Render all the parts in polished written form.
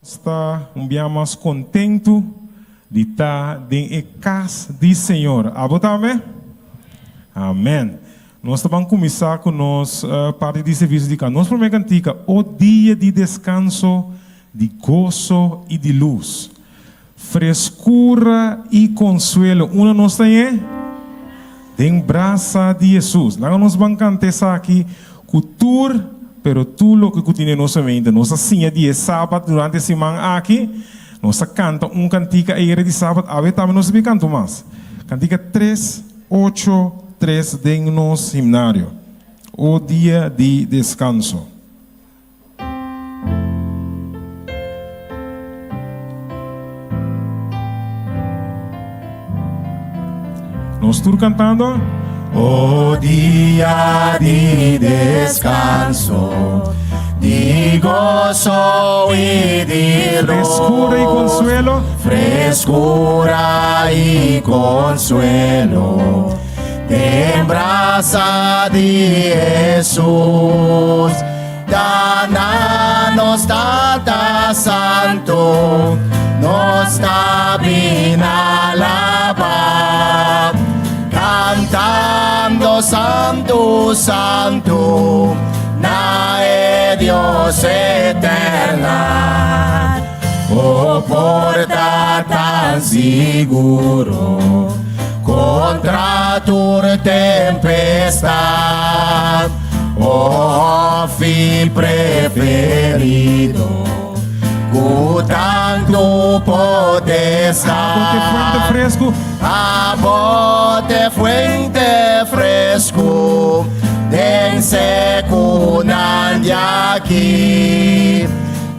Nos ta un bia mas kontentu di ta den e kas di Señor. Abo tambe? Amen. Nos ta ban kuminsá ku nos parti di servisio di kas. Nos promé kantika, O dia di deskanso, di goso i di lus, freskura i konsuelo. Unda nos ta ñe? Den brasa di Hesus. Laga nos ban kanta esaki ku tur, pero tur loke ku tin den nos mente. Nos a siña di e Sabat durante e siman aki. Nos a kanta un kantika ayera di Sabat, awe tambe nos ta bin kanta un mas. Kantika tres, ocho, tres den nos himnario. O dia di deskanso. Nos tur cantando. O dia di descanso, di gozo y di luz. Frescura y consuelo. Frescura y consuelo. Den brasa di Hesus, Dana nos Tata Santo, nos ta bin alaba, cantando Santu, Santu, na e Dios eterna. O porta tan siguro contra tur tempestad, o hofi preferido, cu tanto potestad. Abo t'e fuente fresco. Abo t'e fuente fresco den secunan di aki.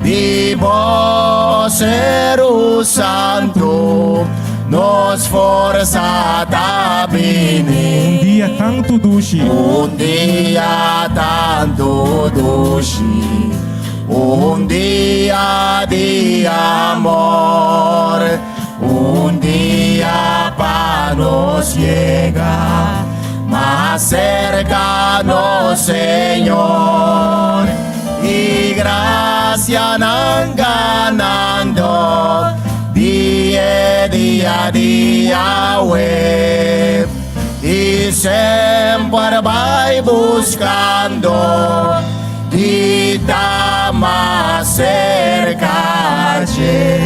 Di bo Seru Santu nos forsa ta bini. Un dia tantu dushi. Un dia tantu dushi. Un dia di amor. Un dia pa nos yega mas serka nos Señor. Y gracianan ganando dia dia dia we. Y semper bai buscando di ta mas cerca dje.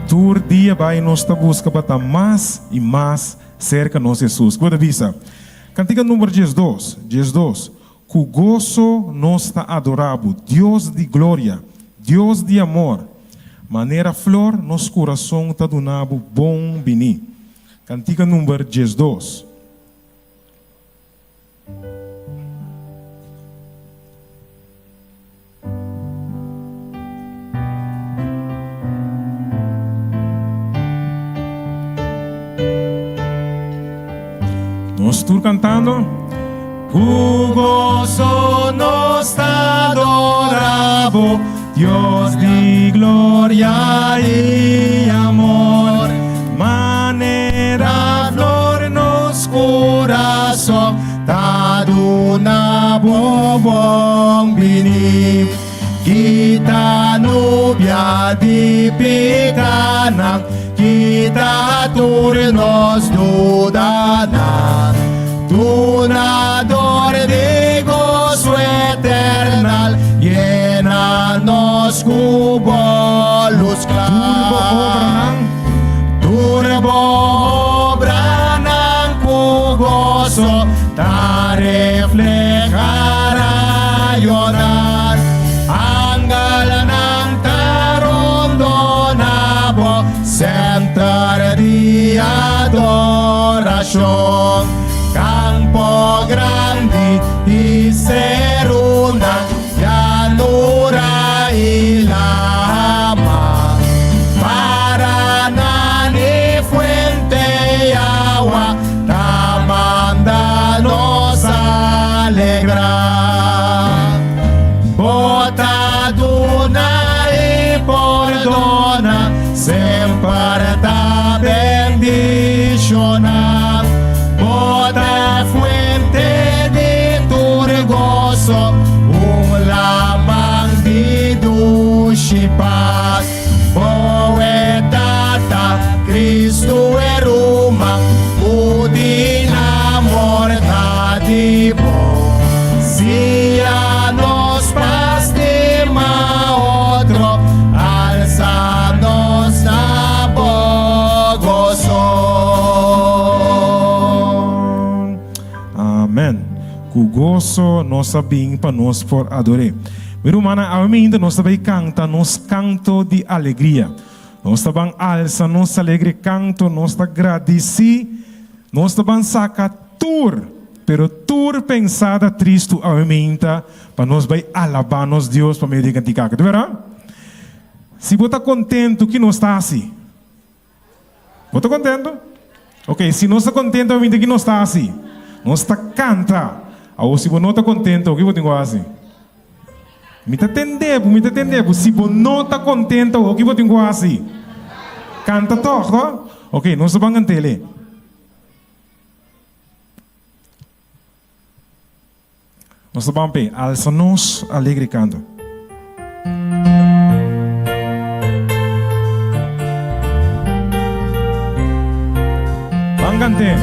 Tur dia bai nos ta busca pa ta mas y mas cerca nos Jesus. Cu bo ta bisa? Cantica number 12, 12, Cu goso nos ta adora bo, Dios di gloria, Dios di amor. Manera flor nos curason ta duna bo bon bini. Cantica number 12. Nos tur cantando. Cu gozo nos ta adora bo, Dios di gloria y amor. Manera flor nos corazon Ta duna bo bon bini. Kita nubia di pikanan, kita tur nos dudanan. Dunador di goso eternal, yena nos ku bo lus kla. Tur bo obranan. Tur bo obranan ku goso ta refleha rayonan. Angelnan ta rondona bo senter di adorashon. Kampo grandi i serunan. Llanura i lama, Paranan i fuente i awa ta manda nos alegrá. Bo ta duna i pordona, semper ta bendishoná. Bo ta fuente di tur goso. Ku goso nos a bin pa nos por ador'é. Mi rumannan, awe mainta nos ta bai kanta nos kanto di alegria. Nos ta ban alsa nos alegre kanto, nos ta gradisí, nos ta ban saka tur, pero tur pensada tristu awe mainta pa nos bai alabá nos Dios pa medio di e kantika aki. Ta bèrdat? Si bo ta kontentu, ki nos ta hasi? Bo ta contento? Ok, si nos ta contento awinta ki nos ta haci? Nos ta canta. Awor si bo no ta contento, ki bo tin cu haci? Mi ta tende bo, mi ta tende bo. Si bo no ta contento awor, ki bo tin cu haci? Canta toch, no? Ok, nos ta ban cant'ele. Nos ta ban p'e alsa nos alegre kanto. Ban kant'é.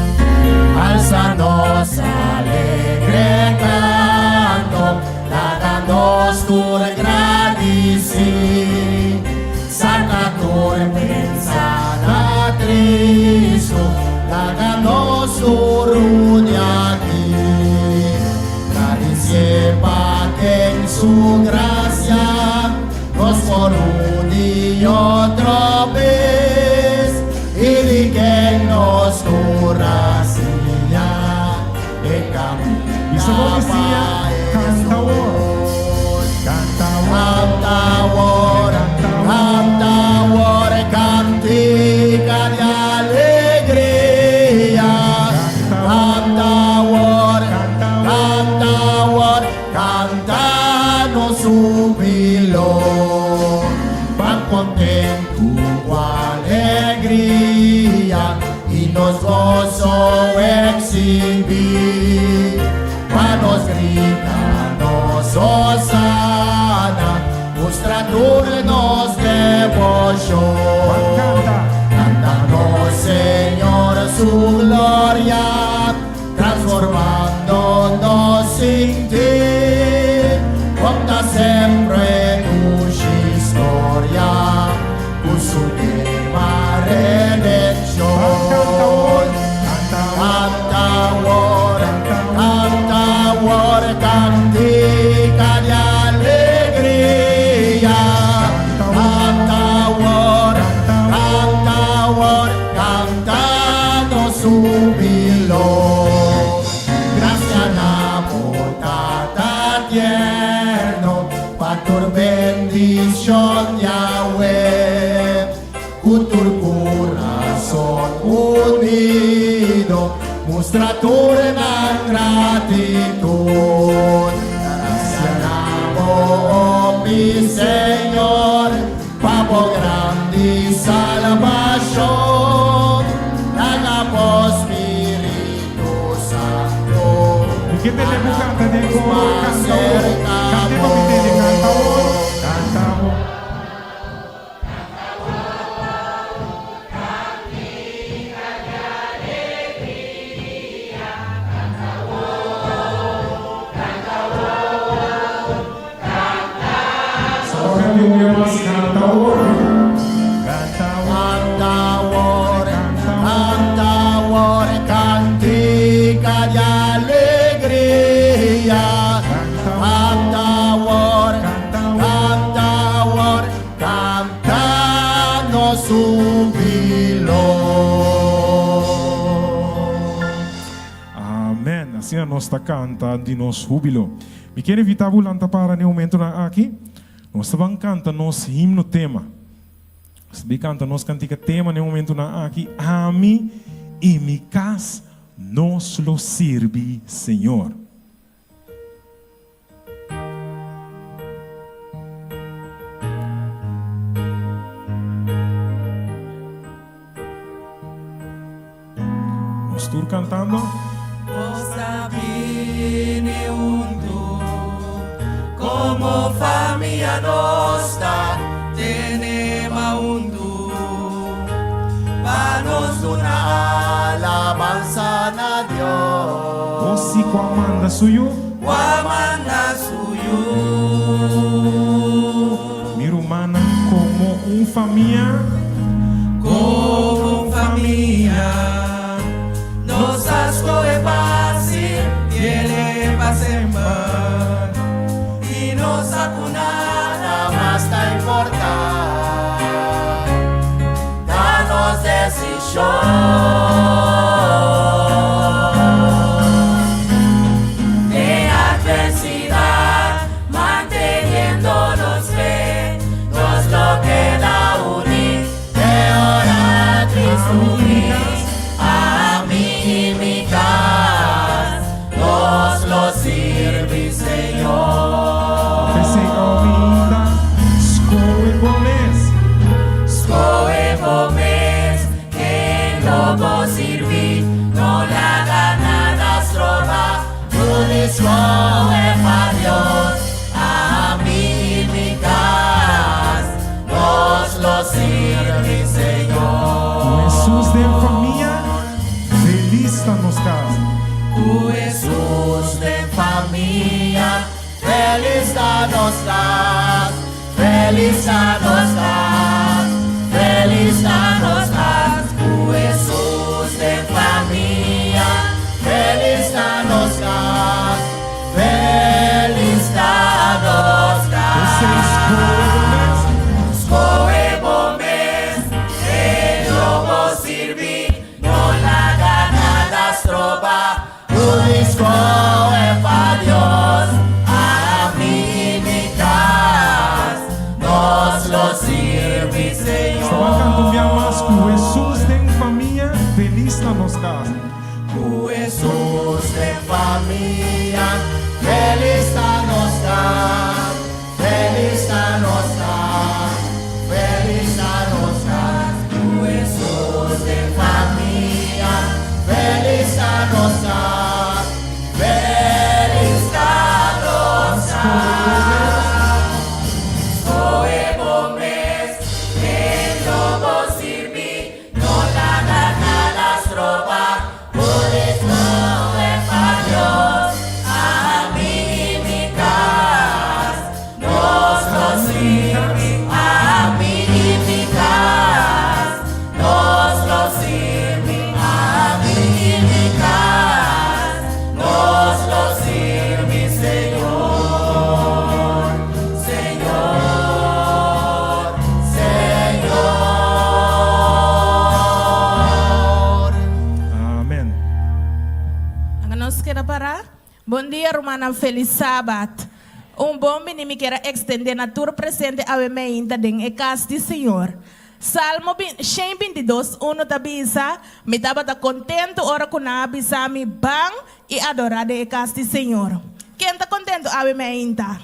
Alsa nos alegre kanto, laga nos tur gradisí. Saka tur pensada tristu, laga nos tur uni aki. Gradisié pa ken su grasia nos por uni otro bes, i di ken nos tur a siña e Bisa bo kaminda mi siña, pa kanta awor. Hesus. Kanta awor. Canta awor, canta awor, cantica di alegria. Canta awor, canta awor, canta nos hubilo. Ban contentu cu alegria y nos gozo exhibi. Pa nos grita nos hosana, mustra tur nos deboshon. Canta nos Señor su gloria, transformando nos sinti. Conta sempre dushi historia, cu su tema redenshon. Canta awor, canta awor, cantica di alegria. Canta awor, canta awor, canta nos hubilo. Gracia na bo Tata tierno, pa tur bendicion Yahweh. Ku tur kurason unido, mustra tur nan gratitut. Grasia na bo, o mi Señor, pa bo grandi salbashon. Laga bo Spiritu Santu Mi ke tende bo hala kanta den nos koro, mas kanta awor. serka Kante pa bo. mi tende, kanta awor, kanta awor. Canta awor, cantica di alegria. Canta awor, canta awor, Canta nos hubilo. Amen. Asina nos ta canta di nos hubilo. Mi kier invita bo lanta para n'e momentonan aki. Nos ta ban canta nos himno tema. Nos ta bin canta nos cantica tema n'e momentonan aki, Ami y mi cas nos lo sirbi Señor. Nos tur cantando. Nos ta bini huntu como famia nos ta tene ma huntu pa nos duna Alabansa na Dios. Bo si cu a manda su yu. Cu a manda su yu. Mi rumannan como un famia. Como un famia. Nos a scoge pa sirbiele pa. Felis ta nos kas, felis ta nos kas, felis ta nos kas, ku Hesus den famia. Felis ta nos kas, felis ta nos Esei skohe bo mes. kas. Skohe bo mes, ken lo bo sirbi, no laga nada stroba. Uni skohe pa Dios, ami i mi kas, nos lo sirbi Esta ban kanta un Señor. bia mas ku Hesus den famia, felis ta nos kas. Ku Hesus den famia, felis ta nos kas, felis ta nos kas, felis ta nos kas. Ku Hesus den famia, felis ta nos kas, felis ta nos kas. Skohe bo mes, ken lo bo sirbi, no laga nada stroba, Uni skohe pa Dios, ami i mi kas, nos lo sirbi, ami i mi kas, nos lo sirbi, ami i mi kas, nos lo sirbi, Señor, Señor, Señor. Amen. Anga nos keda para. Bon dia rumannan felis sabat. Un bon bini mi kier a extende na tur presente awe meinta den e cas di Señor. Salmo 122, uno ta bisa, Mi tabata contento ora cu nan a bisa mi, Ban y adora den e cas di Señor. Ken ta contento awe meinta?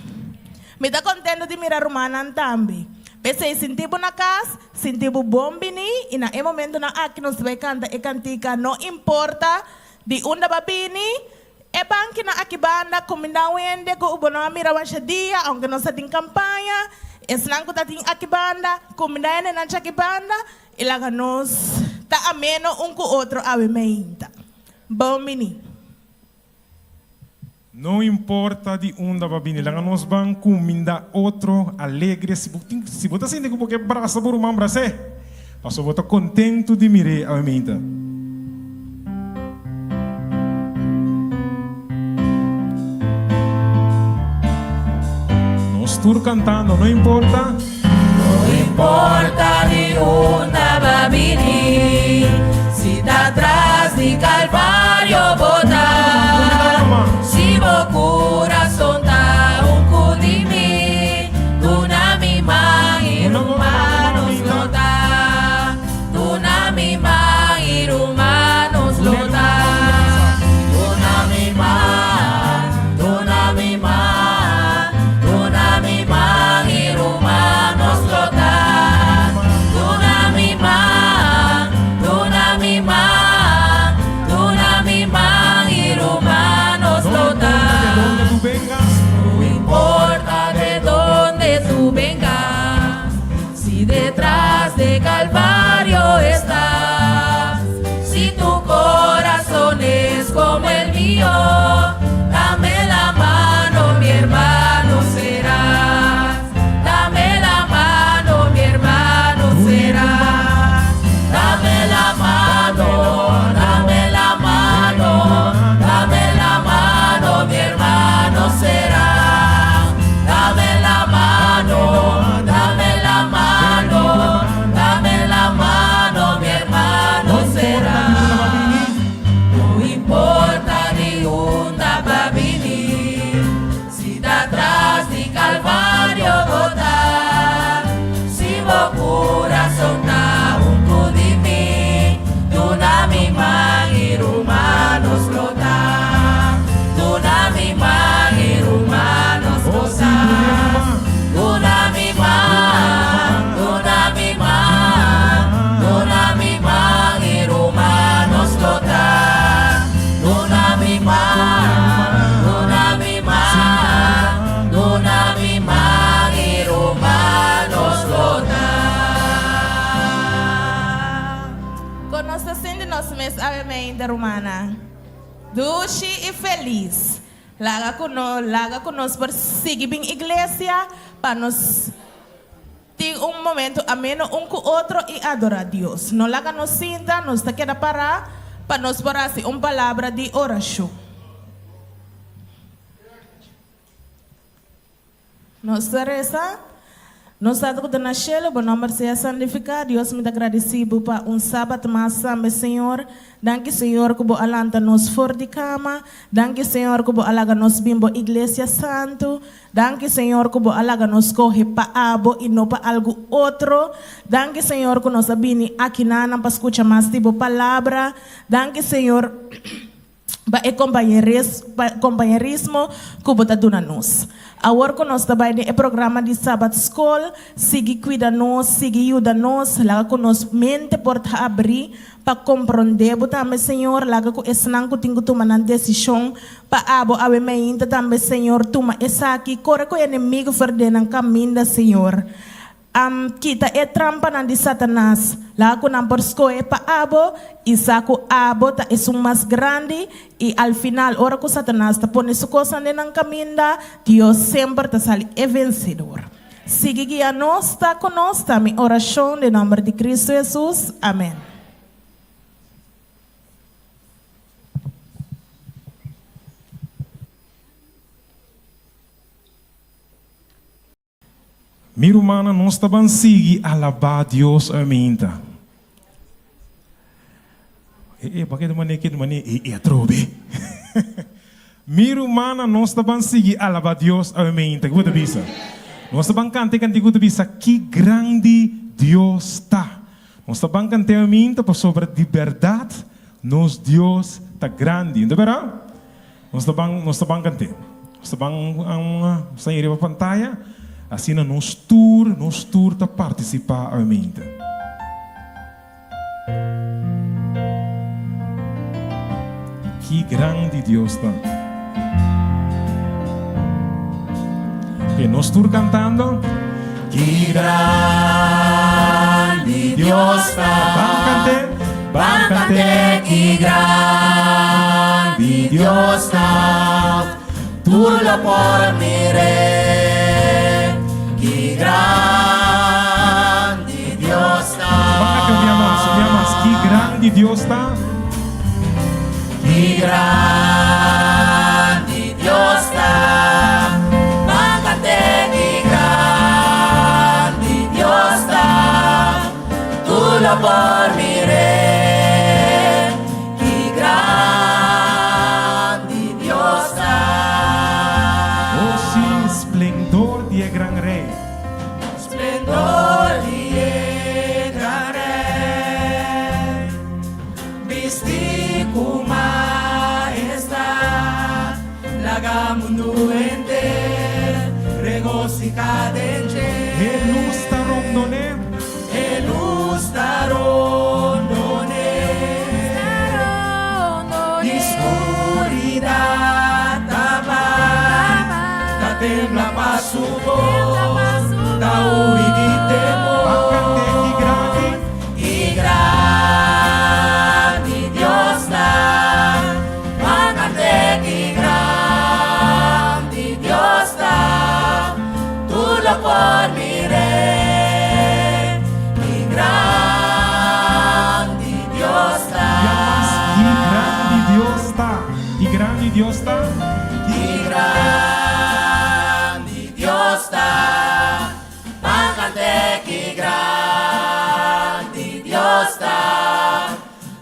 Mi ta contento di mira rumannan tambe. P'esei sinti bo na cas, sinti bo bon bini y na e momentonan aki nos ta bay canta e cantica No Importa di Unda Ba Bini. E bankinan aki banda cuminda un hende cu bo no a mira washa dia, aunke nos ta tin campaña. Esnan cu ta tin aki banda, cuminda hendenan chaki banda y laga nos ta ameno un cu otro awe meinta. Bon bini. No importa di unda bo a bini, laga nos ban cuminda otro alegre. Si bo tin, si bo ta sinti cu bo ke brasa bo ruman, bras'é, pasobra bo ta contento di mir'é awe meinta. Nos tur cantando, no importa. No importa di unda bo a bini, si ta tras di Calvario bo ta. Si bo curason ta un cu di mi, duna mi man y ruman nos lo ta. Duna mi man y ruman nos lo ta. Duna mi man, duna mi man, duna mi man y ruman nos lo ta. Duna mi man, duna mi man, duna mi man y ruman nos No lo importa de ta. donde tu vengas, No importa de dónde tú vengas, si detrás de Calvario estás, si tu corazón es como el mío, dame la mano, mi hermano serás. Dame la mano, mi hermano serás. Dame la mano, dame la mano, dame la mano, mi hermano serás. Dame la mano, dame la mano, dame la mano, mi hermano no importa di serás. unda bo a bini, No importa di unda bo a bini, si ta tras di Calvario bo ta, si bo curason ta un cu di mi, duna mi man y ruman nos lo ta. Duna mi man y ruman nos oh lo si, ta. duna Duna mi man, duna mi man, duna mi man y ruman nos lo ta. Duna mi man, duna mi man, duna mi man y ruman nos lo ta. Con nos ta sinti nos mes awe mainta rumannan. Dushi y feliz. Laga ku no, laga ku nos por sigui bin iglesia pa nos tin un momento ameno un ku otro i adorá Dios. No laga nos sinta, nos ta keda pará pa nos por hasi un palabra di orashon. Nos ta resa, Nos Tata ku ta na shelu, bo nòmber sea santifiká. Dios, mi ta gradisí bo pa un sabat mas tambe, Señor. Danki, Señor, ku bo a lanta nos for di kama. Danki, Señor, ku bo a laga nos bin bo iglesia santu. Danki, Señor, ku bo a laga nos skohe pa abo i no pa algu otro. Danki, Señor, ku nos a bini akinanan pa skucha mas di bo palabra. Danki, Señor. Pa e kompañerismo ku bo ta duna nos. Awor ku nos ta bai den e programa di Sabat Skol, sigui kuida nos, sigui yuda nos, laga ku nos mente por ta abrí pa komprondé bo tambe, Señor. Laga ku esnan ku tin ku tuma nan desishon pa abo awe meinta tambe, Señor, tuma esaki. Kore ku e enemigu for den nan kaminda, Señor. Am kita e trampanan di Satanas, laga ku nan por skohe pa abo i sa ku abo ta esun mas grandi, i al final ora ku Satanas ta pone su kosnan den nan kaminda, Dios semper ta sali e vensedor. Sigui guia nos, ta ku nos, ta mi orashon den nòmber di Kristu Hesus. Amen. Mi rumannan nos ta ban sigui alabá Dios aminta. E e pa keda manera keda manera e e atrobe. Mi rumannan nos ta ban sigui alabá Dios aminta. Ki bo ta bisa? Nos ta ban kanta e kantika ku ta bisa ki grandi Dios ta. Nos ta ban kant'é aminta pasobra di bèrdat nos Dios ta grandi. No ta bèrdat? Nos ta ban, nos ta ban kant'é. Nos ta ban nos ta riba pantaya, asina nos tur, nos tur ta partisipá awemente. Ki grandi Dios ta! Oke, nos tur kantando. Ki grandi Dios ta! Ban kant'é. Ban kant'é ki grandi Dios ta, tur lo por mir'é. Ki grandi Dios ta. Ban kant'é un bia mas, un bia mas. Ki grandi Dios ta. Ki grandi Dios ta. Ban kant'é ki grandi Dios ta. Tur lo por mir'é, ki grandi Dios ta. Oh sí, splendor di e gran Rey. Splendor di e gran Rey, bisti ku mahestad, laga mundu henter regosihá den dje. E lus ta rondon'é. E lus ta rondon'é. Di skuridat ta bai. Ta tembla pa su bos. Ta hui di temor. Ban kant'é ki grandi. Ki grandi Dios ta. Ban kant'é ki grandi Dios ta. Tur lo por mir'é, ki grandi Dios ta. Ya mas, ki grandi Dios ta, ki grandi Dios ta. Ki grandi Dios ta, ban kant'é ki grandi Dios ta,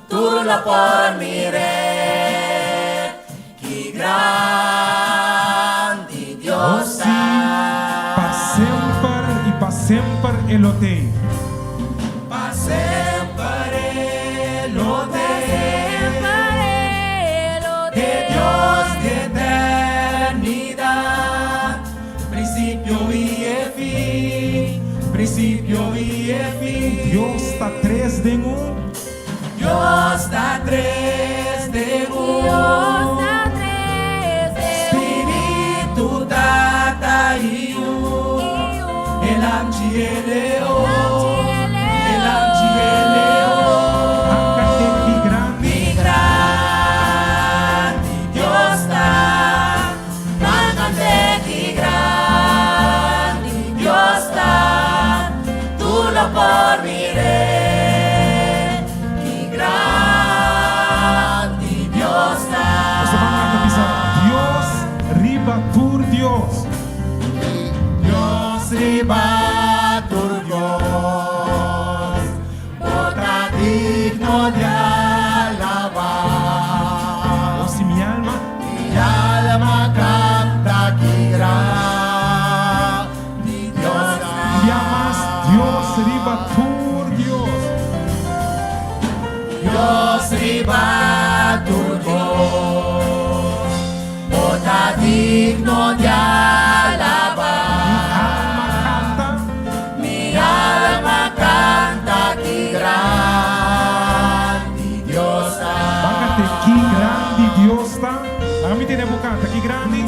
tur lo por mir'é. Ki grandi Dios Oh sí, ta. pa semper i pa semper e lo t'ei. Pa semper e lo t'ei. E Dios di eternidat, prinsipio i e fin, prinsipio i e fin. Dios ta tres den un. Dios ta tres den un. Spiritu, Tata i Yu. E Lamchi e Leon, e Lamchi e Leon. Anka ke ki grandi. Ki grandi Dios ta. kanta ki grandi.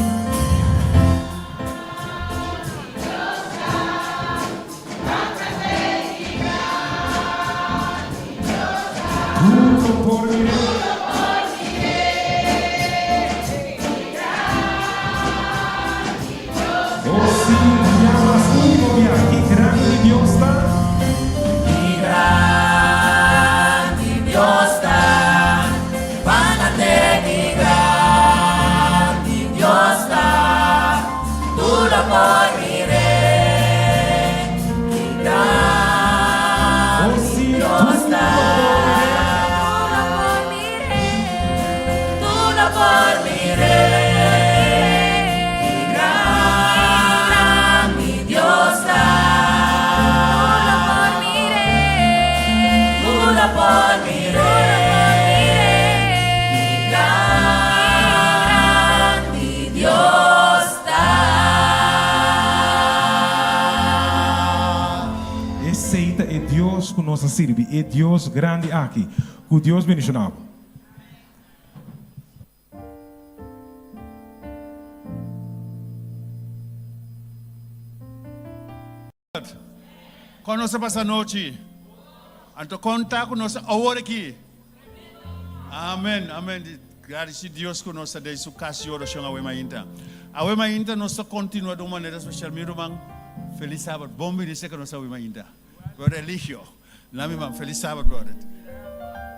Tur lo por mir'é. Oh sí, bia mas último bia, ki grandi Dios ta! Ki grandi Dios ta, Pánate ki grandi Dios ta, Tur lo por mir'é. Ki Oh grandi sí, Dios tur ta. lo por mir'é. Tur lo por mir'é. Ki grandi Dios ta. Tur lo por mir'é. Ki grandi Dios ta. Esei ta e Dios ku nos a sirbi, e Dios grandi aki. Ku Dios bendishoná bo. Kon nos a pasa anochi? Anto kon ta ku nos awor aki? Amen, amen. Gradisi Dios ku nos ta den su kas di orashon awe mainta. Awe mainta nos ta kontinua di un manera spesial. Mi ruman, felis sabat. Bon bini serka nos awe mainta. Brother Eligio, na mi man, felis sabat, brother.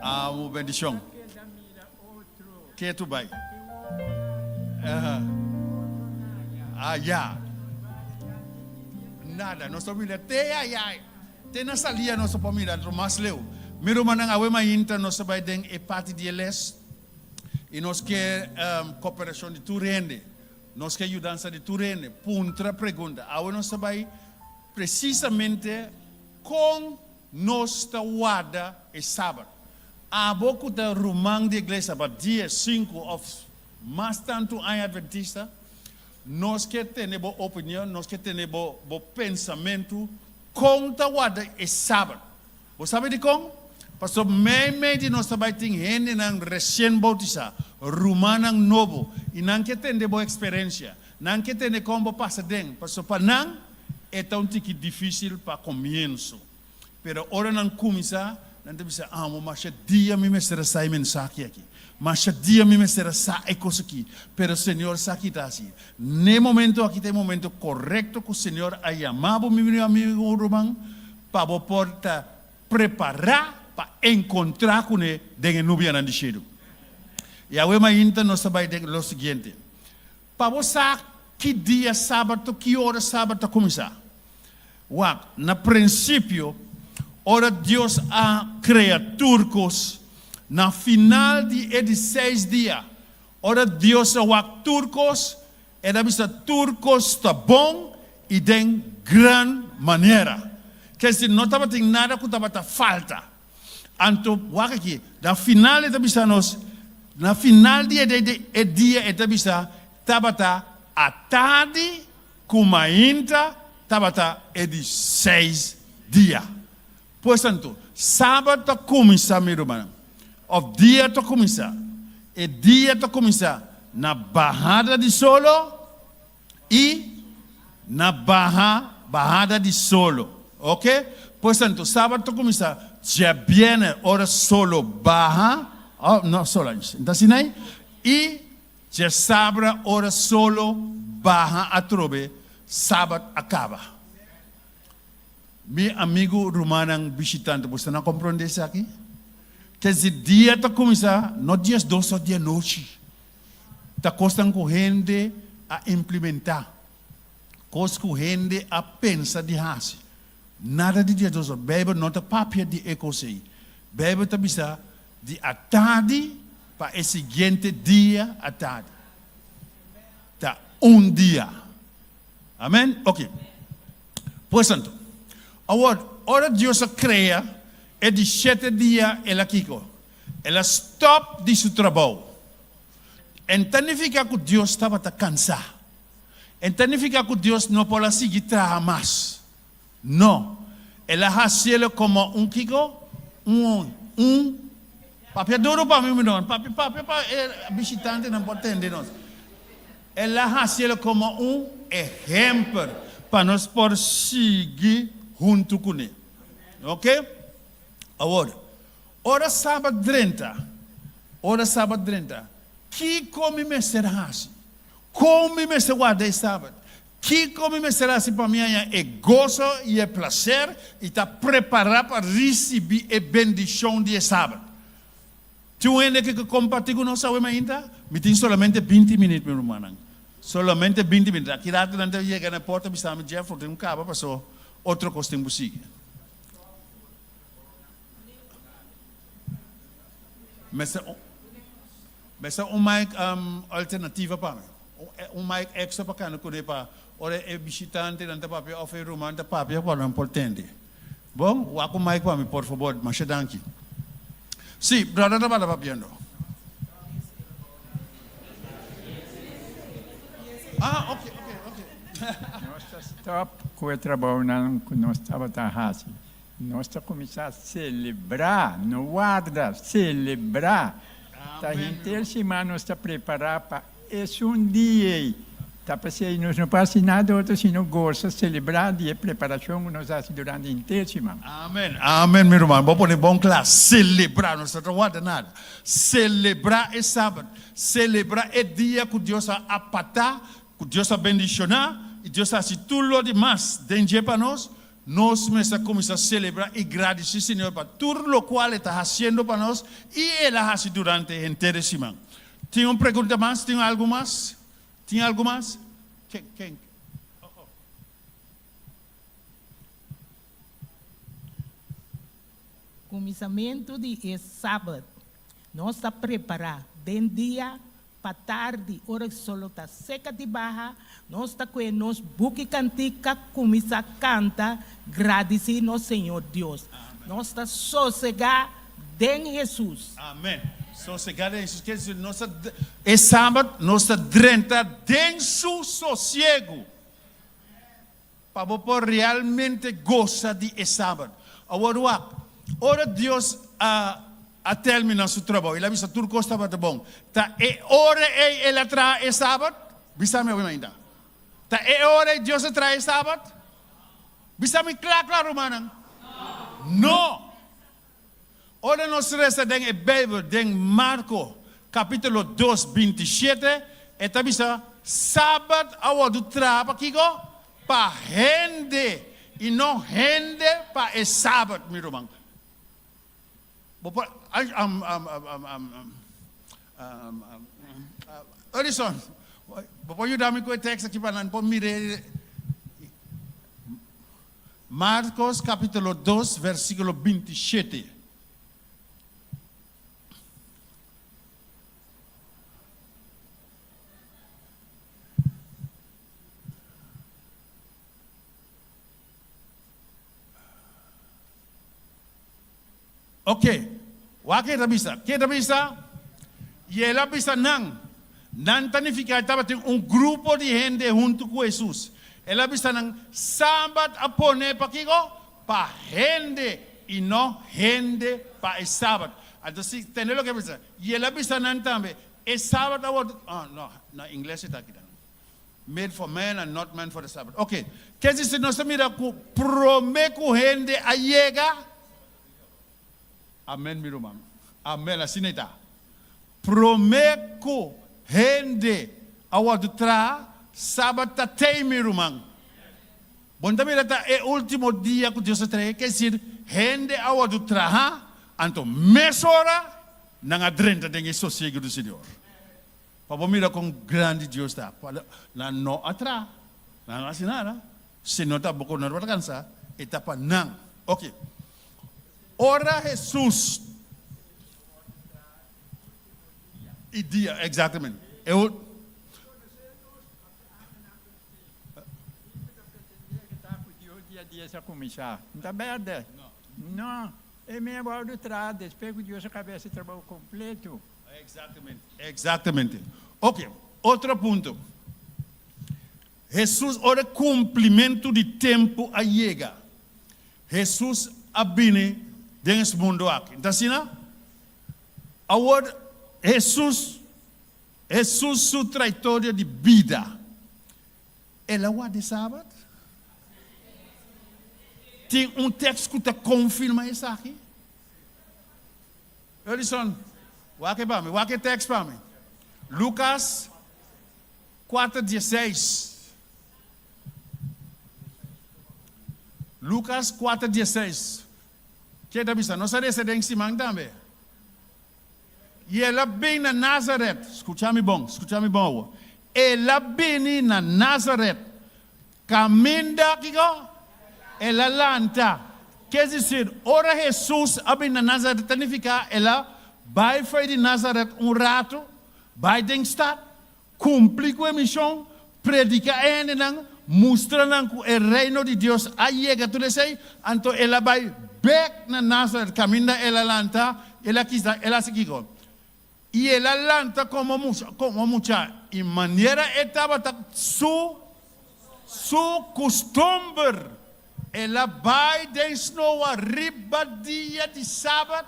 Amo bendishon. Ke tu bai? Ah, ya. Nada, nos ta mira te aya, te na salia nos ta por mira, anto mas leu. Mi rumannan, awe mainta nos ta bai den e parti di e les i nos ke koperashon di tur hende. Nos ke yudansa di tur hende. Puntra pregunta. Awe nos ta bai Presisamente kon nos ta warda e Sabat. Abo ku ta ruman di iglesia pa dies, sinku òf mas tantu aña Adventista, nos ke tene bo opinion, nos ke tene bo bo pensamentu kon ta warda e Sabat. Bo sabi dikon? Pasobra meimei di nos ta bai tin hendenan resien boutisá, rumannan nobo, i nan ke tende bo eksperensia. Nan ke tende kon bo pasa den, pasobra pa nan e ta un tiki difísil pa komienso. Pero ora nan kuminsá, nan ta bisa, Amo, masha dia mi mester a sa e mensahe aki. Masha dia mi mester a sa e kos aki. Pero Señor sa ki ta hasi. N'e momento aki ta e momento korekto ku Señor a yama bo, mi amigu ruman, pa bo por ta prepará pa enkontrá kuné den e nubianan di shelu. I awe mainta nos ta bai den lo siguiente. Pa bo sa ki dia Sabat to ki ora Sabat ta kuminsá. Wak, na prinsipio, ora Dios a krea tur kos, na final di e di seis dia, ora Dios a wak tur kos, El a bisa tur kos ta bon i den gran manera. Ker si no tabatin nada ku tabata falta. Anto, wak aki, na final e ta bisa nos, na final di e dia e ta bisa tabata atardi ku mainta tabata e di seis dia. Pues anto, Sabat ta kuminsá, mi rumannan, òf dia ta kuminsá, e dia ta kuminsá na bahada di solo i na baha bahada di solo. Oke? Pues anto, Sabat ta kuminsá djabièrnè ora solo baha, oh, no, solo, n ta asina ei? I djasabra ora solo baha atrobe, Sabat a kaba. Mi amigu rumannan bishitante, boso ta na komprondé esaki? Kezi dia ta kuminsá no diesdos òf di anochi. Ta kosnan ku hende a implementá, kos ku hende a pensa di hasi. Nada di diesdos òf. Beibel no ta papia di e kos ei. Beibel ta bisa di atardi pa e siguiente dia atardi. Ta un dia. Amen? Oke. Pues anto, awor, ora Dios a krea e di shete dia, el a kiko? El a stòp di su trabou. En ta nifiká ku Dios tabata kansá. En ta nifiká ku Dios no por a sigui traha mas. No. El a hasiel komo un kiko? Un, un, papia duru pa mi, mi don. Papia, papia pa e bishitantenan por tende nos. El a hasiel komo un ehèmpel pa nos por sigui huntu kuné. Oke? Awor, ora sabat drenta, ora sabat drenta, kiko mi mester hasi? Kon mi mester warda e sabat? Kiko mi mester hasi pa mi haña e goso i e plaser i ta prepará pa risibí e bendishon di e sabat? Tin un hende ke ke kompartí ku nos awe mainta? Mi tin solamente binti minüt, mi rumannan. Solamente binti minüt. Aki rato nan ta yega na e porta bisa mi, Jeff, bo tin ku kaba paso otro kos tin ku sigui. Mester mester un mic alternativa pa mi. Un mic extra pa kanda kuné pa ora e bishitantenan ta papia òf e ruman ta papia pa nan por tende. Bon, wak un mic pa mi por fabor. Masha danki. Sí, brother tabata papiando. Ah, ok, ok, ok. Nos ta stop ku e trabounan ku nos tabata hasi. Nos ta kuminsá selebrá, no warda, selebrá. Ta henter siman nos ta prepará pa esun dia ei. Ta p'esei nos no por hasi nada otro sino gosa, selebrá di e preparashon ku nos hasi durante henter siman. Amen, amen mi ruman. Bo pone bon kla, selebrá, nos no ta warda nada. Selebrá e Sabat, selebrá e dia ku Dios a apartá, ku Dios a bendishoná i Dios a hasi tur lo dimas den dje pa nos. Nos mester kuminsá selebrá i gradisí Señor pa tur lokual E ta hasiendo pa nos i El a hasi durante henter e siman. Tin un pregunta mas? Tin algu mas? Tin algu mas? Ken? Ken? Oh, oh. Kuminsamentu di e Sabat. Nos ta prepará den dia Pa tardi, ora e solo ta seca di baha, nos ta coe nos buki cantica cuminsa canta gradici nos Señor Dios. Nos ta sosega den Jesus. Amen. Sosega den Jesus. Kier dicir nos ta e Sabat nos ta drenta den su sosiego. Pa bo por realmente gosa di e Sabat. Awor wak, ora Dios a a terminá su trabou, el a bisa tur kos tabata bon. Ta e ora ei el a traha e Sabat? Bisa mi awe mainta. Ta e ora ei Dios a traha e Sabat? Bisa mi kla kla, rumannan. No! Ora nos resa den e Bijbel den Marko kapitulo dos 27, e ta bisa, Sabat a wòrdu traha pa kiko? Pa hende, i no hende pa e sabat, mi ruman. Bo por Edison, bo por yuda mi ku e tekst aki pa nan por mira e. Marcos capítulo 2 versículo 27. Ok, wak ke ta bisa. Ke ta bisa? I el a bisa nan. Nan ta nifiká tabatin un grupo di hende huntu ku Hesus. El a bisa nan, Sabat a pone pa kiko? Pa hende, i no hende pa e sabat. Anto si tende loke a bisa. I el a bisa nan tambe, E sabat a wòrdu, oh no, na ingles e ta aki nan. Made for man and not man for the Sabbath. Ok, ke si nos ta mira ku promé ku hende a yega? Amen mi ruman. Amen, asina e ta. Promé ku hende a wòrdu traha, Sabat ta tei mi ruman. Bo no ta mira ta e último dia ku Dios a traha? Ke esir, hende a wòrdu traha, anto mesora nan a drenta den e sosiegu di Señor. Pa bo mira kon grandi Dios ta. Nan no a traha, nan no a hasi nada. Señor tampoco no tabata cansa, e ta pa nan. Ok. Ora Hesus i dia, exactamente. E ul. Dia sa cuminsa. No ta berde? No. E mi a wordo traha despues cu Dios a caba e trabou completo. Exactamente. Exactamente. Ok. Otro punto. Hesus, ora kumplimentu di tempu a yega, Hesus a bini den es mundu aki. N ta asina? Awor, Hesus. Hesus su trayectoria di bida, el a warda e Sabat? Tin un tekst ku ta konfirmá esaki? Edison, wak e pa mi, wak e tekst pa mi. Lukas kuater dieseis. Lukas kuater dieseis. Ke ta bisa? Nos a resa den siman tambe. I el a bin na Nazaret. Skucha mi bon, skucha mi bon awor. El a bini na Nazaret, kaminda, kiko? El a lanta. Ke disir, ora Hesus a bin na Nazaret ta nifiká el a bai fo'i di Nazaret un ratu, bai den stat, kumpli ku e mishon, prediká e hendenan, mustra nan ku e Reino di Dios a yega tur esei, anto el a bai bèk na Nazaret kaminda el a lanta, el a kisa, el a hasi kiko? I el a lanta komo mucha, komo mucha, i manera e tabata su, su kustumber, el a bai den snoa riba dia di sabat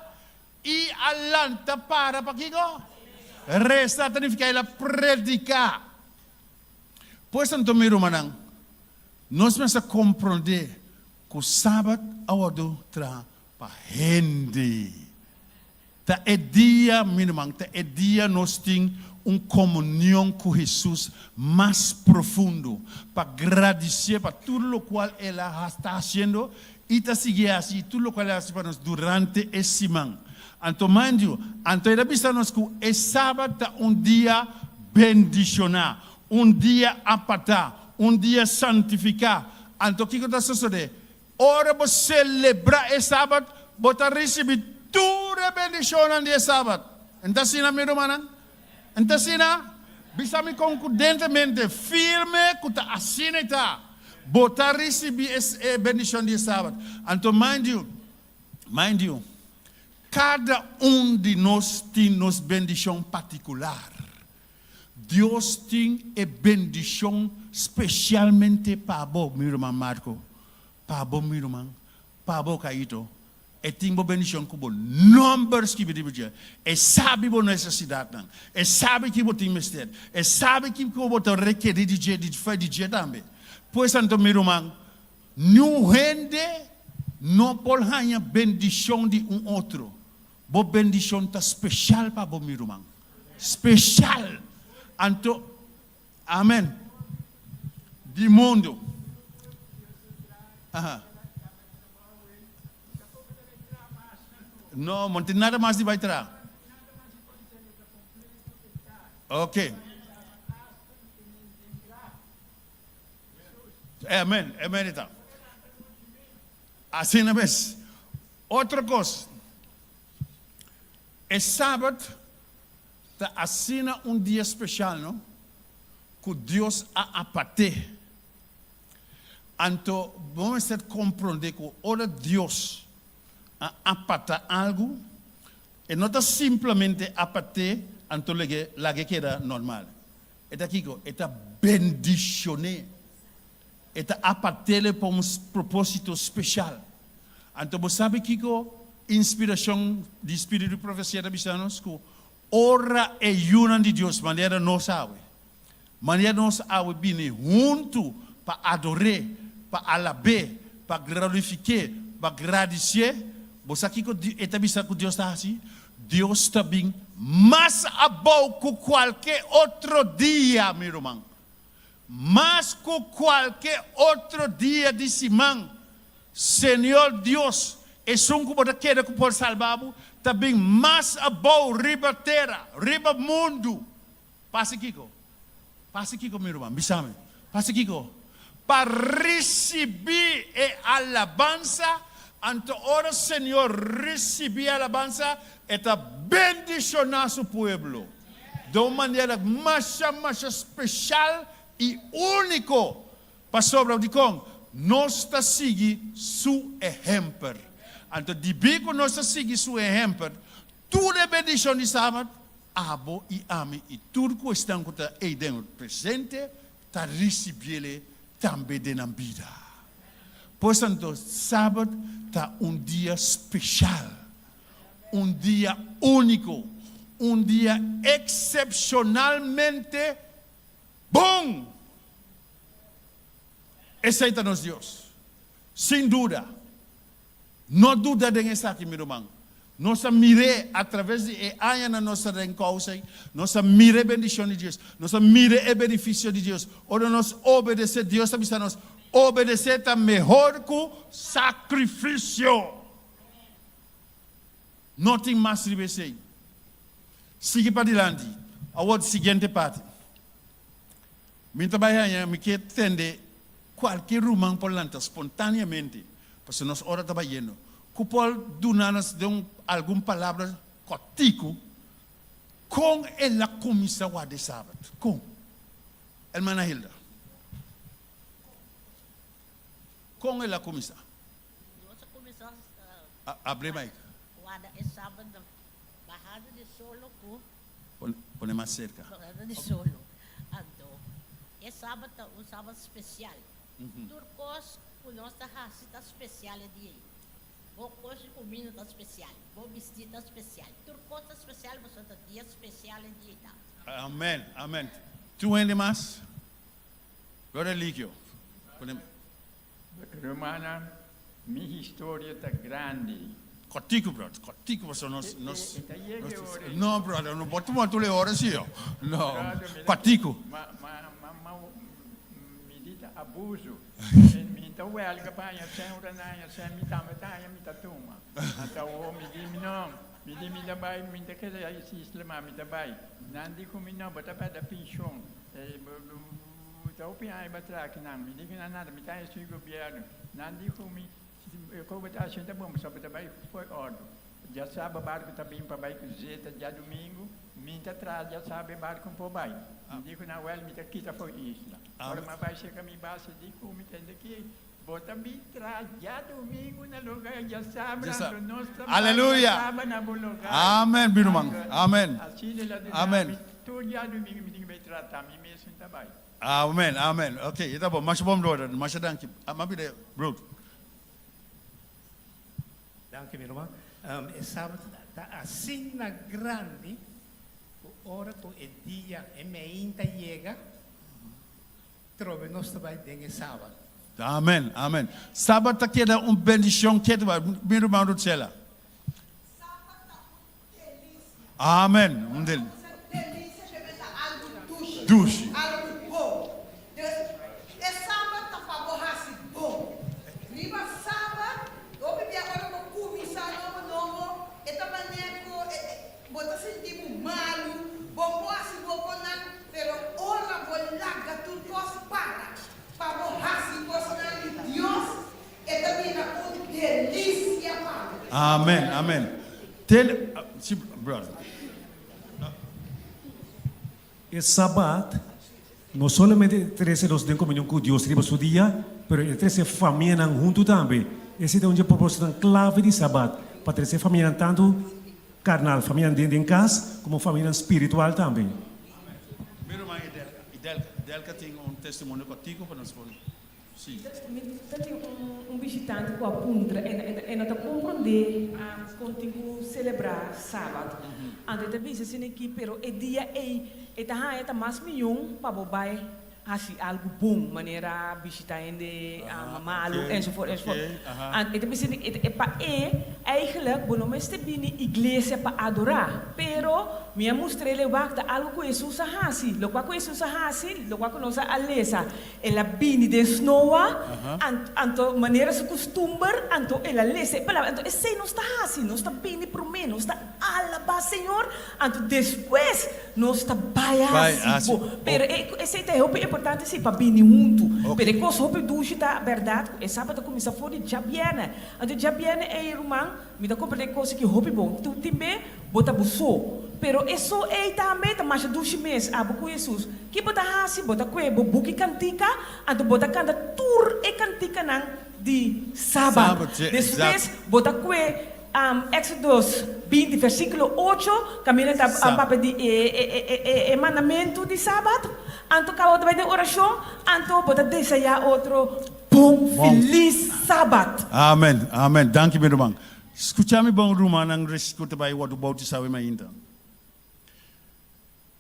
I a lanta para pa kiko? Resa ta nifiká el a prediká. Pues anto mi rumannan, nos mester komprondé ku Sabat a wòrdu traha pa hende. Ta e dia, mi ruman, ta e dia nos tin un komunion ku Hesus mas profundo, pa gradisié pa tur lokual el a ta hasiendo I ta sigui hasi tur lokual el a hasi pa nos durante e siman. Anto mandiu, anto el a bisa nos ku e sabat ta un dia bendishoná, un dia apartá, un dia santifiká. Anto kiko ta sosodé? Ora bo selebrá e sabat, bo ta risibí tur e bendishonnan di e sabat. N ta asina, mi rumannan? N ta asina? Bisa mi konkudentemente, firme ku ta asina e ta. Bo ta risibí e bendishon di e Sabat. Anto mind you, mind you, kada un di nos tin nos bendishon partikular. Dios tin e bendishon spesialmente pa bo, mi ruman Marco, pa bo, mi ruman, pa bo, Caito. E tin bo bendishon ku bo nòmber skibi riba dje. E sabi bo nesesidatnan. E sabi ki bo tin mester. E sabi kiko bo ta rekerí di dje, di fe di dje tambe. Pues anto, mi ruman, niun hende no por haña bendishon di un otro. Bo bendishon ta speshal pa bo, mi ruman. Speshal! Anto, amen. Di mundu. Aha. No, no tin nada mas di bai traha. Ok. Amen, amen eta. Asina mes. Otro kos, e Sabat ta asina un dia speshal, no? Ku Dios a apart'é. Anto bo mester komprondé ku ora Dios a apartá algu, e no ta simplemente apart'é anto lag'é lag'é keda normal. E ta kiko? E ta bendishon'é. E ta apart'é pa un propósito speshal. Anto bo sabi kiko inspirashon di spiritu di profesia ta bisa nos? Ku ora e yunan di Dios, manera nos awe, Manera nos awe bini huntu pa ador'é, pa alab'é, pa glorifik'é, pa gradisié, bo sa kiko e ta bisa ku Dios ta hasi? Dios ta bin mas abou ku kualke otro dia, mi ruman. Mas ku kualke otro dia di siman, Señor Dios, esun ku bo ta kere ku por salba bo, ta bin mas abou riba tera, riba mundu. Pasa kiko? Pasa kiko, mi ruman? Bisa mi. Pasa kiko? Pa risibí e alabansa, anto ora Señor risibí e alabansa, E ta bendishoná Su pueblo den un manera masha, masha speshal i úniko. Pasobra dikon? Nos ta sigui Su ehèmpel. Anto dibí ku nos ta sigui Su ehèmpel, tur e bendishon di Sabat Abo i ami i tur ku esnan ku ta ei den presente ta risibiele tambe den nan bida. Pues anto, Sabat ta un dia speshal, un dia úniko, Un dia eksepshonalmente bon! Esei ta nos Dios. Sin duda. No duda den esaki, mi ruman. Nos a mir'é atraves di e añanan nos ta den kousa ei. Nos a mira e bendishon di Dios. Nos a mira e benefisio di Dios. Ora nos obedesé, Dios ta bisa nos, Obedesé ta mehor ku sakrifisio. No tin mas riba esei. Sigui padilanti. Awor siguiente parti. Mi ta bai haña, mi ke tende kualke ruman por lanta spontaneamente, pasobra nos ora ta bayendo, ku por duna nos den un algun palabra kòrtiku kon el a kuminsá warda e Sabat. Kon? Hermana Hilda. Kon el a kuminsá? Nos a kuminsá Abre mic. warda e Sabat na bahada di solo ku. Pone mas cerca. Bahada di solo. Anto e Sabat ta un Sabat spesial. Tur kos ku nos ta hasi ta spesial e dia ei. Bo kos di kuminda ta spesial, bo bistí ta spesial, tur kos ta spesial pasobra ta dia spesial e dia ei ta. Amen, amen. Tin un hende mas? Brother Eligio. Pone. Rumannan, mi historia ta grandi. Kòrtiku, brother, kòrtiku, pasobra nos, nos, E ta yega e ora ei. No, brother, no por tuma tur e ora si yo. No, Brother, mi ta kòrtiku. Ma, ma, ma, ma, mi di ta abuso. Mi ta wèlga pa haña sèn, ora nan haña sèn, mi tambe ta haña, mi ta tuma. Anto awor mi di mi no, mi di mi ta bai, mi ta keda isla, ma mi ta bai. Nan di ku mi no, bo ta pèrdè penshon. Ta hopi aña ba traha aki nan. Mi di ku nan nada, mi ta haña su gobierno. Nan di ku mi, e kos bo ta hasi ta bon, pasobra bo ta bai for ordu. Djasaba barku ta bin pa bai ku zeta djadumingu, mi ta traha djasaba e barku un por bai. Mi di ku nan, wèl, mi ta kita for isla. Ora mi a bai serka mi base di ku mi tende ki bo ta bin traha djadumingu na lugar djasabra, anto nos ta bai djasaba na bo lugar. Amen, mi ruman. Amen. Asina el a duna mi tur djadumingu mi tin ku bai trata mi mes. Sin ta bai. Amen, amen. Ok, e ta bon. Masha bon, brother. Masha danki. A bira Ruth. Danki, mi ruman. E sabat ta asina grandi ku ora ku e dia, e meinta yega, trobe nos ta bai den e sabat. Amen, amen. Sabat ta keda un bendishon ketu bai. Mi ruman Ruthsela. Sabat ta un Delisia. Amen. Un del. Usa delisia dje mester algu dushi. Dushi. Algu bon. Dus, e sabat ta pa bo hasi bon. Riba sabat, hopi bia ora bo kuminsá nobo nobo, e ta manera ku bo ta sinti bo malu, bo por hasi bo konan, pero ora bo laga tur kos para pa bo hasi kosnan di Dios, E ta bira un delisia pa mi. Amen amen ten si brother. E Sabat no solamente e trese nos den komunion ku Dios riba su dia, pero e trese famianan huntu tambe. Esei ta un dje propositonan klave di Sabat, pa trese famianan tantu karnal, famianan den den kas, komo famianan spiritual tambe. Mi ruman Idelka, Idelka, Idelka tin un testimonio kòrtiku pa nos por. Sí. Mi ta tin un bishitante ku a puntra, e no ta komprondé kon tin ku selebrá Sabat. Anto e ta bisa asina aki, pero e dia ei e ta haña ta mas mion pa bo bai hasi algu bon, manera bishitá hende malu, enzovoort, enzovoort. Anto e ta bisa pa e, Eigenlijk bo no mester bini iglesia pa adorá, pero mi a mustr'é wak ta algu ku Hesus a hasi. Lokua ku Hesus a hasi, lokua ku nos a lesa, el a bini den snoa, anto manera su kustumber, anto el a lesa e palabra. Anto esei nos ta hasi, nos ta bini promé, nos ta alabá Señor, anto despues nos ta bai hasi bo. Pero esei ta hopi importante si, pa bini huntu. Pero e kos hopi dushi ta bèrdat ku e sabat ta kuminsá for di djabièrnè. Anto djabièrnè ei, ruman, mi ta komprendé kos aki hopi bon. Tu tin be, bo ta bo so. Pero e so ei tambe ta masha dushi mes, abo ku Hesus. Ki bo ta hasi? Bo ta kue bo buki kantika, anto bo ta kanta tur e kantikanan di Sabat. Despues bo ta kue Exodos 20 versíkulo 8, kaminda ta papia di e mandamentu di Sabat. Anto kaba bo ta bai den orashon, anto bo ta desayá otro. Bon felis Sabat. Amen amen danki mi ruman. Skucha mi bon rumannan res ku ta bai wordu bautisá awe mainta.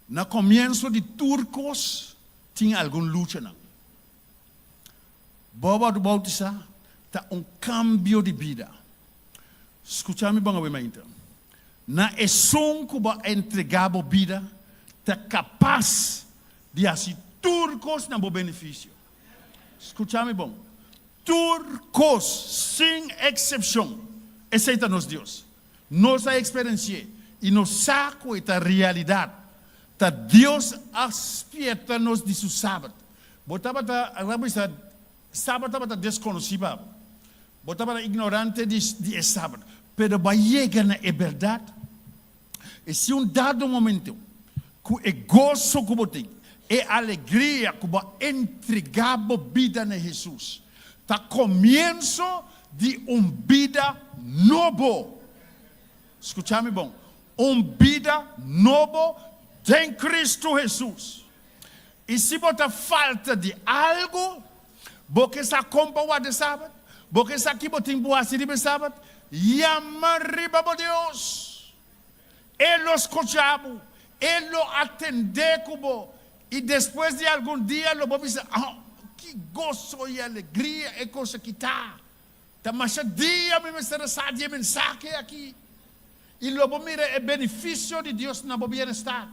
Na komienso di tur kos tin algun luchanan. Bo a wòrdu boutisá ta un kambio di bida. Skucha mi bon awe mainta. Na esun ku bo a entregá bo bida ta kapas di hasi tur kos na bo benefisio. Skucha mi bon. Tur kos, sin eksepshon. Esei ta nos Dios. Nos a eksperensi'é i nos sa ku e ta realidat. Ta Dios a spierta nos di su Sabat. Bo tabata, a bisa, Sabat tabata deskonosí pa bo. Bo tabata ignorante di di e Sabat. Pero bo a yega na e bèrdat. I si un dado momento ku e goso ku bo tin, e alegria ku bo a entregá bo bida na Hesus, ta komienso di un bida nobo. Skucha mi bon, un bida nobo den Kristu Hesus. I si bo ta falta di algu, bo ke sa kon pa warda e Sabat, bo ke sa ki bo tin ku hasi riba e Sabat, yama riba bo Dios. E lo skucha bo, E lo atendé ku bo, i despues di algun dia lo bo bisa, Oh, ki goso i alegria e kos aki ta! Ta masha dia mi mester a sa di e mensahe aki. I lo bo mira e benefisio di Dios na bo bienestar.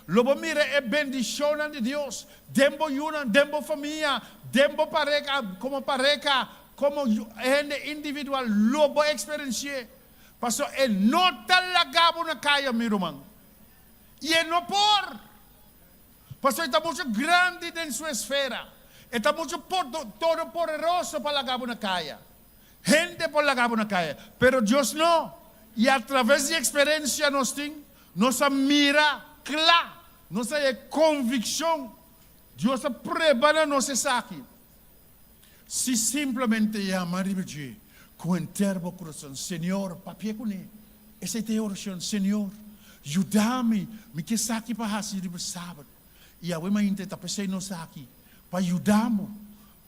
Lo bo mira e bendishonnan di Dios den bo yunan, den bo famia, den bo pareha, komo pareha, komo hende individual. Lo bo eksperensi'é. Pasobra e no ta laga bo na kaya, mi ruman. I e no por. Pasobra e ta muchu grandi den su esfera. E ta muchu todopoderoso pa laga bo na kaya. Hende por laga bo na kaya, pero Dios no. I a traves di eksperensia nos tin, nos a mira kla, nos a e konvikshon. Dios a prueba na nos esaki. Si simplemente yama riba dje ku henter bo kurason, Señor, papia kuné. Esei ta e orashon, Señor, yuda mi, mi ke sa ki pa hasi riba sabat. I awe mainta ta p'esei nos ta aki, pa yuda bo.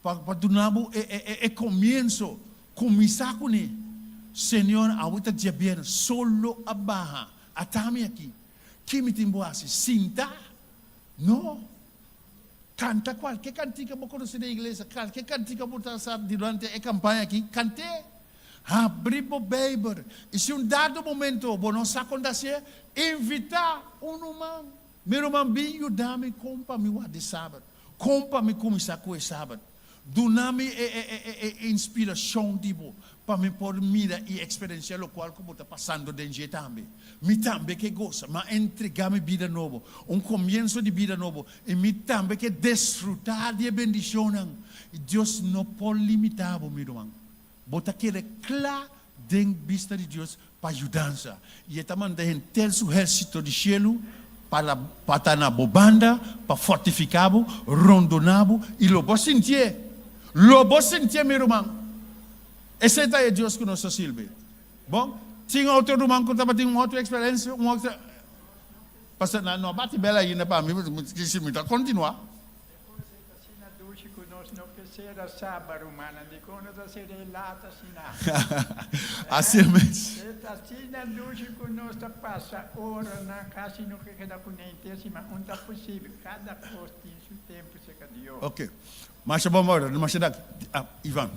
Pa duna bo e komienso, kuminsá kuné. Señor, awe ta djabièrnè, solo a baha, ata mi aki. Ki mi tin bo hasi? Sinta? No. Kanta kualke kantika bo konosé den iglesia, kualke kantika bo ta sa durante e kampaña aki, kant'é. Habri bo Beibel, i si un dado momento bo no sa kon ta hasié, invitá un ruman. Mi ruman, bin yuda mi kon pa mi warda e sabat. Kon pa mi kuminsá ku e sabat? Duna mi e e e inspirashon di bo pa mi por mira i eksperensiá lokual ku bo ta pasando den dje tambe. Mi tambe ke gosa. Mi a entregá mi bida nobo, un komienso di bida nobo, i mi tambe ke desfrutá di e bendishonnan. I Dios no por limitá bo, mi ruman. Bo ta keda kla den bista di Dios pa yudansa, i e ta manda henter su hérsito di shelu pa pa ta na bo banda, pa fortifiká bo, rondoná bo, i lo bo sintié. Lo bo sintié, mi ruman. Esei ta e Dios ku nos ta sirbi. Bon, tin otro ruman ku tabatin un otro eksperensia, un otro. Pasobra nan no a bati bel ainda pa mi, si mi ta kontinuá. Asina dushi ku nos no ke sera saba rumannan dikon no ta sera e lat asina? Así mes. E ta asina dushi ku nos ta pasa oranan kasi no ke keda ku nente asina un ta posibel kada kos tin su tempu serka Dios. Ok. Masha bon ora, masha danki. Ah, Ivan.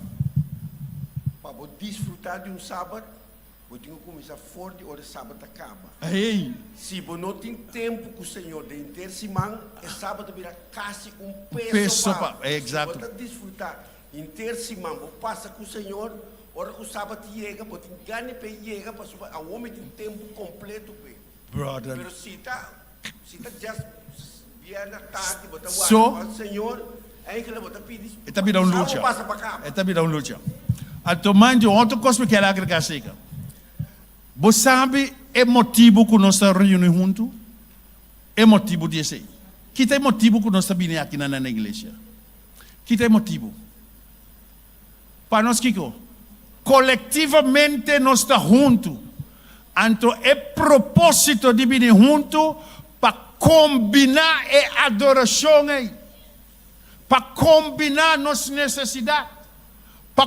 Pa bo disfruta di un sabat, Bo tin ku kuminsá for di ora e sabat ta kaba. Hey! Si bo no tin tempu ku Señor den henter siman, e sabat ta bira kasi un peso Peso pa pa bo. Si bo Exacto. ta disfrutá henter siman, bo pasa ku Señor, ora ku sabat yega, bo tin gana p'e yega pasobra awor mi tin tempu kompleto p'e. Brother. Pero si ta si ta djas bièrnè tardi bo ta So. warda pa Señor, eigenlijk bo ta pidi E ta bira un sa bo lucha. pasa pa kaba. E ta bira un lucha. Anto mandi un otro kos mi kier agrega asika. Bo sabi e motibu ku nos ta reuni huntu? E motibu di esei. Ki ta e motibu ku nos ta bini aki na na iglesia? Ki ta e motibu? Pa nos kiko? Kolektivamente nos ta huntu. Anto e propósito di bini huntu pa kombiná e adorashon ei, pa kombiná nos nesesidat, pa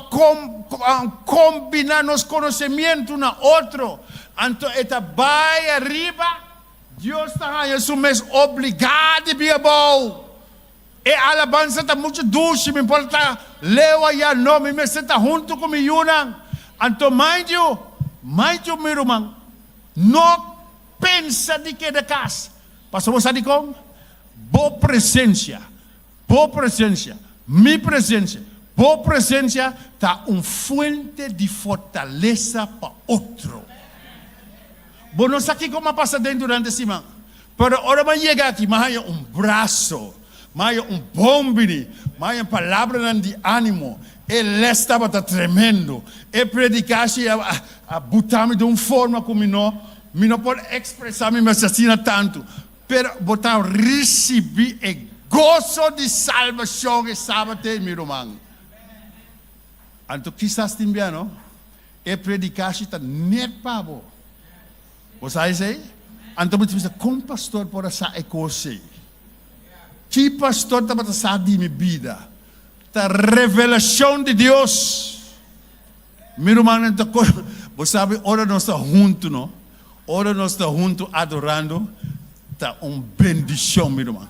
kombiná nos konosemientu na otro. Anto e ta bai ariba. Dios ta haña su mes obligá di bia bou. E alabansa ta muchu dushi, mi por ta leu ayá, no, mi mester ta huntu ku mi yunan. Anto mind you, mind you mi ruman, no pensa di keda kas, pasobra bo sa dikon? Bo presensia, bo presensia, mi presensia, bo presensia ta un fuente di fortalesa pa otro. Bo no sa kiko m'a pasa den durante siman, pero ora m'a yega aki m'a haña un braso, m'a haña un bon bini, m'a haña palabranan di ánimo. E les tabata tremendo. E predikashi a a buta mi den un forma ku mi no mi no por ekspresá mi mes asina tantu. Pero bo ta risibí e goso di salbashon e sabat ei, mi ruman. Anto kisas tin bia no? E predikashi ta net pa bo. Bo sa esei? Anto bo ta bisa, Kon pastor por a sa e kos ei? Ki pastor tabata sa di mi bida? Ta revelashon di Dios. Mi rumannan ta kor, bo sabi ora nos ta huntu no, ora nos ta huntu adorando, ta un bendishon mi ruman.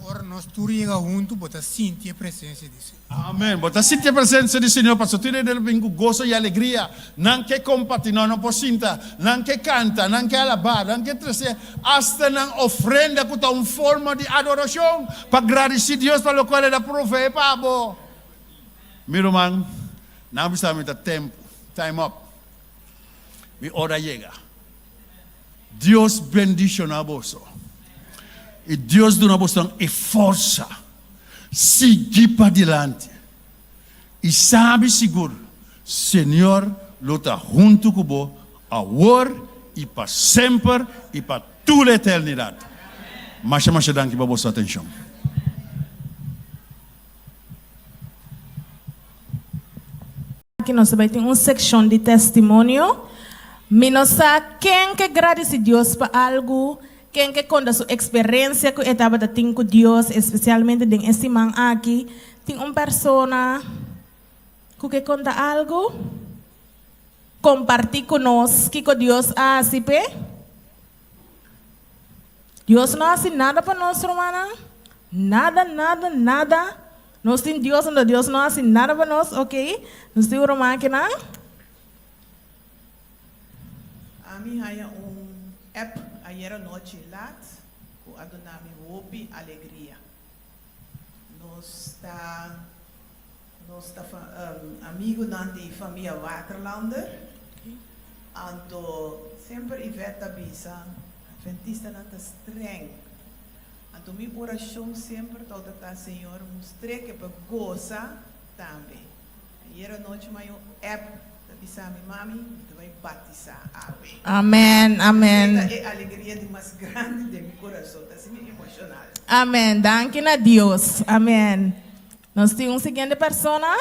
Ora nos tur yega huntu bo ta sinti e presensia di Señor. Amen. Bo ta sinti e presensia di Señor pasobra tur hende lo bin ku goso i alegria. Nan ke kompartí, nan no por sinta. Nan ke kanta, nan ke alabá, nan ke trese asta nan ofrenda ku ta un forma di adorashon pa gradisí Dios pa lokual el a proveé pa bo. Mi ruman, nan a bisa mi ta tempu, time up. Mi ora a yega. Dios bendishoná boso i Dios duna bosonan e forsa. Sigui padilanti i sabi sigur Señor lo ta huntu ku bo awor i pa semper i pa tur eternidat. Masha masha danki pa boso atenshon. Aki nos ta bai tin un sekshon di testimonio. Mi no sa ken ke gradisi Dios pa algu, ken ke konta su eksperensia ku e tabata tin ku Dios, espesialmente den e siman aki. Tin un persona ku ke konta algu? Kompartí ku nos kiko Dios a hasi p'e. Dios no a hasi nada pa nos, rumannan. Nada, nada, nada. Nos tin Dios anto Dios no a hasi nada pa nos, ok. Nos tin un ruman akinan. Ami haña un app ayera nochi lat ku a duna mi hopi alegria. Nos ta nos ta amigunan di famia Waterlander, anto semper Yvette ta bisa Adventistanan ta streng. Anto mi orashon semper tabata ta Señor mustr'é ke pa gosa tambe. Ayera nochi mi a un app ta bisa mi, Mami, mi ta bai batisá awe. Amen, amen. Esei ta e alegria di mas grandi den mi kurason. Ta hasi mi emoshonal. Amen, danki na Dios. Amen. Nos tin un siguiente persona.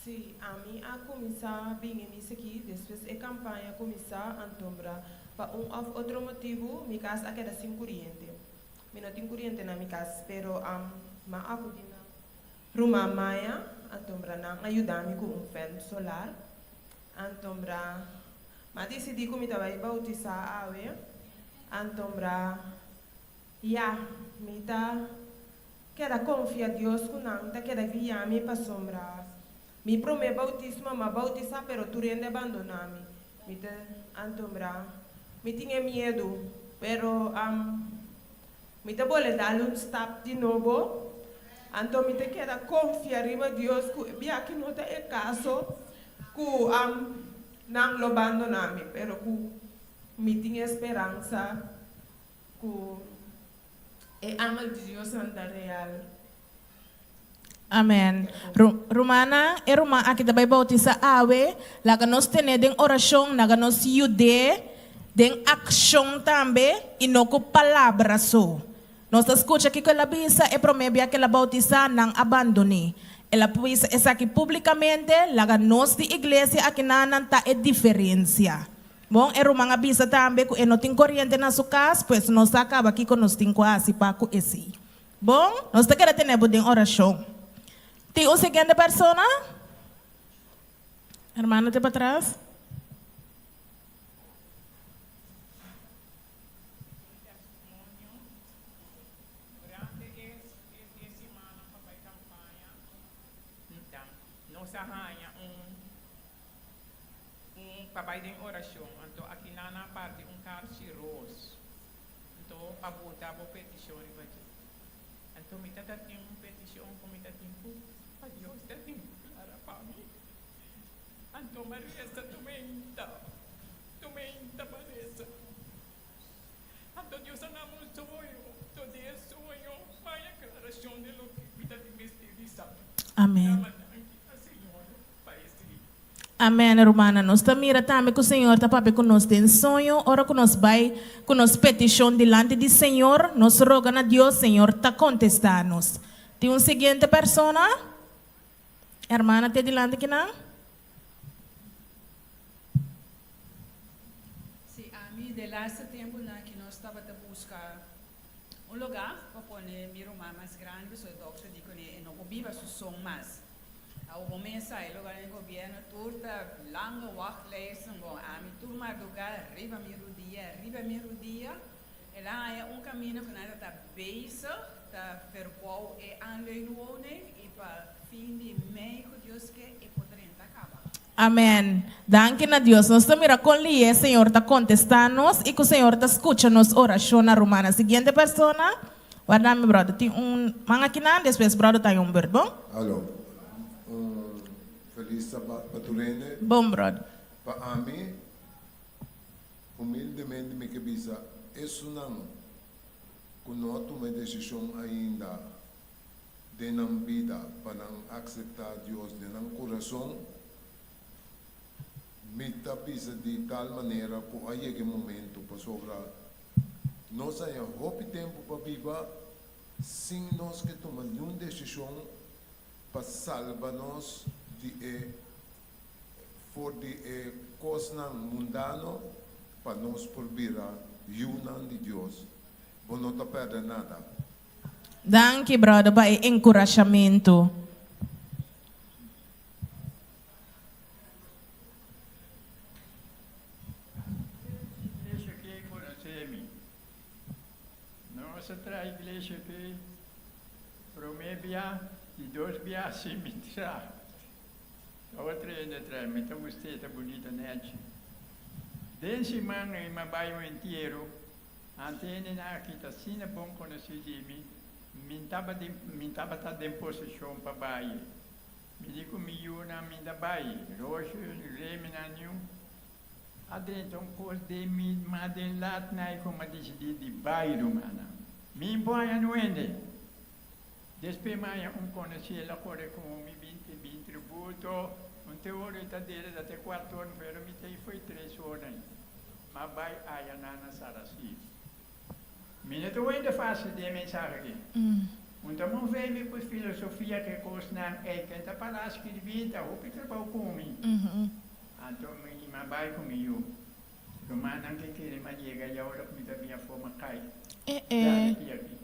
Sí, ami a kuminsá bin e misa aki despues e kampaña kuminsá antombra pa un òf otro motibu mi kas a keda sin kuriente. Mi no tin kuriente na mi kas, pero m'a akudí na Ruman Maya, antombra nan a yuda mi ku un fèn solar. Antombra m'a disidí ku mi ta bai boutisá awe, antombra ya mi ta Keda konfia Dios ku nan ta keda guia mi pasobra mi promé boutismo m'a boutisá pero tur hende a bandoná mi. Mi ta antombra mi tin e miedu pero mi ta bole dal un stap di nobo anto mi ta keda konfia riba Dios ku e biaha no ta e kaso ku nan lo bandoná mi pero ku mi tin e speransa ku e angel di Diosnan ta real. Amen. Rumannan, e ruman aki ta bai bautisa awe. Laga nos ten'é den orashon, laga nos yud'é den akshon tambe i no ku palabra so. Nos ta skucha kiko el a bisa e promé bia ku el a bautisá, nan a bandon'é. El a bisa esaki públikamente, laga nos di iglesia akinanan ta e diferensia. Bon, e ruman a bisa tambe ku e no tin koriente na su kas, pues nos ta kaba kiko nos tin ku hasi pa ku esei. Bon, nos ta keda tene bo den orashon. Tin un siguiente persona? Hermano te patras. Nos a haña un un pa bai den orashon anto aki nan a parti un karchi ros anto pa bota bo petishon riba dje anto mi ta ta tin un petishon ku mi ta tin ku pa Dios ta tin klara pa mi anto mi a resa tumenta tumenta pa resa anto Dios a dami un soño anto den e soño mi a haña klarashon di loke mi ta tin mester di sa. Amen. Dama danki na Señor pa esei. Amen rumannan. Nos ta mira tambe ku Señor ta papia ku nos den soño. Ora ku nos bai ku nos petishon dilanti di Señor, nos roga na Dios, Señor ta kontestá nos. Tin un siguiente persona? Hermana te dilanti kinan? Si, ami de laatste tempunan ki nos tabata buska Un lugá pa pone mi ruman mas grandi pasobra e dokter di kuné e no por biba su son mas. Awor bo mes sa e lugá den gobièrnu tur ta lange wachtlijsten. Bon, ami tur mardugá riba mi rudia, riba mi rudia. El a haña un kaminda ku nan ta ta bezig ta verbouw e aanleunwoning i pa fin di mei ku Dios ke e por drenta kaba. Amen. Danki na Dios. Nos ta mira kon lié Señor ta kontestá nos i ku Señor ta skucha nos orashonnan, rumannan. Siguiente persona. Warda mi bròder. Tin un man akinan, despues bròder ta yon bùrt, bon? Alo. Un felis sabat pa tur hende. Bon, bròder. Pa ami, humildemente mi ke bisa esunnan ku no a tuma e desishon ainda den nan bida pa nan akseptá Dios den nan kurason, mi ta bisa di tal manera ku a yega e momentu, pasobra nos haña hopi tempu pa biba sin nos ke tuma niun desishon pa salba nos di e for di e kosnan mundano pa nos por bira yunan di Dios. Bo no ta pèrdè nada. Danki brother pa e enkurashamentu. Iglesia ke konosé mi. Nos a traha iglesia ke promé bia di dos bia si mi traha. Otro hende traha, mi ta gust'é, ta bunita nèchi. Den siman ei mi a bai un entiero. Ante hendenan aki ta asina bon konosí di mi, mi tabatin, mi tabata den posishon pa bai. Mi di ku mi yunan mi ta bai, Roshu, Reminan niun a drenta un kos den mi, ma den lat nai ku mi a disidí di bai, rumannan. Mi por haña nuende. Despues mi haña un konosí, el a kore ku mi binti bin tributo, un te ora i ta dera ta te kuater ora, pero mi ta ei fo'i tres ora ei. Ma bai aya nan na Sarasí. Mi no ta wende fácil den e mensahe aki. Un ta move mi ku filosofia ku e kosnan ei ken ta para skirbí ta hopi trabou ku mi. Anto mi ma bai ku mi yu. Rumannan ke kere ma yega ya ora ku mi ta bin afó ma kai. Dale pia aki.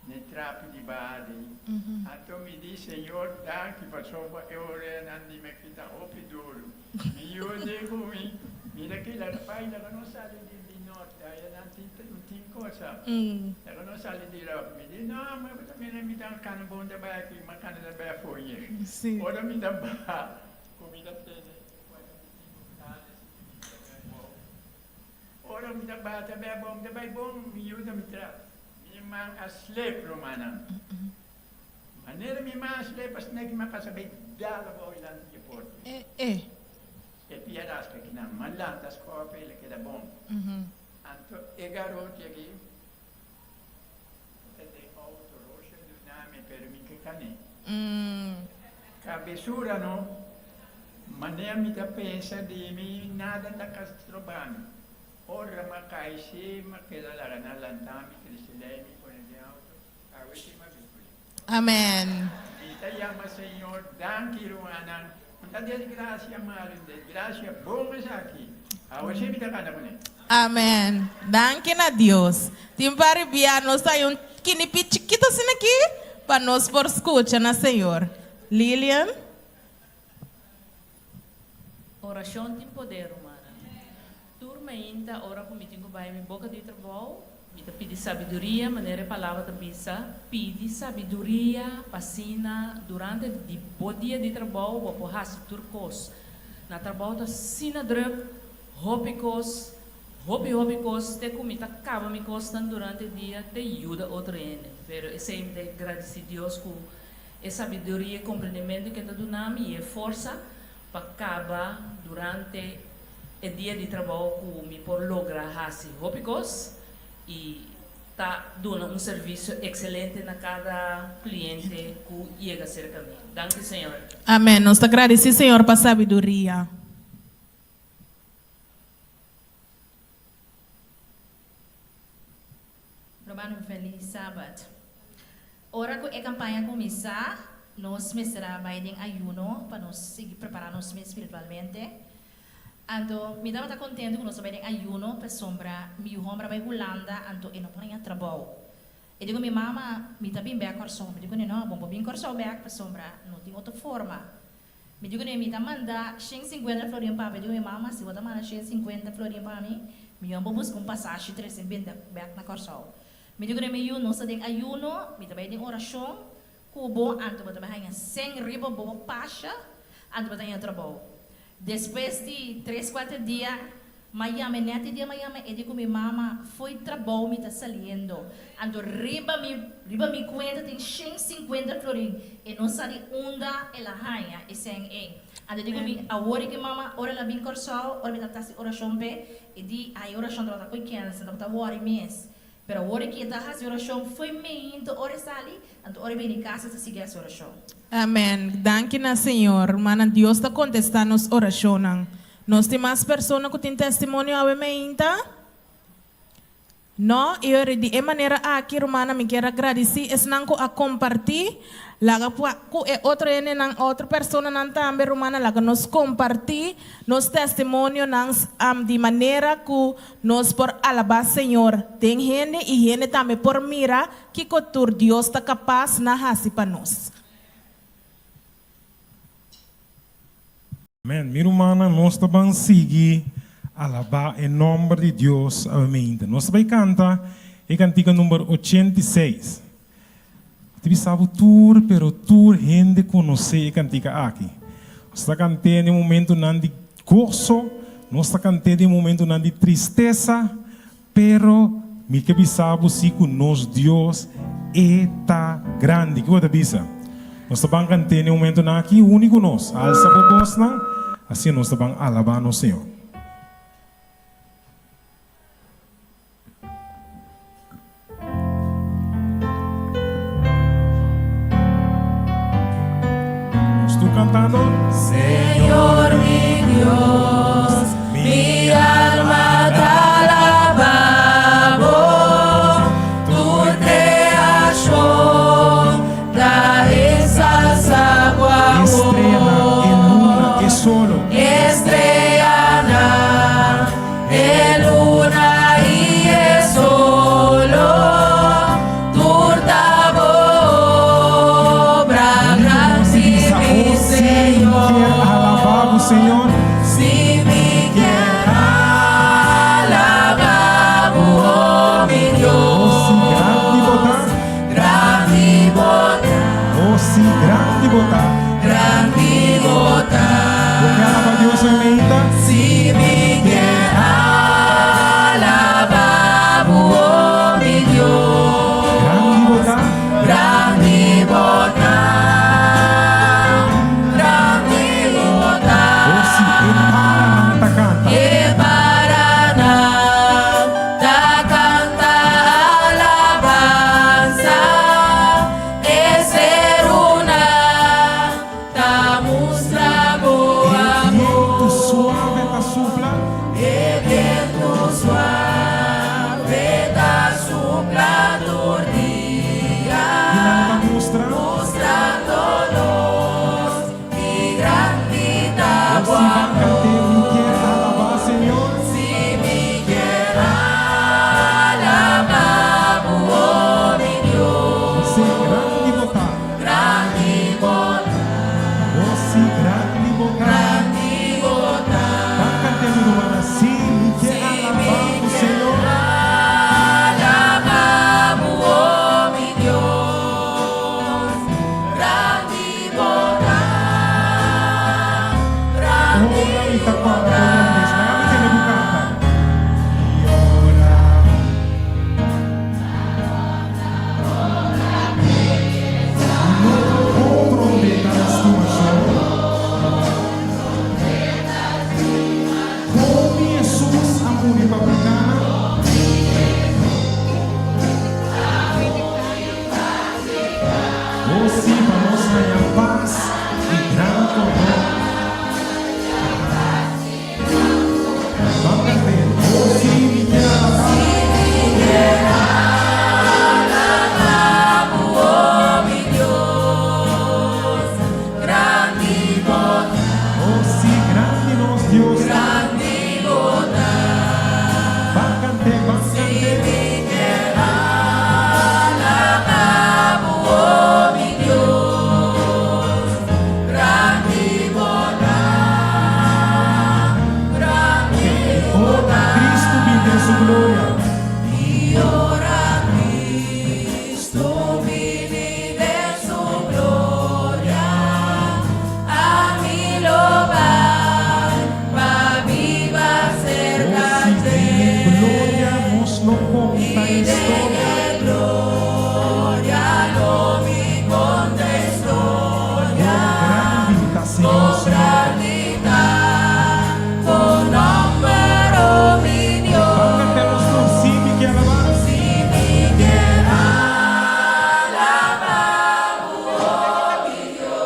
Ne trapi di baha dei. Anto mi di, Señor, danki pasobra e oreanan di mi aki ta hopi duru. Mi yu di ku mi, Mira ki laga bai, laga nos sali di di norte, aya nan tin tin cosa. Laga nos sali di ròk. Mi di, No, ma bo ta mira mi ta kana bon ta bai aki, ma kana ta bai afó yega. Ora mi ta baha, ku mi ta tene 45 grado si mi ta bai bou. Ora mi ta baha ta bai bou, mi ta bai bon, mi yu ta mi tras. Mi man a slep, rumannan. Manera mi man a slep asina ki mi a pasa bay dal abou dilanti di e porta. E pia rasca kinan. Mi a lanta scope el a keda bon. Anto e garoti aki ta den auto Roosje duna mi pero mi ke kane. Cabesura no. Manera mi ta pensa di mi nada ta castroba mi. Ora mi a kai si mi a keda laga nan lanta mi trece lei mi pone den auto. Awe si mi a bin kuli. Amen. Mi ta yama Señor danki rumannan. Un ta desgracia malo un desgracia bon esaki. Awe si mi ta kanta kuné. Amen. Danki na Dios. Tin par bia nos ta hay un kinipi chikito asina aki pa nos por skucha na Señor. Lilian. Orashon tin poder, rumannan. Tur mainta ora ku mi tin ku bai mi boka di trabou, mi ta pidi sabiduria, manera e palabra ta bisa, pidi sabiduria pa asina durante di bo dia di trabou bo por hasi tur kos. Na trabou ta asina druk, hopi kos, hopi hopi kos, te ku mi ta kaba mi kosnan durante dia te yuda otro hende. Pero esei mi ta gradisi Dios ku e sabiduria i komprendimentu ku e ta duna mi i e forsa pa kaba durante e dia di trabou ku mi por logra hasi hopi kos i ta duna un servisio ekselente na kada kliente ku yega serka mi. Danki Señor. Amen. Nos ta gradisi Señor pa sabiduria. Ruman un felis Sabat. Ora ku e kampaña kuminsá, nos mester a bai den ayuno pa nos sigui prepará nos mes spiritualmente. Anto mi tabata kontentu ku nos a bai den ayuno pasobra mi yu hòmber a bai Hulanda anto e no por haña trabou. E di ku mi mama, Mi ta bin bèk Kòrsou. Mi di kuné, No, bo por bin Kòrsou bèk pasobra no tin otro forma. Mi di kuné, Mi ta manda 150 florin pa bo. E di ku mi mama, Si bo ta manda 150 florin pa mi, mi yòn por buska un pasashi trese bin bèk na Kòrsou. Mi di ku mi yu, nos ta den ayuno, mi ta bai den orashon ku bo, anto bo ta bai haña sen riba bo pasha, anto bo ta haña trabou. Despues di tres kuater dia, m'a yama e nèt e dia m'a yama e di ku mi mama, fo'i trabou mi ta saliendo, anto riba mi riba mi kuenta tin 150 florin, e no sa di unda el a haña e sen ei. Anto di ku mi, awor e ku mama, ora el a bin Kòrsou, ora mi ta hasi orashon p'e, e di, ai orashon tabata ko'i kèns, tabata wòri mes. Pero awor e ke ta hasi orashon fo'i meinto ora e sali, anto ora e bini kas e ta sigui hasi orashon. Amen. Danki na Señor. Rumannan, Dios ta kontestá nos orashonnan. Nos tin mas persona ku tin testimonio awe meinta? No? I ora di e manera aki, rumannan, mi kier a gradisí esnan ku a kompartí. Laga ku e otro hendenan, otro personanan tambe, rumannan, laga nos kompartí nos testimonionan di manera ku nos por alabá Señor den hende i hende tambe por mira kiko tur Dios ta kapas na hasi pa nos. Amen. Mi rumannan, nos ta ban sigui alabá e nòmber di Dios awe-meinta. Nos ta bai kanta e kantika number 86. Ta bisa bo tur, pero tur hende konosé e kantika aki. Nos ta kant'é den momentunan di goso, nos ta kant'é den momentunan di tristesa, pero mi ke bisa bo si ku nos Dios e ta grandi. Kiko bo ta bisa? Nos ta ban kant'é den momentunan aki, uni ku nos, alsa bo bosnan, asina nos ta ban alabá nos Señor. Nos tur cantando. Señor mi Dios, mi alma ta alaba bo, tur creacion ta ensalsa bo E estreanan, e luna, e solo. Estreanan, E luna i e solo, tur ta bo obra, grandi mi Señor. Si mi kier alabá bo, oh mi Dios, grandi bo ta. Oh si grandi bo ta. Grandi bo ta. Bo ke alabá Dios hoy meinta? Si mi ke alabá bo, oh mi Dios. Grandi bo ta. Grandi bo ta. Grandi bo ta. Oh si e paranan ta kanta. E paranan ta kanta alabansa. E serunan ta. Oh sí, pa nos haña pas i gran kondon. Ban kant'é. Oh sí, mi kier alabá. Oh sí, grandi nos Dios ta. Ban kant'é, ban kant'é. Ora Cristo bin den su gloria. I ora Cristo bini den su gloria, ami lo bai pa biba Oh serka sí, dje. den e gloria nos lo conta I den historia. e gloria lo mi konta Kon historia. grandi ta Señor Kon su nomber. grandi ta bo nòmber, o mi Ban cant'é Dios. nos tur, sí, mi ke alabá. Si mi ke alabá bo, o mi Dios.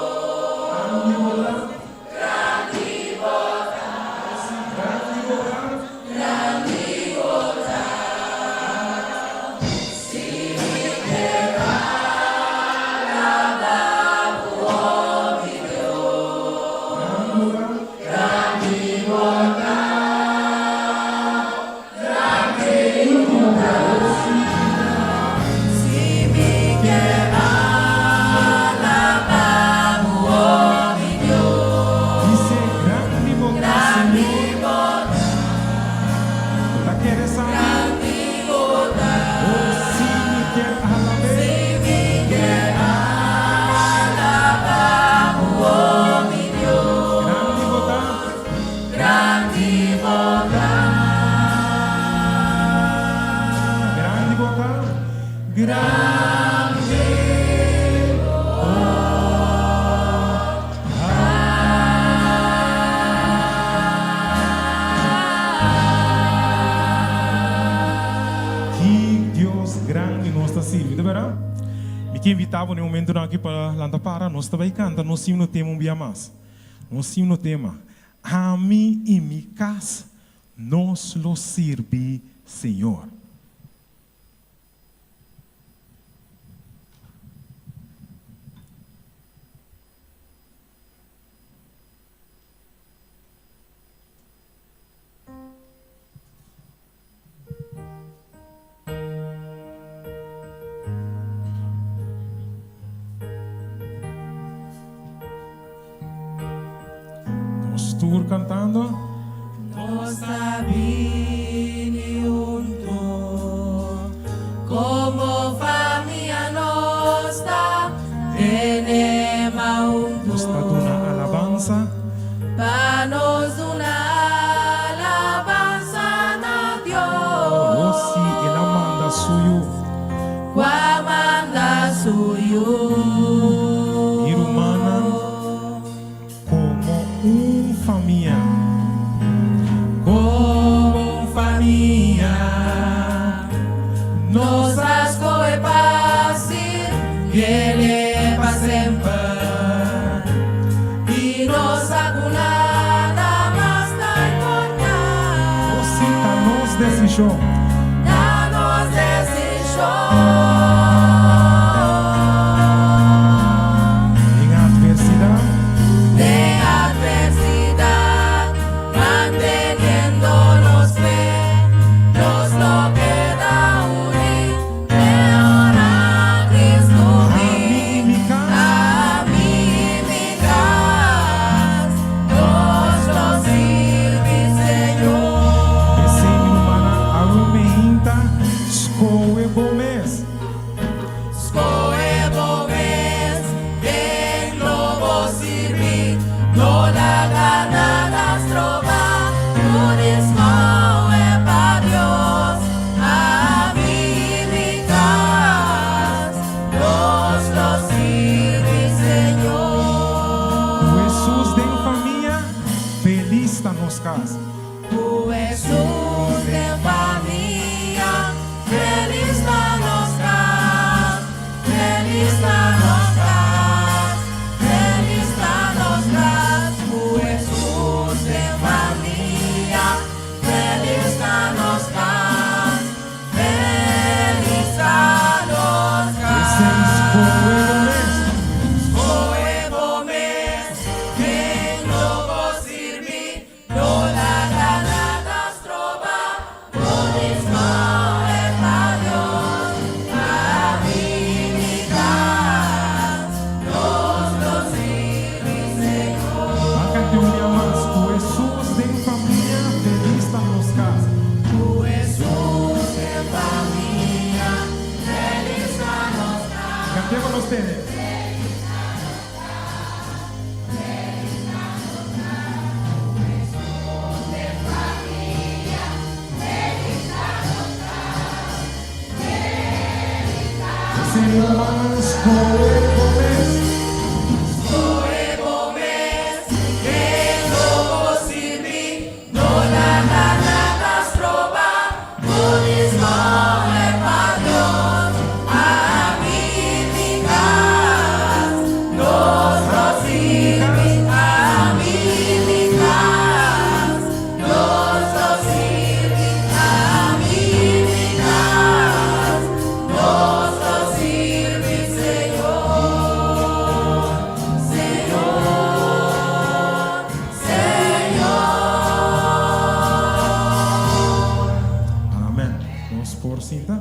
Grandi bo ta. Grandi bo ta. Grandi bo ta. Grandi bo ta. Si mi ke alabá bo, o mi Dios. Grandi bo ta. Grandi bo ta. Grandi bo ta. Si mi ke alabá bo, o mi Dios. Bis'é grandi bo ta, Grandi Señor. bo ta. Bo ta kere sa? Grandi bo ta. Oh, sí, mi ke alab'é. Si mi ke alabá bo, o mi Dios. Grandi bo ta. Grandi bo ta. Grandi bo ta. Grandi bo ta. Ki Dios grandi nos ta sirbi, ta berdad? Mi ke invita bo na e momentonan aki pa lanta para, nos ta bay canta nos himno tema un bia mas. Nos himno tema, Ami y mi cas, nos lo sirbi Señor. Nos tur cantando. Nos ta bini huntu komo famia nos ta tene man huntu. Nos ta duna alabansa. Pa nos duna alabansa na Oh sí, Dios. El a manda su yu. Ku a manda su yu. Mi rumannan komo un famia. Komo un famia. Nos a skohe pa sirbié pa semper. I nos sa ku nada mas ta importá. Oh sí, ta nos desishon. Ta nos desishon. Den atversidat. Den atversidat, manteniendo nos fe, nos lo keda uní, te ora Cristo Ami i mi kas. Ami i mi kas, nos lo sirbi Señor. P'esei mi rumannan, awe tene. Sin mas skohe bo mes. Skohe bo mes, ken lo bo sirbi? No laga nada stroba bo di skohe pa Dios. Ami i mi kas, nos lo sirbi. Ami i mi kas, nos lo sirbi. Ami i mi kas, nos lo sirbi Señor, Señor, Señor. Amen. Nos por sinta.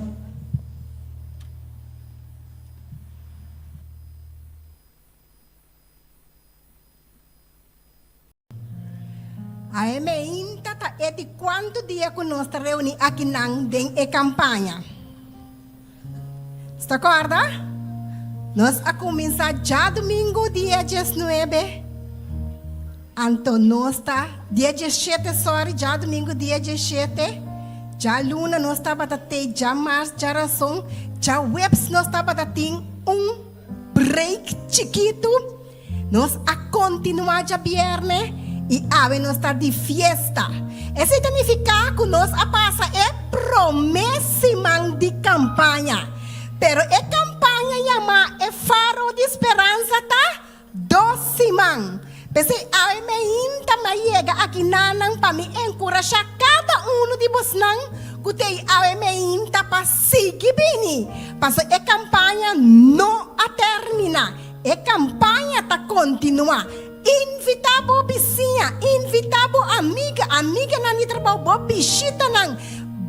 Ae meinta ta e di kuantu dia ku nos ta reuní akinan den e kampaña. Sta kòrda? Nos a kuminsá djadumingu dia diesnuebe, anto nos ta dia diesshete, sòri, djadumingu dia diesshete, djaluna nos tabata tei djamars, djarason, djaweps nos tabata tin un break chikitu. Nos a kontinuá djabièrnè i awe nos ta di fiesta. Esei ta nifiká ku nos a pasa e promé siman di kampaña. Pero e kampaña yamá E Faro di Speransa ta dos siman. P'esei awe meinta mi a yega aki nanan pa mi enkurashá kada unu di bosnan ku t'ei awe meinta pa sigui bini, pasobra e kampaña no a terminá. E kampaña ta kontinuá. Invitá bo bisiña, invitá bo amiga, amiganan di trabou, bo bishitanan.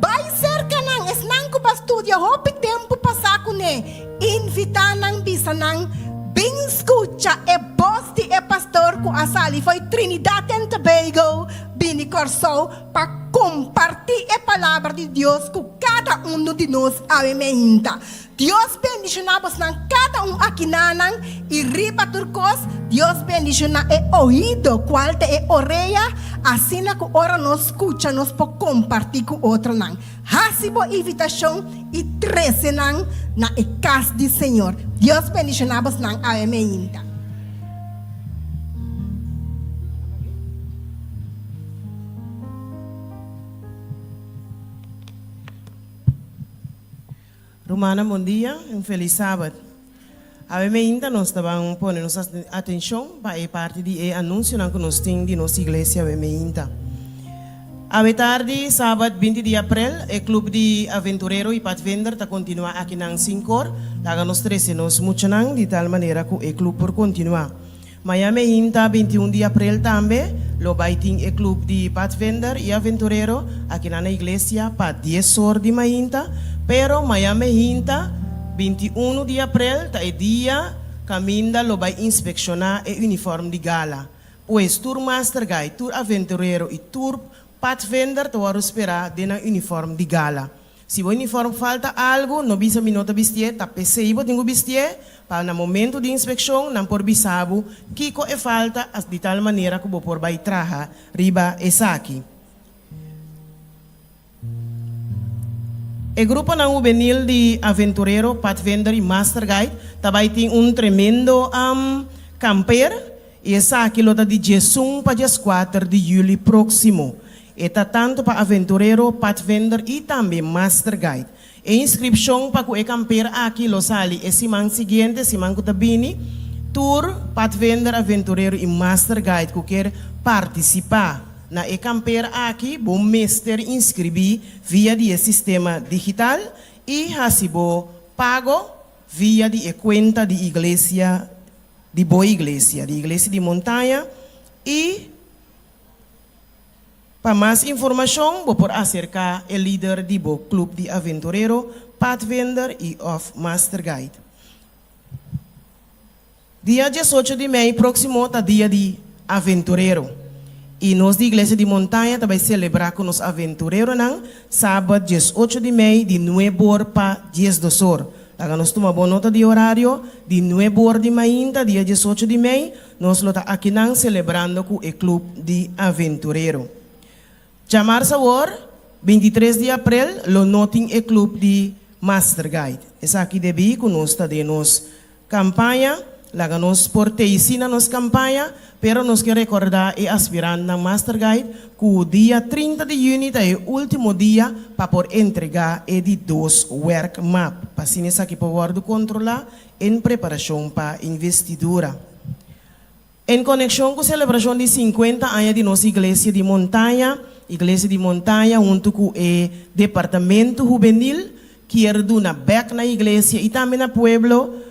Bai serka nan, esnan ku bo a studia hopi tempu pasá kuné. Invitá nan, bisa nan, Bin skucha e bos di e pastor ku a sali fo'i Trinidad and Tobago bini Kòrsou pa kompartí e Palabra di Dios ku kada unu di nos awe meinta. Dios bendiciona bosnan cada un akinanan y riba tur cos Dios bendiciona e oido cual ta e orea asina cu ora nos scucha nos por comparti cu otronan. Haci bo invitacion y trece nan na e cas di Señor. Dios bendiciona bosnan awe meinta. Rumannan bon dia y un feliz sabat. Awe meinta nos ta ban pone nos atencion pa e parti di e anuncionan cu nos tin di nos iglesia awe meinta. Awe tardi, sabat 20 di aprel, e club di Aventurero y Padvinder ta continua akinan sin cor. Laga nos trece nos muchanan di tal manera cu e club por continua. Maña meinta 21 di aprel tambe lo bai tin e club di Padvinder y Aventurero akinan na iglesia pa dies or di mainta, pero maña meinta 21 di aprel ta e dia caminda lo bai inspecciona e uniform di gala. Pues tur Master Guide, tur Aventurero y tur Padvinder ta worde spera den nan uniform di gala. Si bo uniform falta algu, no bisa mi no ta bistié, ta p'esei bo tin ku bistié, pa na momentu di inspekshon nan por bisa bo kiko e falta di tal manera ku bo por bai traha riba esaki. E gruponan hubenil di Aventurero, Padvinder i Master Guide ta bai tin un tremendo kamper i esaki lo ta di diesun pa dieskuater di yüli próksimo. E ta tantu pa aventurero, padvinder i tambe master guide. E inskripshon pa ku e kamper aki lo sali e siman siguiente, siman ku ta bini. Tur padvinder, aventurero i master guide ku kier partisipá na e kamper aki bo mester inskribí via di e sistema digital i hasi bo pago via di e kuenta di iglesia di bo iglesia, di Iglesia di Montaña i. Pa mas informashon bo por aserká e lider di bo klup di aventurero, padvinder i òf master guide. Dia diesocho di mei próksimo ta dia di aventurero i nos di Iglesia di Montaña ta bai selebrá ku nos aventureronan sabat diesocho di mei di nuebor pa diesdosor. Laga nos tuma bon nota di orario, di nuebe or di mainta dia diesocho di mei, nos lo ta akinan selebrando ku e Club di Aventurero. Djamars awor, bintitres di aprel, lo no tin e Club di Master Guide. Esaki debí ku nos ta den nos Kampaña, Laga nos por teisi na nos kampaña, pero nos ke rekordá e aspirantnan Master Guide ku dia 30 di yüni ta e último dia pa por entregá e di dos werkmap, pa asina esaki por wòrdu kontrolá en preparashon pa investidura. En konekshon ku selebrashon di sinkuenta aña di nos Iglesia di Montaña, Iglesia di Montaña huntu ku e Departamento Hubenil kier duna bèk na Iglesia i tambe na pueblo,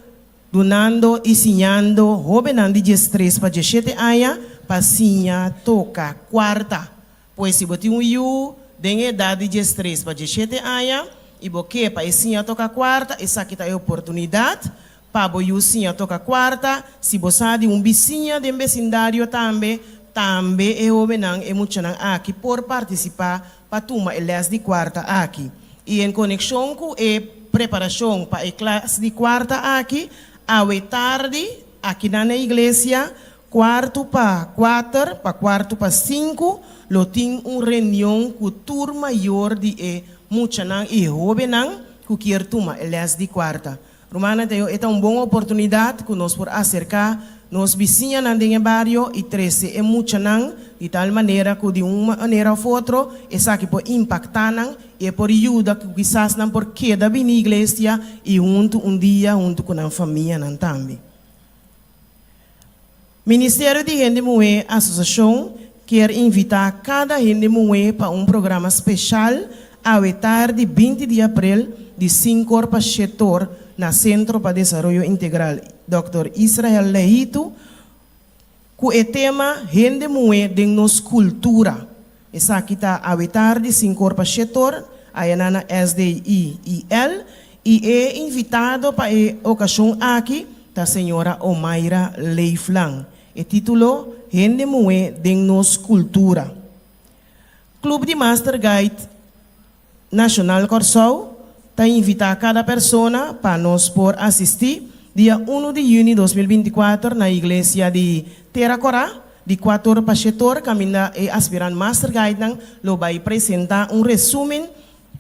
dunando i siñando hóbennan di diestres pa diesshete aña pa siña toka kuarta. Pues si bo tin un yu den e edat di diestres pa diesshete aña i bo ke pa e siña toka kuarta, esaki ta e oportunidat Pa bo yu siña toka kuarta, si bo sa di un bisiña den besindario tambe, tambe e hobennan, e muchanan aki por partisipá pa tuma e lès di kuarta aki. I en konekshon ku e preparashon pa e klas di kuarta aki, awe tardi, akinan na iglesia, kuartu pa kuater pa kuartu pa sinku, lo tin un reunion ku tur mayor di e muchanan i e hobennan ku kier tuma e lès di kuarta. Rumannan ta yo e ta un bon oportunidat ku nos por aserká nos bisiñanan den e bario i trese e muchanan di tal manera ku di un manera òf otro esaki por impaktá nan i e por yuda ku kisas nan por keda bini iglesia i huntu un dia huntu ku nan famianan tambe. Ministerio di Hende Muhé Asosiashon kier invitá kada hende muhé pa un programa speshal awe tardi 20 di aprel di sinku or pa shete or na Sentro pa Desaroyo Integral Dòkter Israel Leito ku e tema Hende Muhé den nos Kultura. Esaki ta awe tardi sinku or pa shete or ayanan na SDIIL I e invitado pa e okashon aki ta señora Omaira Leeflang. E título, Hende muhé den nos kultura. Club di Master Guide Nashonal Kòrsou ta invitá kada persona pa nos por asistí dia unu di yüni 2024 na Iglesia di Tera Kòrá di kuator pa shetor kaminda e aspirant Master Guidenan lo bai presentá un resúmen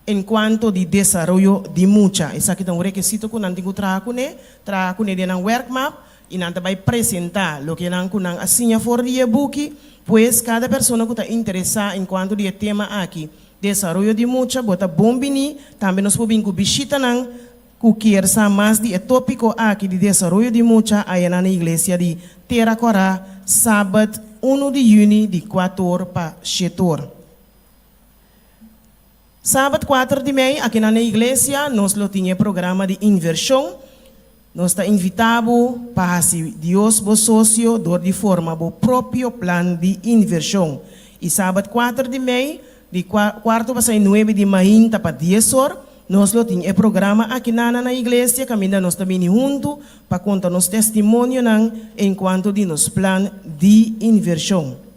En cuanto di desaroyo di mucha, esaki ta un rekisito cu nan tin cu traha cune, traha cune den nan werkmap y nan ta bay presenta loke nan cu nan a siña for di e buki. Pues cada persona cu ta interesa en cuanto di e tema aki, desaroyo di mucha, bo ta bon bini. Tambe nos por bin cu bishitanan cu kier sa mas di e topico aki di desaroyo di mucha aya na na Iglesia di Tera Cora, Sabad unu di juni di cuator pa shetor. Sabat kuater di mei akinan na iglesia nos lo tin e programa di invershon. Nos ta invitá bo pa hasi Dios bo sosio dor di forma bo propio plan di invershon. I sabat kuater di mei di kuarto pasá i nuebe di mainta pa dies or nos lo tin e programa akinan na iglesia kaminda nos ta bini huntu pa konta nos testimonionan enkuanto di nos plan di invershon.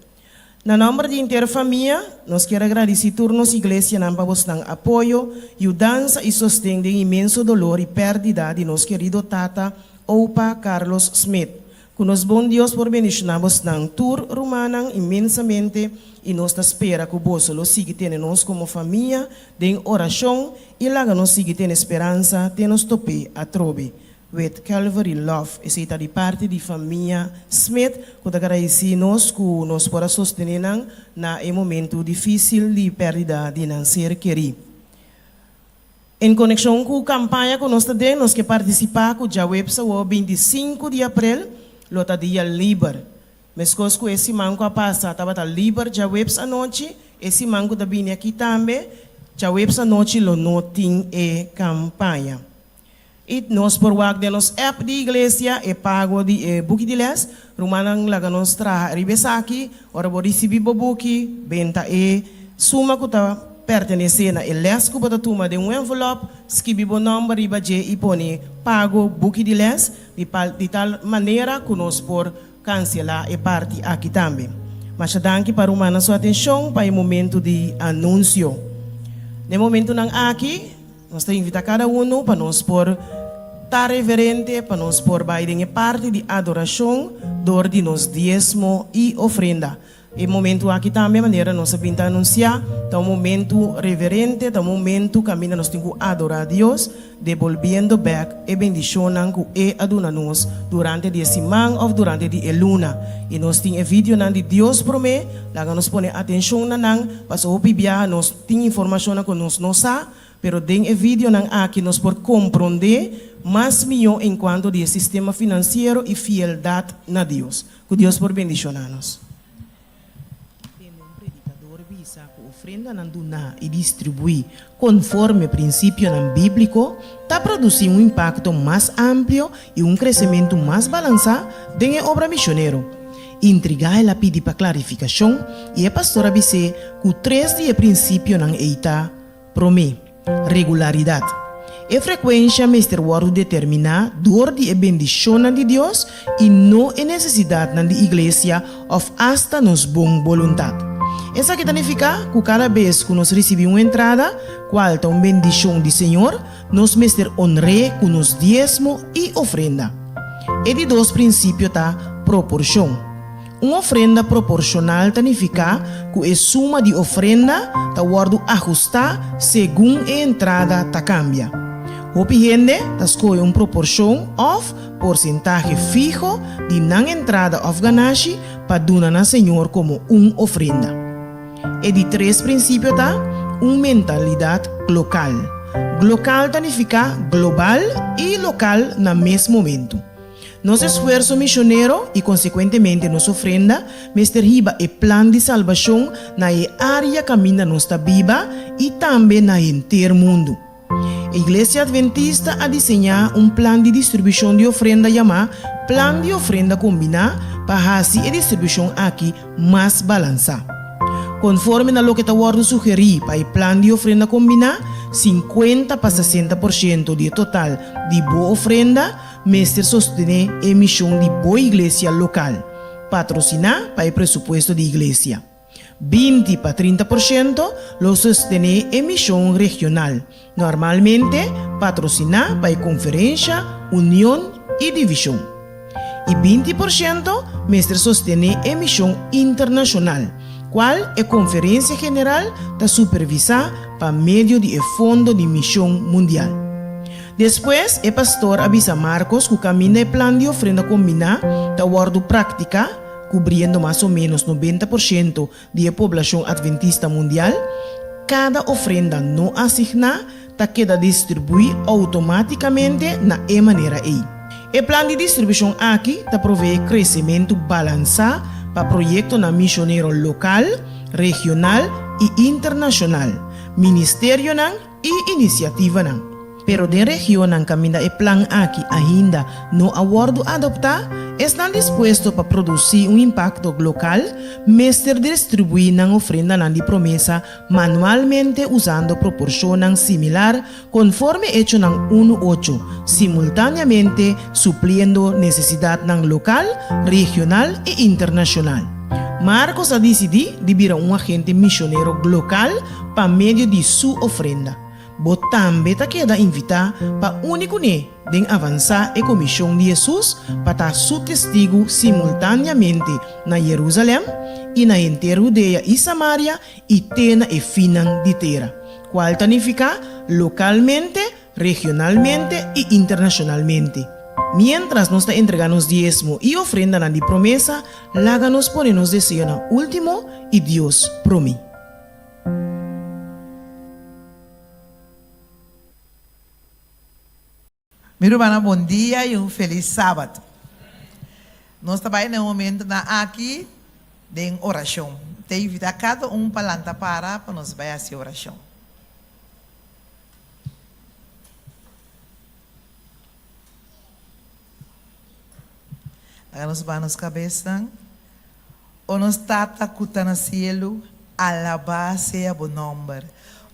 Na nòmber di henter famia, nos kier a gradisí tur nos iglesianan pa bosnan apoyo, yudansa i sosten den inmenso dolor i pèrdida di nos kerido tata, Opa Carlos Smith. Ku nos bon Dios por bendishoná bosnan tur, rumannan, inmensamente i nos ta spera ku boso lo sigui tene nos komo famia den orashon i laga nos sigui tene speransa te nos top'é atrobe. With Calvary Love. Esei ta di parti di famia Smith ku ta gradisí nos ku nos por a sostené nan na e momentu difísil di pèrdida di nan ser kerí. En konekshon ku kampaña ku nos ta den, nos ke partisipá ku djaweps awor 25 di aprel lo ta dia liber. Meskos ku e siman ku a pasa tabata liber djaweps anochi, e siman ku ta bini aki tambe djaweps anochi lo no tin e kampaña. I nos por wak den nos app di iglesia e pago di e buki di les. Rumannan laga nos traha riba esaki. Ora bo risibi bo buki, benta e suma ku ta pertenesé na e les ku bo ta tuma den un envelop, skibi bo nòmber riba dje i pone pago buki di les di di tal manera ku nos por kanselá e parti aki tambe. Masha danki pa rumannan su atenshon pa e momentu di anunsio. Den momentunan aki. Nos ta invita cada uno pa nos por. ta reverente pa nos por bai den e parti di adorashon dor di nos diesmo i ofrenda. E momentu aki tambe, manera nos a bin ta anunsiá, ta un momentu reverente, ta un momentu kaminda nos tin ku adorá Dios, debolbiendo bèk e bendishonnan ku E a duna nos durante di e siman òf durante di e luna. I nos tin e videonan di Dios promé, laga nos pone atenshon na nan, pasobra hopi biaha nos tin informashonnan ku nos no sa, pero den e videonan aki nos por komprondé mas mihó enkuanto di e sistema finansiero i fieldat na Dios. Ku Dios por bendishoná nos. Tende un predikador bisa ku ofrendanan duná i distribuí konforme prinsipionan bíbliko ta produsí un impakto mas amplio i un kresementu mas balansá den e obra mishonero. Intrigá el a pidi pa klarifikashon i e pastor a bis'é ku tres di e prinsipionan ei ta, Promé, regularidat. E frekuensha mester wòrdu determiná dor di e bendishonnan di Dios i no e nesesidatnan di iglesia òf asta nos bon boluntat. Esaki ta nifiká ku kada bes ku nos risibí un entrada, kual ta un bendishon di Señor, nos mester onr'é ku nos diesmo i ofrenda. E di dos prinsipio ta proporshon. Un ofrenda proporshonal ta nifiká ku e suma di ofrenda ta wòrdu ahustá segun e entrada ta kambia. Hopi hende ta skohe un proporshon òf porsentahe fiho di nan entrada òf ganashi pa duna na Señor komo un ofrenda. E di tres prinsipio ta un mentalidat glokal. Glokal ta nifiká global i lokal na mes momentu. Nos esfuerso misionero i konsekuentemente nos ofrenda mester hiba e plan di salbashon na e área kaminda nos ta biba i tambe na henter mundu. E Iglesia Adventista a diseñá un plan di distribushon di ofrenda yamá Plan di Ofrenda Kombiná pa hasi e distribushon aki mas balansá. Konforme na loke ta wòrdu sugerí pa e plan di ofrenda kombiná, 50 pa 60% di e total di bo ofrenda Mester sostené e mishon di bo iglesia lokal, patrosiná pa e presupuesto di iglesia. 20 pa 30% lo sostené e mishon regional, normalmente patrosiná pa e konferensha, union i divishon. I 20% mester sostené e mishon internashonal, kual e konferensia general ta supervisá pa medio di e Fondo di Mishon Mundial. Despues e pastor a bisa Marcos ku kaminda e plan di ofrenda kombiná ta wòrdu praktiká, kubriendo mas o ménos 90% di e poblashon adventista mundial, kada ofrenda no asigná ta keda distribuí outomátikamente na e manera ei. E plan di distribushon aki ta proveé kresementu balansá pa proyektonan mishonero lokal, regional i internashonal, ministerionan i inisiativanan. Pero den regionnan kaminda e plan aki ainda no a wòrdu adoptá, esnan dispuesto pa produsí un impakto glokal mester distribuí nan ofrendanan di promesa manualmente usando proporshonnan similar konforme Echonan unu ocho, simultáneamente supliendo nesesidatnan lokal, regional i internashonal. Marcos a disidí di bira un agente mishonero glokal pa medio di su ofrenda. Bo tambe ta keda invitá pa uni kuné den avansá e komishon di Hesus pa ta su testigu simultáneamente na Jerusalèm i na henter Hudea i Samaria i te na e finnan di tera, kual ta nifiká lokalmente, regionalmente i internashonalmente. Miéntras nos ta entregá nos diesmo i ofrendanan di promesa, laga nos pone nos deseonan último i Dios promé. Mi rumannan bon dia y un feliz sabat. Nos ta bay na e momentonan aki den oracion. Ta invita cada un pa lanta para pa nos bay haci oracion. Laga nos baha nos cabesnan. O nos Tata ku ta na sielu, alabá sea bo nòmber.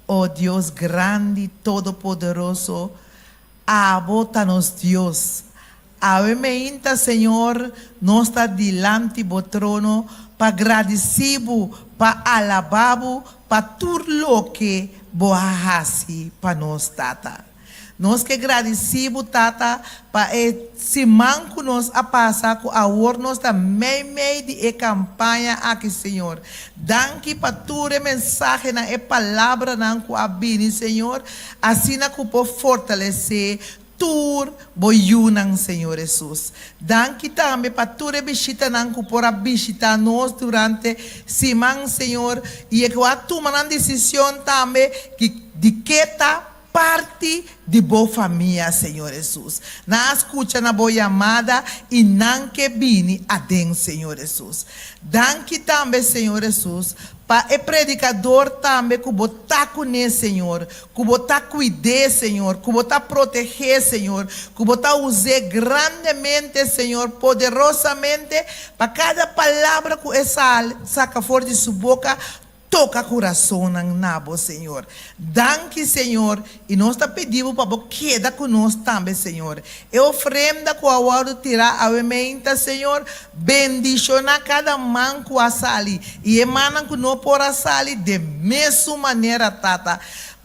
O Dios grandi, todopoderoso, abo ta nos Dios. Awe meinta, Señor, nos ta dilanti bo trono pa gradisí bo, pa alabá bo pa tur loke bo a hasi pa nos, Tata. Nos ke gradisí bo, Tata, pa e siman ku nos a pasa ku awor nos ta meimei di e kampaña aki, Señor. Danki pa tur e mensahenan, e palabranan ku a bini, Señor, asina ku por fortalesé tur bo yunan, Señor Hesus. Danki tambe pa tur e bishitanan ku por a bishitá nos durante siman, Señor, i e ku a tuma nan desishon tambe di ke ta parti di bo famia, Señor Hesus. Nan a skucha na bo yamada i nan ke bini aden, Señor Hesus. Danki tambe, Señor Hesus, pa e predikador tambe ku bo ta kuné, Señor, ku bo ta kuid'é, Señor, ku bo ta proteg'é, Señor, ku bo ta us'é grandemente, Señor, poderosamente, pa kada palabra ku e sal saka for di su boka toka kurasonnan na bo, Señor. Danki, Señor, i nos ta pidi bo pa bo keda ku nos tambe, Señor. E ofrenda ku a wòrdu tirá awe meinta, Señor, bendishoná kada man ku a sali i e mannan ku no por a sali den mesun manera, Tata.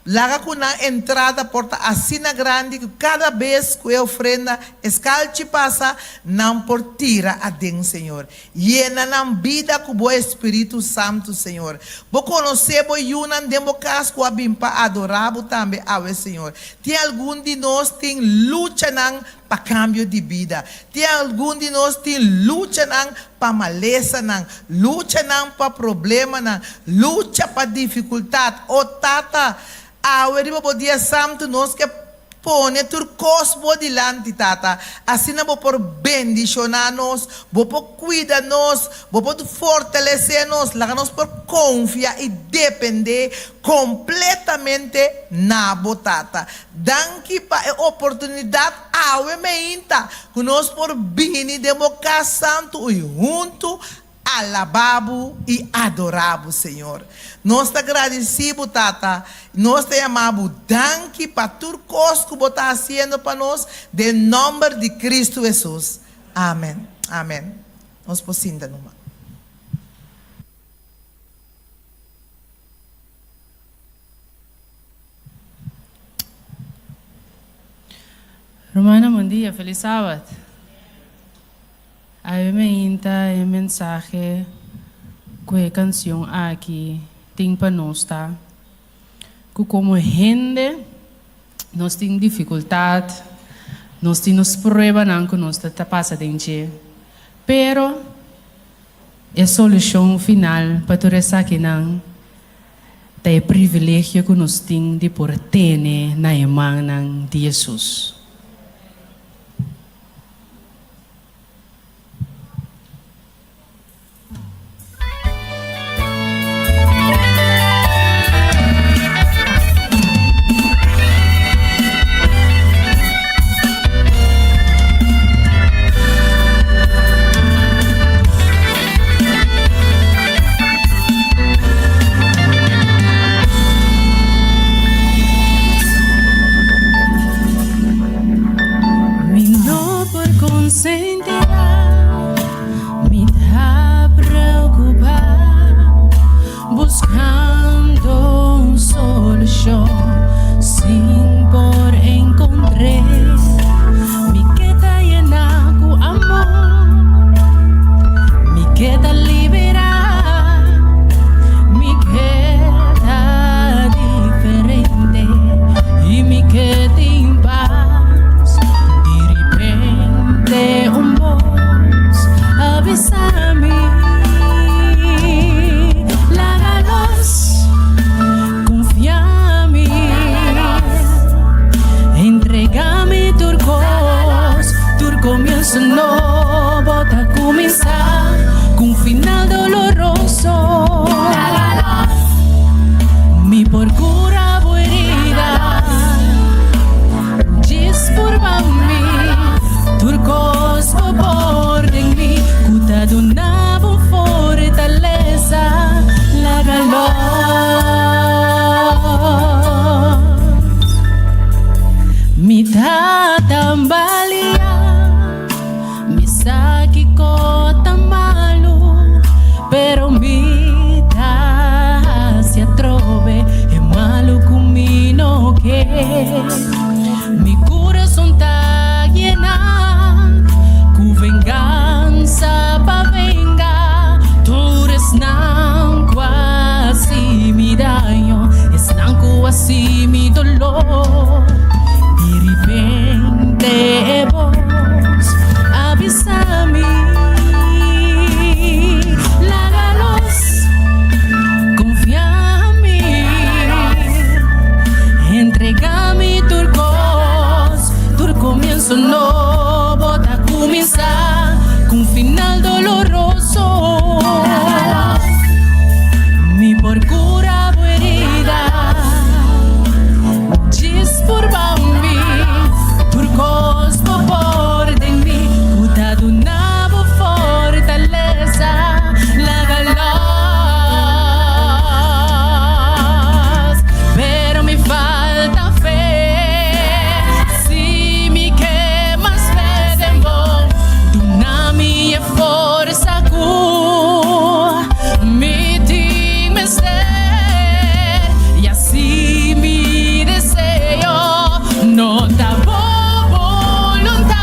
Laga ku nan entrada por ta asina grandi ku kada bes ku e ofrenda e skalchi pasa, nan por tira aden, Señor. Yena nan bida ku bo Espíritu Santu, Señor. Bo konosé bo yunan den bo kas ku a bin pa adorá bo tambe awe, Señor. Tin algun di nos tin luchanan pa kambio di bida. Tin algun di nos tin luchanan pa malesanan, luchanan pa problemanan, lucha pa difikultat. O Tata, awe riba bo dia santu nos ke pone tur kos bo dilanti, Tata. Asina bo por bendishoná nos, bo por kuida nos, bo por fortalesé nos, laga nos por konfia i dependé kompletamente na bo, Tata. Danki pa e oportunidat awe meinta ku nos por bini den bo kas santu i huntu alabá bo i adorá bo, Señor. Nos ta gradisí bo, Tata. Nos ta yama bo danki pa tur kos ku bo ta hasiendo pa nos, den nòmber di Kristu Hesus. Amen. Amen. Nos por sinta numa. Rumannan bon dia, felis sabat. Awe meinta e mensahe ku e kansion aki tin pa nos ta ku komo hende nos tin difikultat, nos tin nos pruebanan ku nos ta pasa den dje, pero e solushon final pa tur esakinan Ta e privilegio ku nos tin di por tene na e mannan di Hesus. doloroso. Mi por cura bo herida. Djis purba mi, tur cos bo por den mi, cu ta duna bo fortaleza. Laga los, pero mi falta fe. Si mi ke mas fe den bo, duna mi e forsa cu mi tin mester. Y asi mi deseo no ta bo voluntad,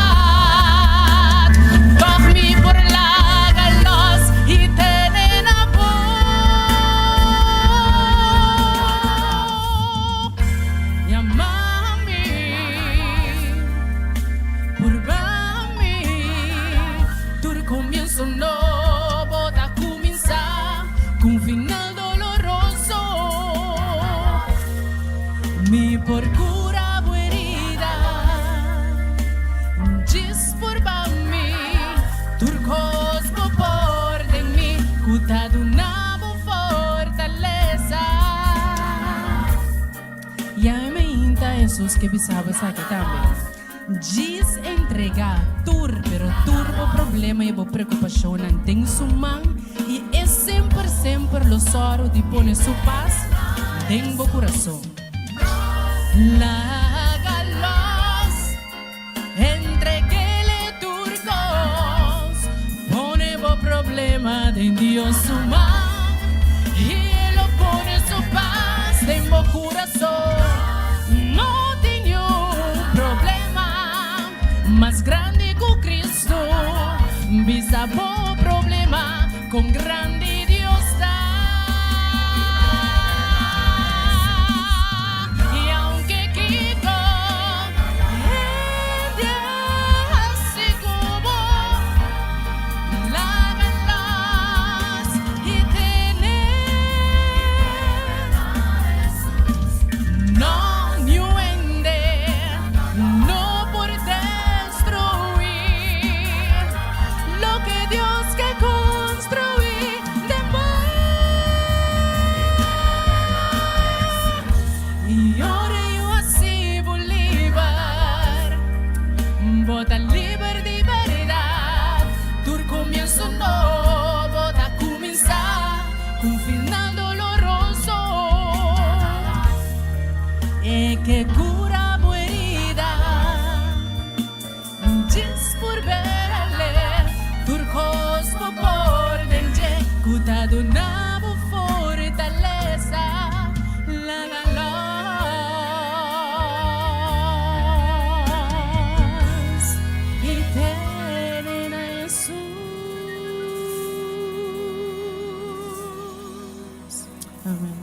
toch mi por laga los y tene na bo. Yama mi, purba mi, tur comienso nobo ta cuminsa cu un final doloroso. Mi por cura bo herida, djis purba mi, tur cos bo por den mi, cu ta duna bo fortaleza. Ya mi inta Jesus ke bisa bo esaki tambe. Djis entrega tur, pero tur bo problema i bo preokupashonnan den su man i e semper semper lo sòru di pone su pas den bo kurason. Laga los, entreg'ele tur kos, pone bo problema den Dios su man i e lo pone su pas den bo kurason. No tin niun problema mas grandi ku Cristo. Bisa bo problema kon grandi Dios ta. I aunke kiko hende hasi ku bo, laga los i tene. No niun hende no por destruí loke Dios ke construí den bo. I ora yu hasi bo liber, bo ta liber di berdad. Tur comienso nobo ta cuminsa cu un final doloroso. E ke cura bo herida, djis por bele, tur cos bo por den dje, cu ta duna bo fortaleza. Laga los y tene na Jesus. Amen.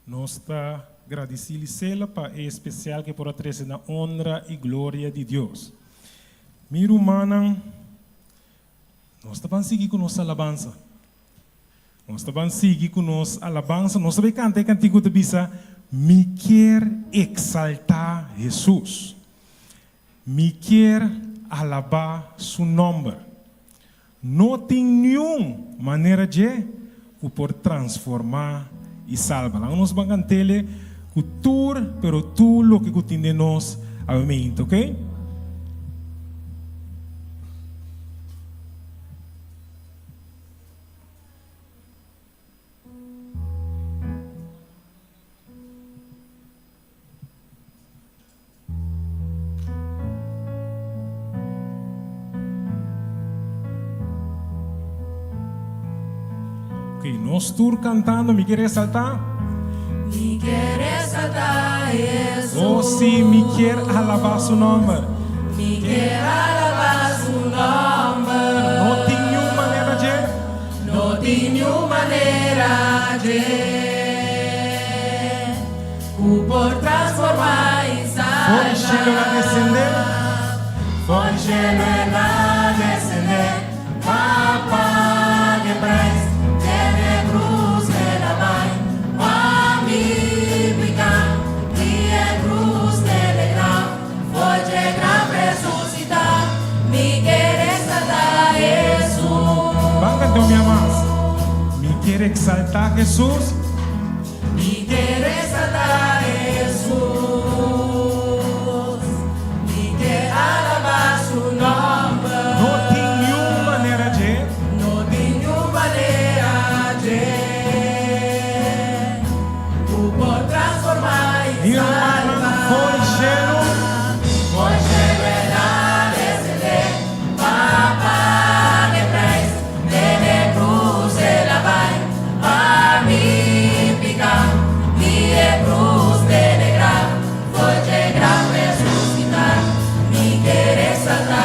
Nos ta gradisí Lisela pa e espesial ke por a trese na honra i gloria di Dios. Mi rumannan, nos ta ban sigui ku nos alabansa. Nos ta ban sigui ku nos alabansa. Nos ta bai kanta e kantiku ku ta bisa, Mi kier eksaltá Hesus. Mi kier alabá su nòmber. No tin niun manera dje ku por transformá i salba. Laga nos ban kant'ele ku tur, pero tur loke ku tin den nos awe meinta, oke? Ok, nos tur cantando, mi kier resalta. Mi kier resalta Jesus. Oh sí, mi kier alaba su nomber. Mi kier alaba su nomber. No tin niun manera dje. No tin niun manera dje. Ku por transformá i For di shelu el a salba. desendé. For di shelu el a desendé. Pa paga e prijs. Den e krus el a bai. Pa mi piká di e krus. eksaltá Hesus. Mi ke resaltá Hesus, mi ke alabá su nòmber. No tin niun manera dje. No tin niun manera dje ku por transformá i Mi rumannan salba. fo'i shelu. Fo'i shelu el a desendé pa paga e preis. Den e krus el a bai pa mi piká. Di e krus den e graf fo'i dje graf resusitá. Mi ker eksaltá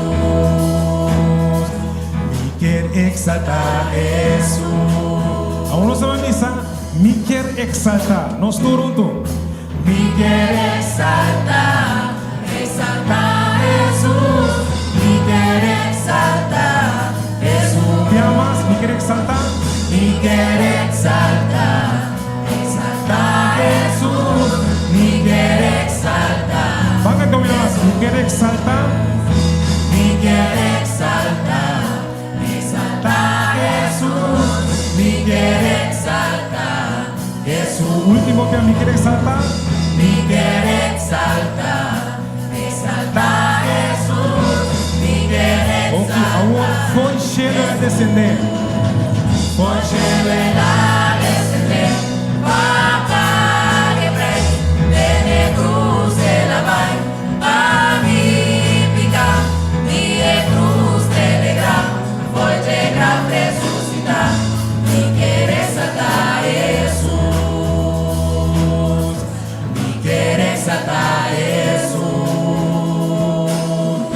Hesus. Mi ker eksaltá Hesus. Awor nos ta bai bisa, Mi ker eksaltá. Nos tur huntu. Mi ker eksaltá, eksaltá Hesus. Mi ker eksaltá Hesus. Bia mas, Mi ker eksaltá. Mi ker eksaltá, eksaltá Hesus. Mi ker eksaltá. Ban kanta un bia mas, Mi ker eksaltá. Mi ker eksaltá, eksaltá Hesus. Mi ker eksaltá Hesus. Último bia, Mi ker eksaltá. Mi ker eksaltá, eksaltá Hesus. Mi ker Oki, awor eksaltá. fo'i shelu el a desendé. Fo'i shelu el a desendé, pa paga e preis. Den e krus el a bai, pa mi piká. Di e krus den e graf, fo'i dje graf resusitá. Mi ker eksaltá Hesus. Mi ker eksaltá Hesus.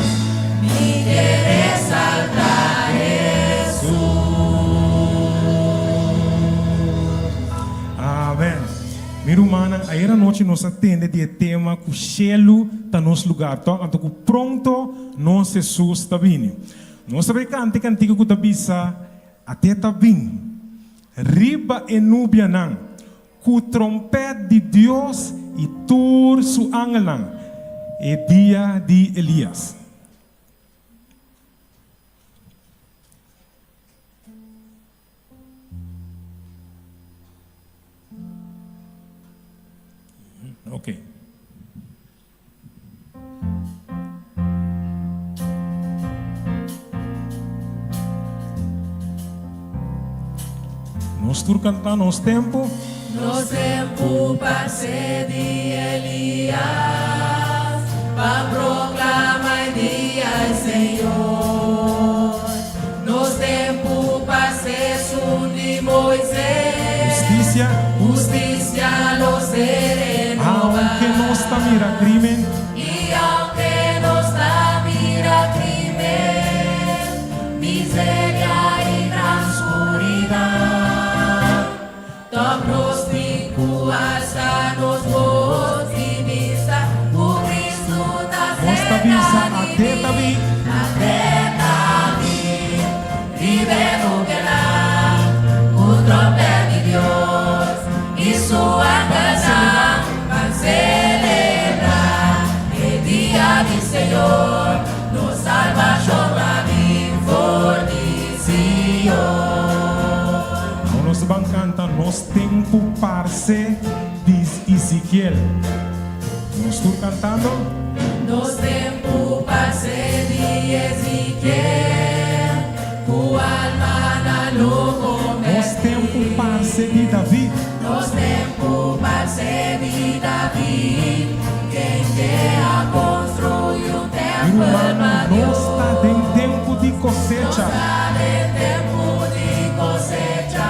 Mi ker eksaltá Hesus. Amen. Mi rumannan, ayera nochi nos a tende di e tema ku shelu ta nos lugar, tòg? Anto ku pronto nos Hesus ta bini. Nos ta bai kanta e kantika ku ta bisa, Ate ta bin riba e nubianan ku trompèt di Dios i tur su angelnan, e dia di Elias. Ok. Nos tur kanta nos tempu. Nos tempu parse di Elias, pa proklama e dia e Señor. Nos tempu parse esun di Moises. Hustisia. Hustisia lo ser renobá. Aunke nos ta mira crimen. I aunke nos ta mira crimen, miseria i gran skuridat, tòg nos tin ku alsa nos bos i bisa ku Kristu ta Nos ta serka bisa, di Ate ta mi. bin. Ate ta bin, riba e nubianan, ku trompèt di Dios i su angelnan ban selebrá e dia di Señor, nos salbashon a bin for di Sion. Awor nos ta ban kanta Nos Tempu Parse di Ezekiel. Nos tur kantando. Nos tempu parse di Ezekiel, ku almanan lo kombertí. Nos tempu parse di David. Nos tempu parse di David, kende a konstruí un Mi tèmpel pa rumannan, nos Dios. ta den tempu di kosecha. Nos ta den tempu di kosecha.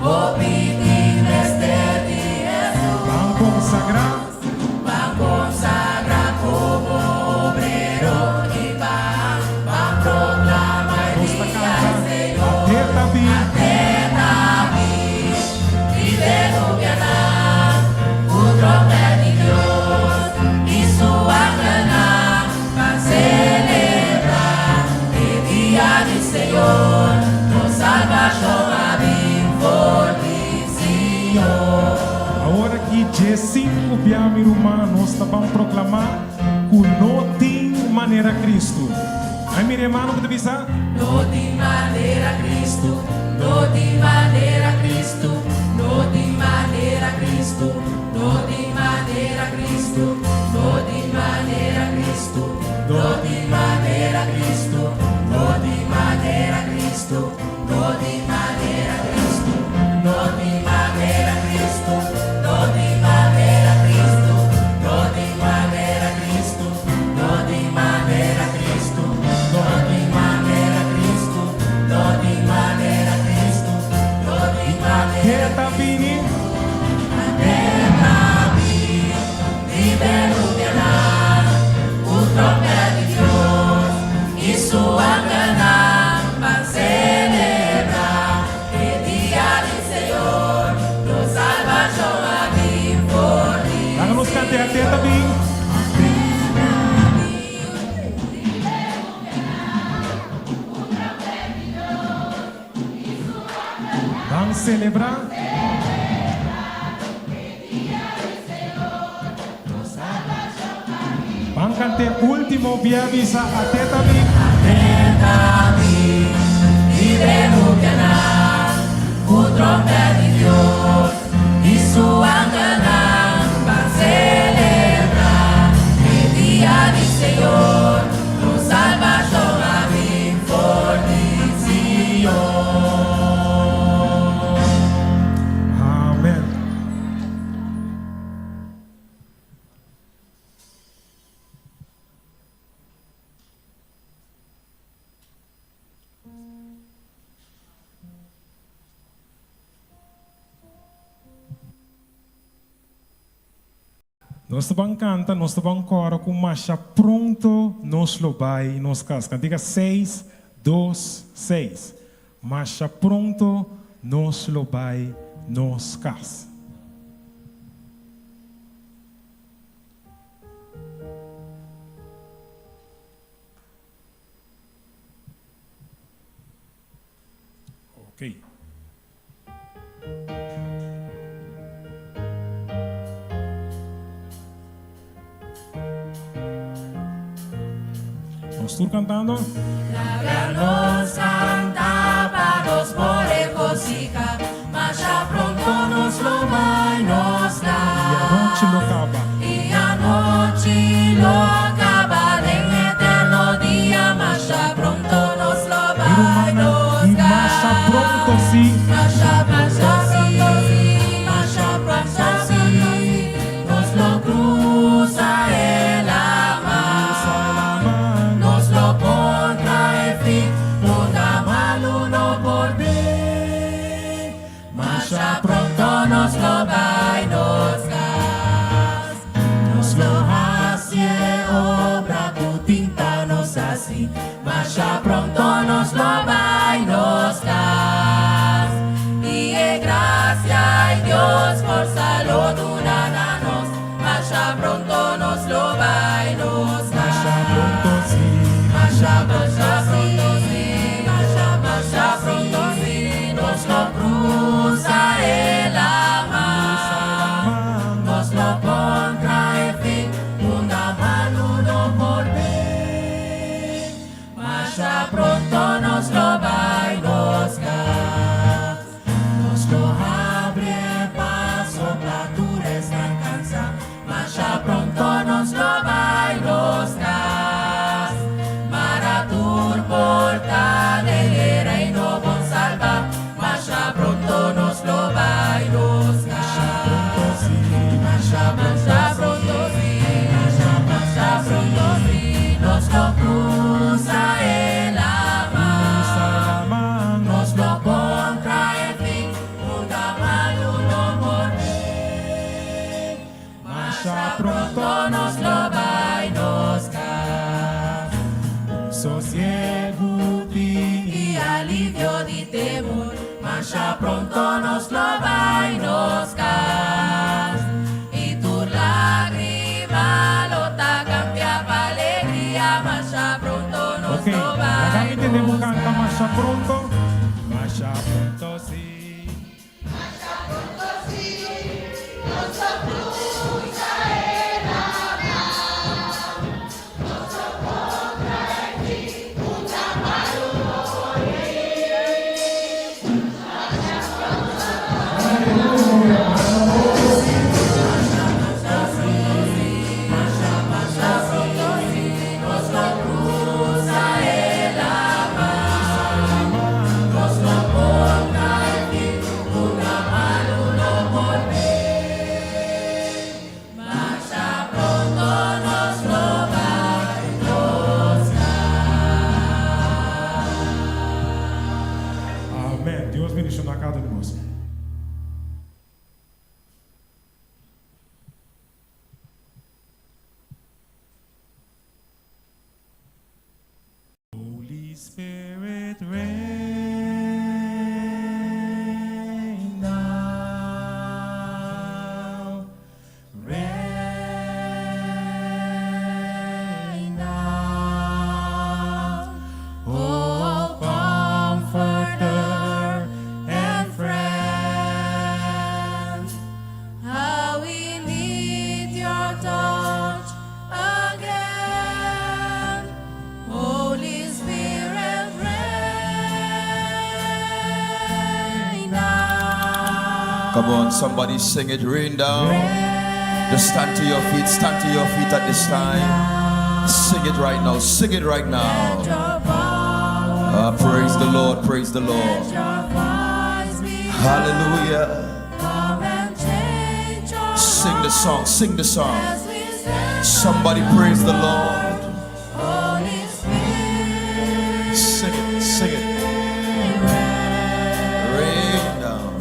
Hopi tin mester di Hesus. Ban konsagrá. Ban konsagrá komo obrero i ban ban proklama e Nos ta dia kanta, di Señor. Ate ta bin. Ate ta bin, riba e nubianan, ku trompèt di Dios i su angelnan, ban selebrá e dia di Señor, nos salbashon a bin for di Sion. Awor aki djesinku bia mi ruman nos ta ban proklamá ku no tin manera Kristu. Ai mira e mano ku ta bisa. No tin manera Cristo, no tin manera Cristo, no tin manera Cristo, no tin manera Cristo, no tin manera Cristo, no tin manera Cristo, no tin manera Cristo, no tin manera Cristo, no tin manera Cristo, no tin manera Cristo, no tin manera Cristo, no tin manera Cristo, no tin manera Cristo, no tin manera Cristo, no tin manera Ta bini. Ta bini, liberubianan, ku trompèt di Dios i su angelnan ban selebrá e dia di Señor, nos salbashon a bin for di Laga nos kant'é At'é ta bin. Ban selebrá. Ban kant'é último bia bisa At'é ta bin. At'é ta bin, liberubianan, ku trompèt di Dios i su angelnan ban selebrá e dia di Señor, nos salbashon a bin for di Sion. Amen. Nos ta ban kanta, nos ta ban kora ku masha pronto nos lo bai nos kas. Kantika seis, dos, seis. Masha pronto nos lo bai nos kas. Ok. Nos tur cantando. Laga nos canta pa nos por regocija, masha pronto nos lo bai nos I anochi lo caba. I anochi lo caba den eterno dia, masha pronto nos lo Mi bai rumannan, nos i masha pronto cas. sí. Masha pronto sí, masha pronto sí, nos lo cruza e laman, nos lo contra e fin, unda malu no por bin. Masha pronto nos lo bai nos cas, nos lo haci e obra cu tin pa nos haci. Masha pronto nos lo bai nos cas, i e gracia i Dios forsa lo duna na nos. Masha pronto nos lo bai nos Masha pronto cas. sí. Masha pronto sí, masha masha pronto sí, nos lo cruza e laman, nos lo contra e fin, unda malu no por bin. Masha pronto nos lo bai nos cas, nos lo habri e paso pa tur esnan cansa. Masha pronto nos lo bai nos cas, mara tur porta den e reino bon salba. Masha pronto nos lo bai nos cas. Masha masha pronto sí, masha masha pronto sí, nos lo cruza e laman, nos lo contra e fin, unda malu no por bin. Masha pronto nos lo bai nos cas. Sosiego tin. I alivio di temor, masha pronto nos lo bai nos cas. I tur lagrima lo ta cambia pa alegria, masha pronto nos Ok, lo laga bai mi tende bo nos canta masha cas. pronto. Masha pronto sí. Masha pronto sí, nos lo cruza e laman, nos lo contra e fin. Come on, somebody sing it. Rain down. Just stand to your feet. Stand to your feet at this time. Sing it right now. Sing it right now. Ah, praise the Lord. Praise the Lord. Hallelujah. Sing the song. Sing the song. Somebody praise the Lord. Sing it. Sing it. Rain down.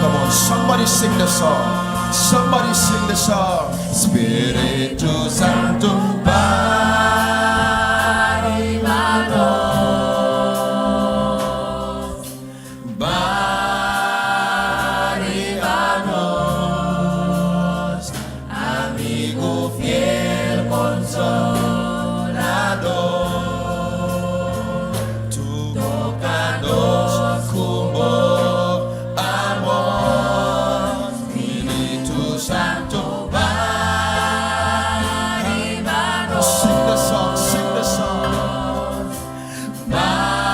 Come on, somebody sing the song. Somebody sing the song. Spiritu Santo, baha riba nos, baha riba nos, amigu fiel konsoladó, toka nos ku bo amor, Spiritu Santo, baha riba nos. Sing the song, sing the song.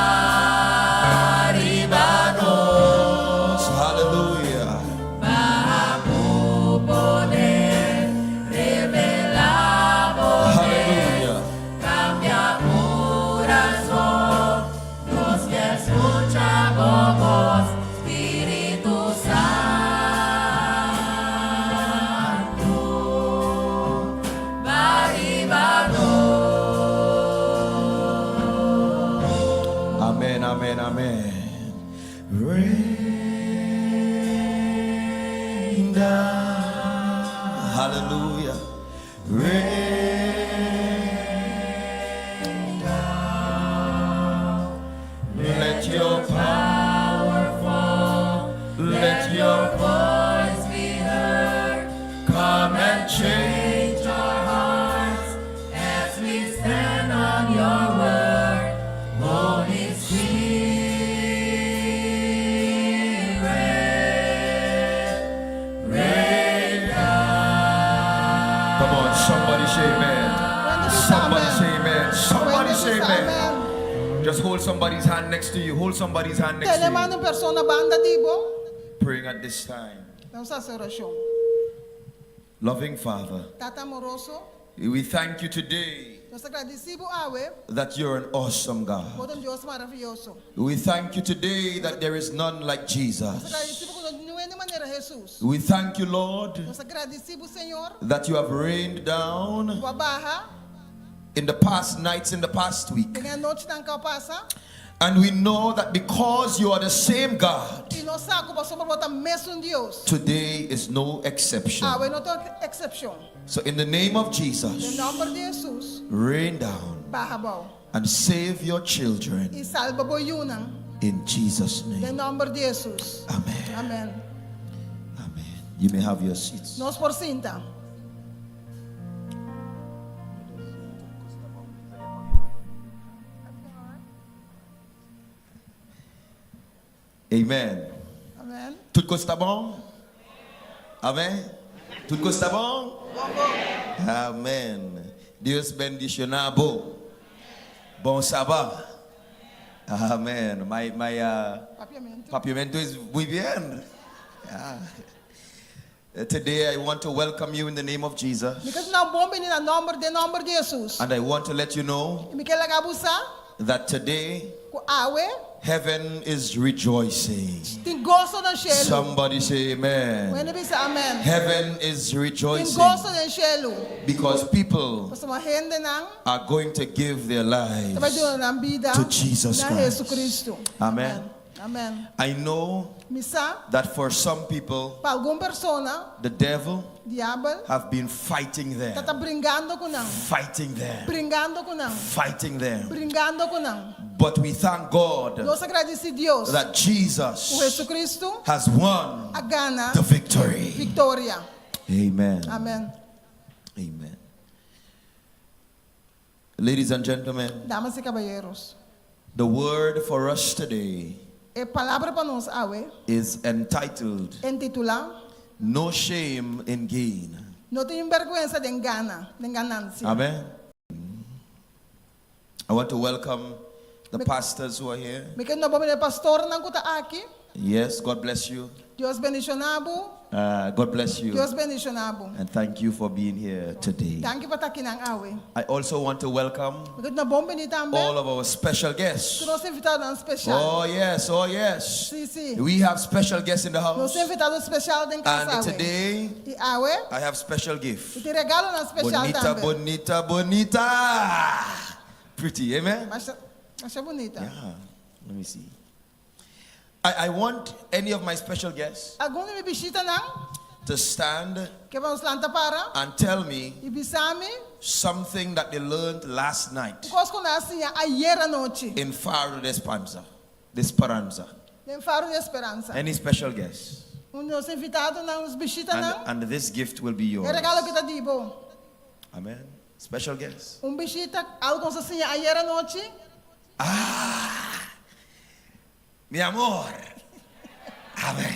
Baha riba nos. Hallelujah. Baha poder, revelá Hallelujah. Kambia kurason, nos ke skucha bo bos, Spiritu Santu, baha riba nos. Amen, amen, amen. Rain down. Hallelujah. Rain down. Let your power fall. Let your voice be heard. come and change Change our hearts as we stand on your word. Holy Spirit, rain down. Come on, somebody say amen. Somebody say amen. Somebody say amen. Just hold somebody's hand next to you. Hold somebody's hand next to Tene man you. di un persona banda di bo. Praying at this time. Nos ta hasi orashon. Loving Father, Tata amoroso, we thank you today nos ta gradisí bo awe, that you're an awesome God. Bo ta un Dios maravioso. We thank you today that there is none like Nos Jesus. ta gradisí bo ku no tin niun manera Hesus. We thank you, Lord, Nos ta gradisí bo, Señor, that you have rained down ku bo a baha in the past nights, in the past week. den anochinan ku a pasa. And we know that because you are the same God, I nos sa ku pasobra bo ta mesun Dios. today is no exception. Awe no ta eksepshon. So, in the name of Den Jesus, nòmber di Hesus, rain down baha abou. and save your children I salba bo yunan. in Jesus' name. Den nòmber di Hesus. Amen. Amen. You may have your seats. Nos por sinta. Amen. Amen. Tur kos ta bon? Amen. Tur kos ta bon? Amen. Dios bendishoná bo. Bon Sabat. Amen. My Papiamento. papiamento is muy bien. Yeah. Today I want to welcome you in the name of Jesus. Mi ke duna un bon biní na nòmber den nòmber di Hesus. And I want to let you know I mi ke laga bo sa that today ku awe heaven is rejoicing. tin goso den shelu. Somebody say amen. Un hende bisa amen. Heaven is Tin rejoicing goso den shelu. because people Pasobra hendenan are going to give their ta bai lives duna nan bida to Jesus na Christ. Jesucristo. Amen. Amen. I know Mi sa that for some people, pa algun persona, the devil diabel have been fighting them, ta ta bringando ku nan. fighting them, Bringando ku nan. fighting them. Bringando ku nan. But we thank God Nos ta gradisí Dios that ku Jesus Jesucristo has won a gana the victory. viktoria. Amen. Amen. Amen. Ladies and gentlemen, Damas i kabayero. the word for us today E palabra pa nos awe, is entitled intitulá No Shame in Gain. No tin bèrgwensa den gana, den ganansia. Amen. I want to welcome the pastors who are here. Mi ke duna bon biní pastornan ku ta aki. Yes, God bless you. Dios bendishoná bo. Uh, God bless you. Dios bendishoná bo. And thank you for being here today. Danki pa ta akinan awe. I also want to welcome Mi ke bon bini tambe. all of our special guests. Tur nos invitadonan spesial. Oh, yes, oh, yes. Si, si. We have special guests in the Nos house. tin invitado spesial den kas And awe. today, I awe, I have special gift. mi tin regalonan spesial Bonita, tambe. bonita, bonita. Pretty, amen? Masha, masha bunita. Yeah. Let me see. I, I want any of my special guests Algun di mi bishitanan to stand ke pa nos lanta para and tell me i bisa mi something that they learned last night un kos ku nan a siña ayera nochi in Faro de Esperanza. De Esperanza. den Faro di Esperanza. Any special guests? Un di nos invitadonan, nos bishitanan, And, and this gift will be e yours. regalo aki ta di bo. Amen. Special guests. Un bishita, algu ku nos a siña ayera nochi. Mi amor. Amen.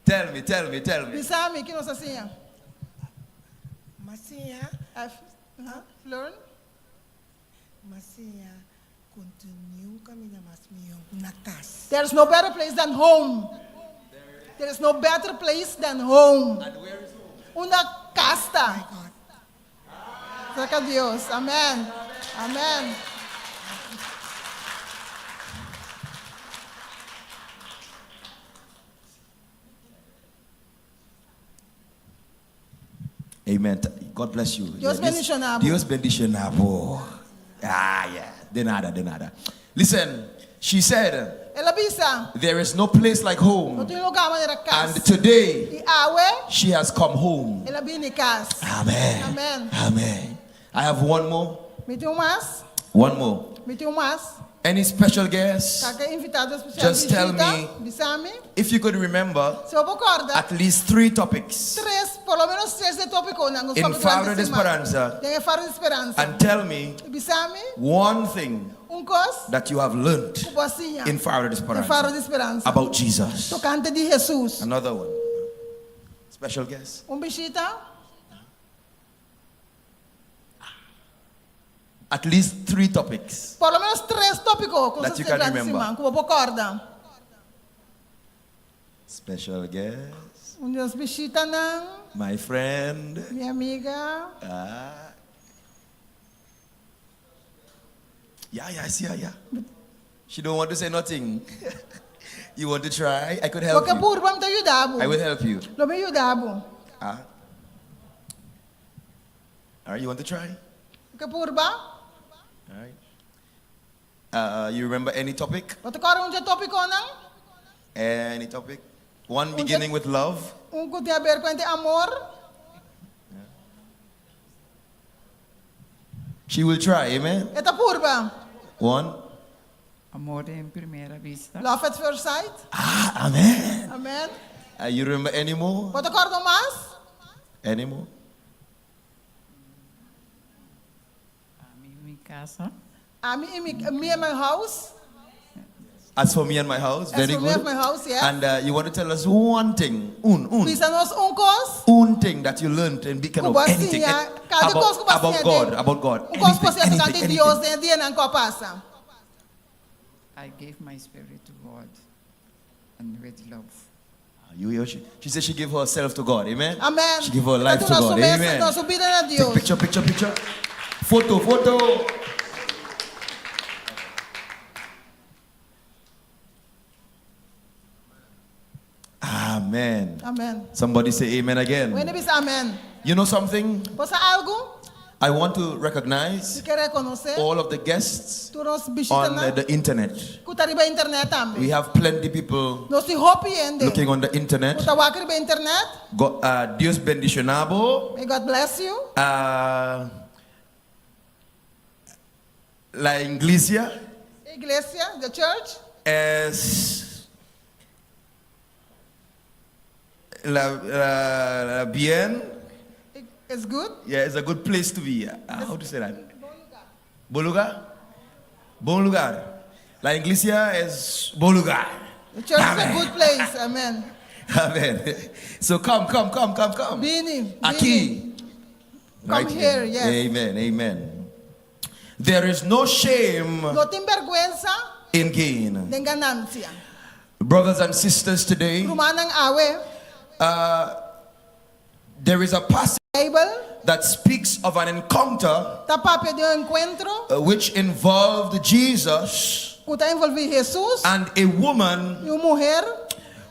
Tell me, tell me, tell me. Bisa mi, kiko nos a siña? M'a siña. Learn. M'a siña ku no tin niun kaminda mas mihó ku na kas. There is no better place than home. There is no better place than home. Unda kas ta. Serka Dios. Amen. Amen. Amen. God bless you. Dios bendishoná bo. Dios bendishoná bo. Ah, yeah. De nada, de nada. Listen, she said, El a bisa. there is no place like No home. tin lugá manera kas. And today, I awe, she has come home. el a bini kas. Amen. Amen. Amen. I have one more. Mi tin un mas? One more. Mi tin un mas? Any special guests? Kualke invitado spesial Just tell bishita, me. Bisa mi. If you could remember Si bo kòrda. at least three topics Tres, por lo ménos tres tópikonan. In Faro de Esperanza. Den Faro di Speransa. and tell me I bisa mi. one thing Un kos. that you have learned Ku bo a siña. in Faro de Den Faro Esperanza di Speransa. about Jesus. Tokante di Jesus. Another one. Special guest. Un bishita. At least three topics. Por lo ménos tres tópiko. Ku That you can remember. Ku bo por kòrda. Special guest. Un di nos bishitanan. My friend. Mi amiga. Ah. Yeah, yeah, I see her, yeah. She don't want to say nothing. you want to try? I could help Bo ke you. purba mi ta yuda bo. I will help you. Lo mi yuda bo. Ah. All right, you want to try? Bo ke purba? All right. Uh, you remember any topic? Bo ta kòrda un tópikonan? Any topic? One beginning with love. Un ku tin di aber ku amor. She will try, amen? E ta purba. One. Amor en primera vista. Love at first sight. Ah, amen. Amen. Uh, you remember any more? Bo ta kòrda mas? Any more? Ami i mi kas. Ami i mi, me and my house. As for me and my house, As very for me good. and my house, yes. And uh, you want to tell us one thing, un, un, Bisa nos un kos. un thing that you learned in Beacon of anything Ku bo a siña, kada kos about, ku bo a about siña God, den- about God, Un kos anything, ku bo a siña tokante anything, Dios anything. den dianan ku a pasa. I gave my spirit to God and with love. You, you, she, she said she gave herself to God, amen? Amen. She gave her life to Nos God, mes, amen. Nos bida na Take Dios. picture, picture, picture. Photo, photo. Amen. Amen. Somebody say amen again. Un hende bisa amen. You know something? Bo sa algu? I want to recognize Mi ke rekonosé. all of the guests Tur nos on bishitanan. the internet. Ku ta riba internet tambe. We have plenty people Nos tin hopi hende. looking on the internet. Ku ta wak riba internet. Go, uh, Dios bendishoná bo. May God bless you. Uh, la iglesia Iglesia, the church. es la, la, la bien. It's good. Yeah, it's a good place to be. Uh, how to say that? Bon lugar. Bon lugar. La iglesia es bon lugar. The church is a good place. Amen. Amen. So come, come, come, come, come. Bini. Aquí. Come here, yes. Amen, amen. There is no shame No tin bèrgwensa in gain. den ganashi. Brothers and sisters, today, Rumannan awe. there is a passage Beibel that speaks of an encounter ta papia di un enkuentro which involved Jesus ku ta envolví Hesus and a woman i un muhé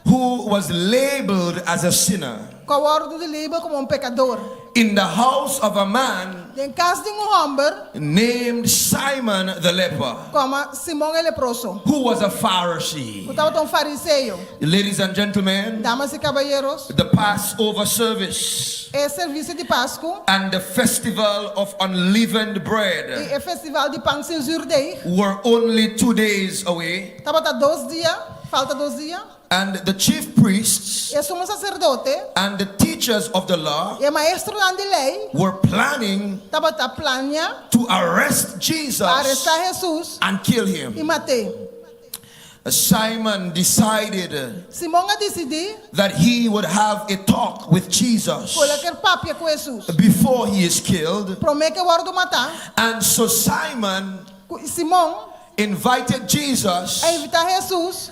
who was labeled as a sinner ku a wòrdu di label komo un pekador. in the house of a man Den kas di un hòmber named Simon the leper, ku yama Simon e leproso, who was a Pharisee. ku tabata un fariseo. Ladies and gentlemen, Damas i kabayeros, the Passover service e servisio di Pasku and the festival of unleavened bread i e festival di pan sin zürdeg were only two days away, tabata dos dia, falta dos dia. and the chief priests E sumo saserdote and the teachers of the law i e maestronan di lei were planning tabata plania to arrest Jesus pa arestá Hesus and kill i him. mat'é. Simon decided Simon a disidí that he would have a talk with Jesus ku el a ker papia ku Hesus before he is killed. promé ku e wòrdu matá. And so Simon Ku Simon invited Jesus, a invitá Hesus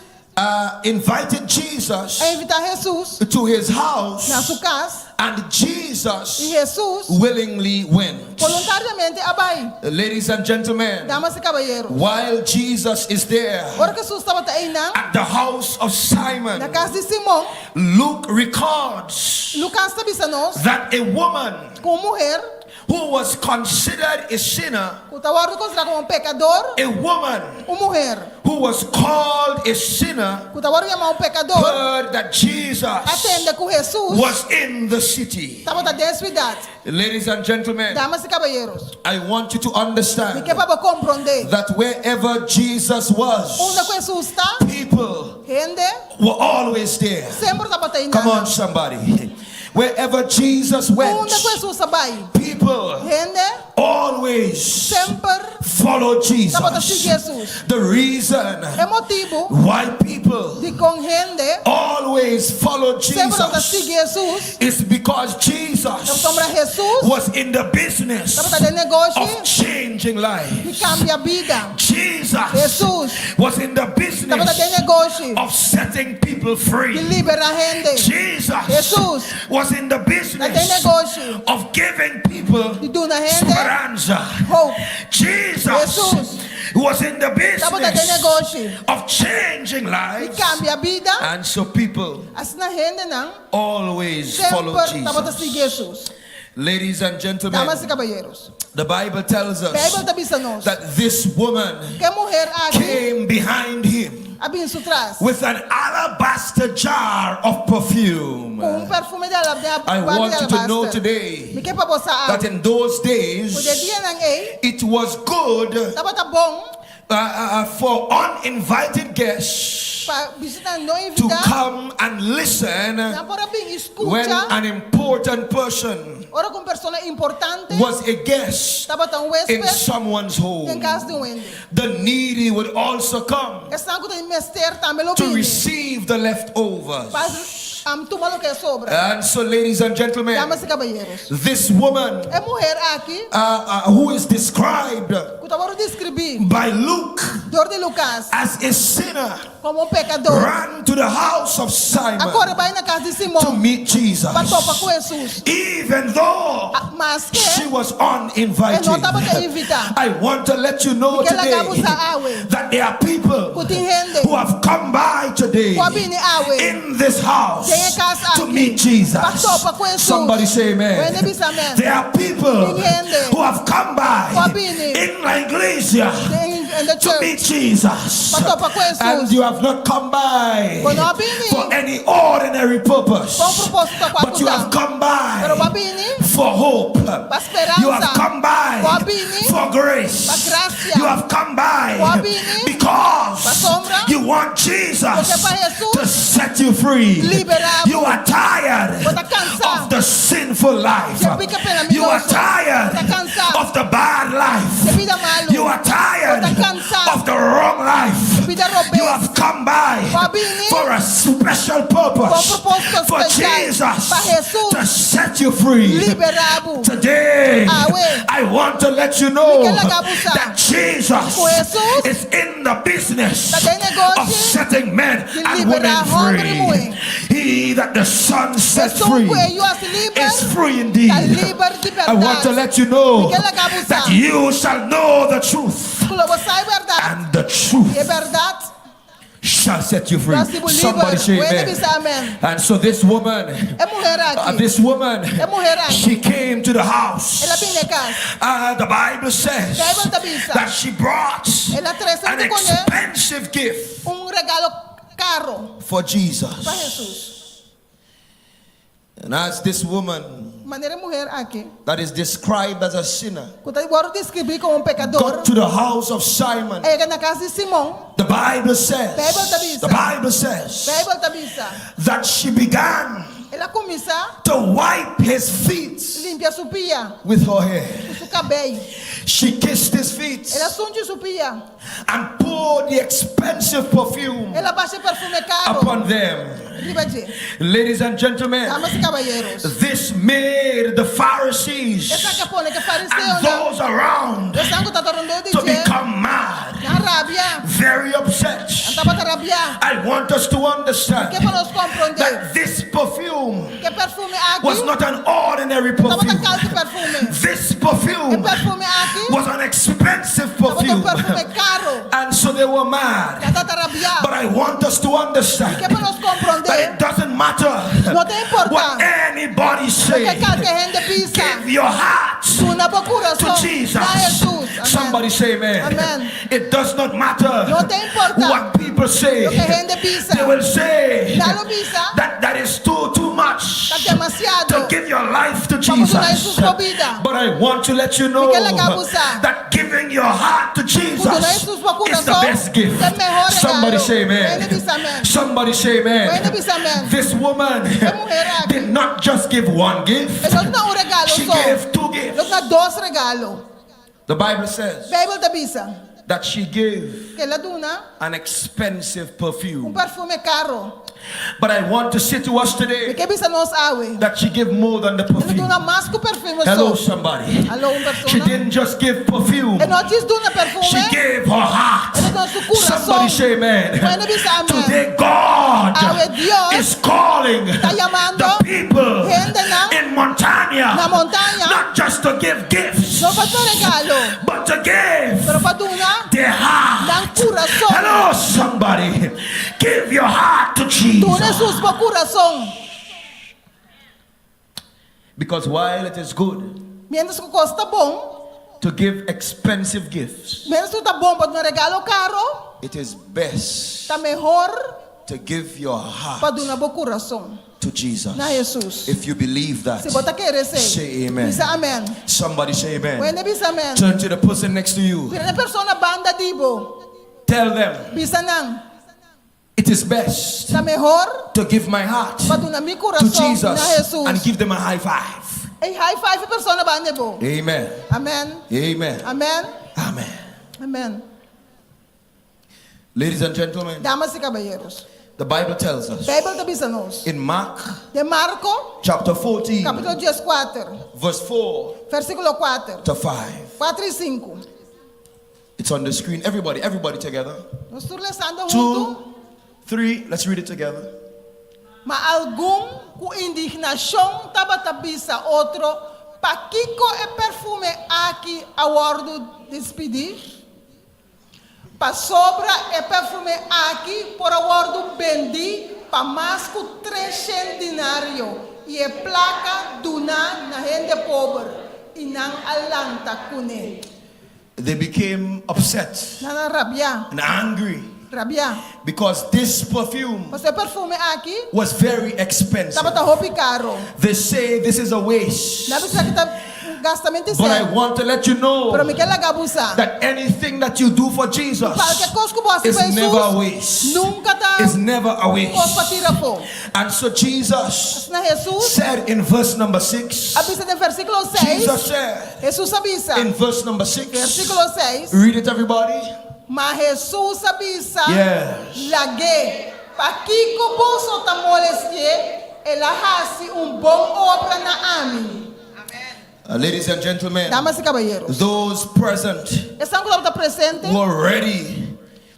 invited Jesus a invitá Hesus to his house, na su kas and Jesus i Hesus willingly went. boluntariamente a bai. Ladies and gentlemen, Damas i kabayeros, while Jesus is there ora ku Hesus tabata einan at the house of Simon, na kas di Simon, Luke records Lukas ta bisa nos that a woman ku un muher who was considered a sinner, ku ta wòrdu konsiderá komo un pekador, a woman un muher who was called a sinner, ku ta wòrdu yamá un pekador, heard that Jesus a tende ku Hesus was in the city. tabata den siudat. Ladies and gentlemen, Damas i kabayeros, I want you to mi understand ke pa bo komprondé that wherever Jesus was, unda ku Hesus ta, people hende were always there. semper tabata einan. Come on, somebody. Wherever Jesus went, Unda ku Hesus a bai, people hende always semper followed tabata sigui Jesus. Hesus. The reason E motibu why people dikon hende always followed semper tabata Jesus sigui Hesus is because Jesus pasobra Hesus was in the business tabata den negoshi of changing di lives. kambia bida. Jesus Hesus was in the tabata business den negoshi of setting people free. di liberá hende. Jesus Hesus was in the ta den business negoshi of giving people di duna hende speransa. hope. Jesus Hesus was in the tabata den business negoshi of changing di lives. kambia bida. And so people Asina hendenan always follow semper tabata Jesus. sigui Hesus. Ladies and gentlemen, Damas i kabayeros, the Bible tells us Beibel ta bisa nos that this woman ku e muher aki came behind him a bin su tras with an alabaster jar of perfume. ku un perfume di alab- I di baki want di you to know alabaster. today Mi ke pa bo sa that awe in those ku den days dianan ei it was good tabata bon for uninvited guests pa bishitanan no to invitá come and listen nan por a bin i when skucha an important person ora ku un persona importante was a guest tabata un in huésped someone's den home. kas di un hende. The needy would also come Esnan ku tin mester tambe lo to bini receive the leftovers. pa tuma loke a sobra. And so, ladies and gentlemen, Damas i kabayeros, this woman e muher aki who is described ku ta wòrdu deskribí by Luke dor di Lukas as a sinner komo un pekador ran to the house of a Simon kore bai na kas di to Simon meet Jesus. pa topa ku Hesus. Even though Maske she was e no uninvited. tabata invitá. I want to let you know Mi ke laga bo today sa awe that there are people ku tin hende who have come by today ku a bini awe in this house den e kas to aki meet Jesus. pa topa ku Hesus. Somebody say amen. Wende bisa amen. There are people Tin hende who have come by ku a bini in la iglesia den in the to meet church Jesus. pa topa ku And Hesus. you have not come by Bo no a bini for any ordinary purpose, pa un propósito kual but ku you ta. have come Pero bo a by bini for hope. pa You have speransa. come by Bo a bini for grace. pa grasia. You have come by Bo a bini because pasobra you want Jesus bo ke pa Hesus to set you free. liberá bo. You are tired Bo ta kansá of the sinful life. di e piká You are pekaminoso. Bo tired ta kansá of the bad life. di e bida malu. You are Bo tired ta kansá of the wrong life. di bida You robes. have come by Bo a bini for a special pa un purpose propósito for spesial Jesus pa Hesus to set you free. liberá. liberá bo. Today, Awe. I want to let you know Mi ke laga bo sa. that Jesus Ku Hesus is in the business ta den negoshi of setting men di and women liberá hòmber i free. muhé. He that the Son set Esun free ku e Yu hasi liber is free indeed. ta liber di I want bèrdat. to let you know Mi ke laga bo sa that you shall know the truth, ku lo bo sa e bèrdat and the truth i e bèrdat shall set you free. lo hasi bo liber. Somebody say Wende amen. bisa amèn. And so this woman, E muher uh, aki, this woman, e muher aki, she came to the house. el a bini kas. Uh, the Bible says Beibel ta bisa that she brought el a trese an huntu kuné expensive gift un regalo karo for Jesus. pa Hesus. And as this woman Manera e muher aki, that is described as a sinner ku ta wòrdu deskribí komo un pekador, got to the house of Simon, a yega na kas di Simon. the Bible says, Beibel ta bisa. the Bible says Beibel ta bisa that she began el a kuminsá to wipe his feet limpia su pia with her hair. ku su kabei. She kissed his feet El a sunchi su pia. and poured the expensive perfume El a basha perfume karo upon them. riba dje. Ladies and gentlemen, Damas i kabayeros. this made the Pharisees Esaki a pone ku and fariseonan, those around esnan ku tabata rondó di to dje, become mad, nan rabia. very upset. Nan tabata rabiá. I want us to understand Ke pa nos komprondé that this perfume ku e perfume aki was not an ordinary no tabata perfume. kalke perfume. This E perfume perfume aki was an expensive tabata un perfume. perfume karo. And so they were mad. Nan tabata rabiá. But I want us to understand Ke pa nos komprondé that it doesn't matter No ta importá what anybody loke say. kalke hende bisa. Give your heart Duna bo to kurason Jesus. na Hesus. Amèn. Somebody say amen. Amèn. It does not matter No ta importá what people say. loke hende bisa. They will say Nan lo bisa that that is too too much ta demasiado to give your life to pa bo duna Jesus. Hesus bo bida. But I want to let you know Mi ke laga bo sa that giving your heart to ku duna Jesus Hesus bo is the kurason best gift. ta e mehor Somebody regalo. say amen. Wende bisa amèn. Somebody say amen. Wende bisa amèn. This woman E muher aki did not just give one gift. e no duna un regalo She so. gave two gifts. El a duna dos regalo. The Bible says Beibel ta bisa that she gave ku el a duna an expensive un perfume. perfume karo. But I want to say to us Mi today ke bisa nos awe. that she gave more than the El a perfume. duna mas ku perfume Hello, so. somebody. Aló, un She persona. didn't just give perfume, E no a djis duna perfume. she gave her heart. El a duna su kurason. Somebody say amen. Wende bisa amèn. Today, God Awe Dios is calling ta yamando the people hendenan in Montaña na Montaña not just to give gifts, no pa duna regalo, but to give pero pa duna their heart. nan kurason. Hello, somebody. Give your heart to Duna Jesus. Hesus bo kurason. Because while it is good Miéntras ku kos ta bon, to give expensive gifts, miéntras ku ta bon pa duna regalo karo, it is best ta mehor to give your pa heart duna bo kurason to Jesus. na Hesus. If you believe that, Si bo ta kere esei, say amen. bisa amèn. Somebody say amen. Wende bisa amèn. Turn to the person next to you. Bira na e persona banda di bo. Tell them Bisa nan. it is best Ta mehor to give my heart pa duna mi to kurason na Jesus Hesus. and give them a high five. I high five e persona banda di bo. Amen. Amèn. Amen. Amèn. Amen. Amèn. Ladies and gentlemen, Damas i kabayeros. the Bible tells us Beibel ta bisa nos. in Mark Den Marko, chapter 14, kapítulo 14, verse 4 versíkulo 4, to 5. 4 i 5. It's on the screen. Everybody, everybody together. Nos tur lesando huntu. Two, three, let's read it together. Ma algun ku indignashon tabata bisa otro, Pakiko e perfume aki a wòrdu despidí? Pasobra e perfume aki por a wòrdu bendí pa mas ku 300 dinario i e plaka duná na hende pober. I nan a lanta kuné. They became upset Nan a rabia, and angry rabia. because this perfume Pasobra e perfume aki was very expensive. tabata hopi karo. They say this is a waste. Nan a bisa ku ta gastamentu But I sèn. want to let you know Pero mi ke laga bo sa. that anything that you do for Jesus Kualke kos ku bo hasi is pa never a Hesus waste. nunka ta It's never a kos pa waste. tira afó. And so Jesus Asina Hesus said in verse number 6, a bisa den versíkulo 6. Jesus said Hesus a bisa. in verse number 6, Versíkulo 6. read it everybody. Ma Hesus a bisa, Yes. Lag'é, pakiko boso ta molesti'é? El a hasi un bon obra na ami. Ladies and gentlemen, Damas i kabayeros. those present Esnan ku tabata presente. were ready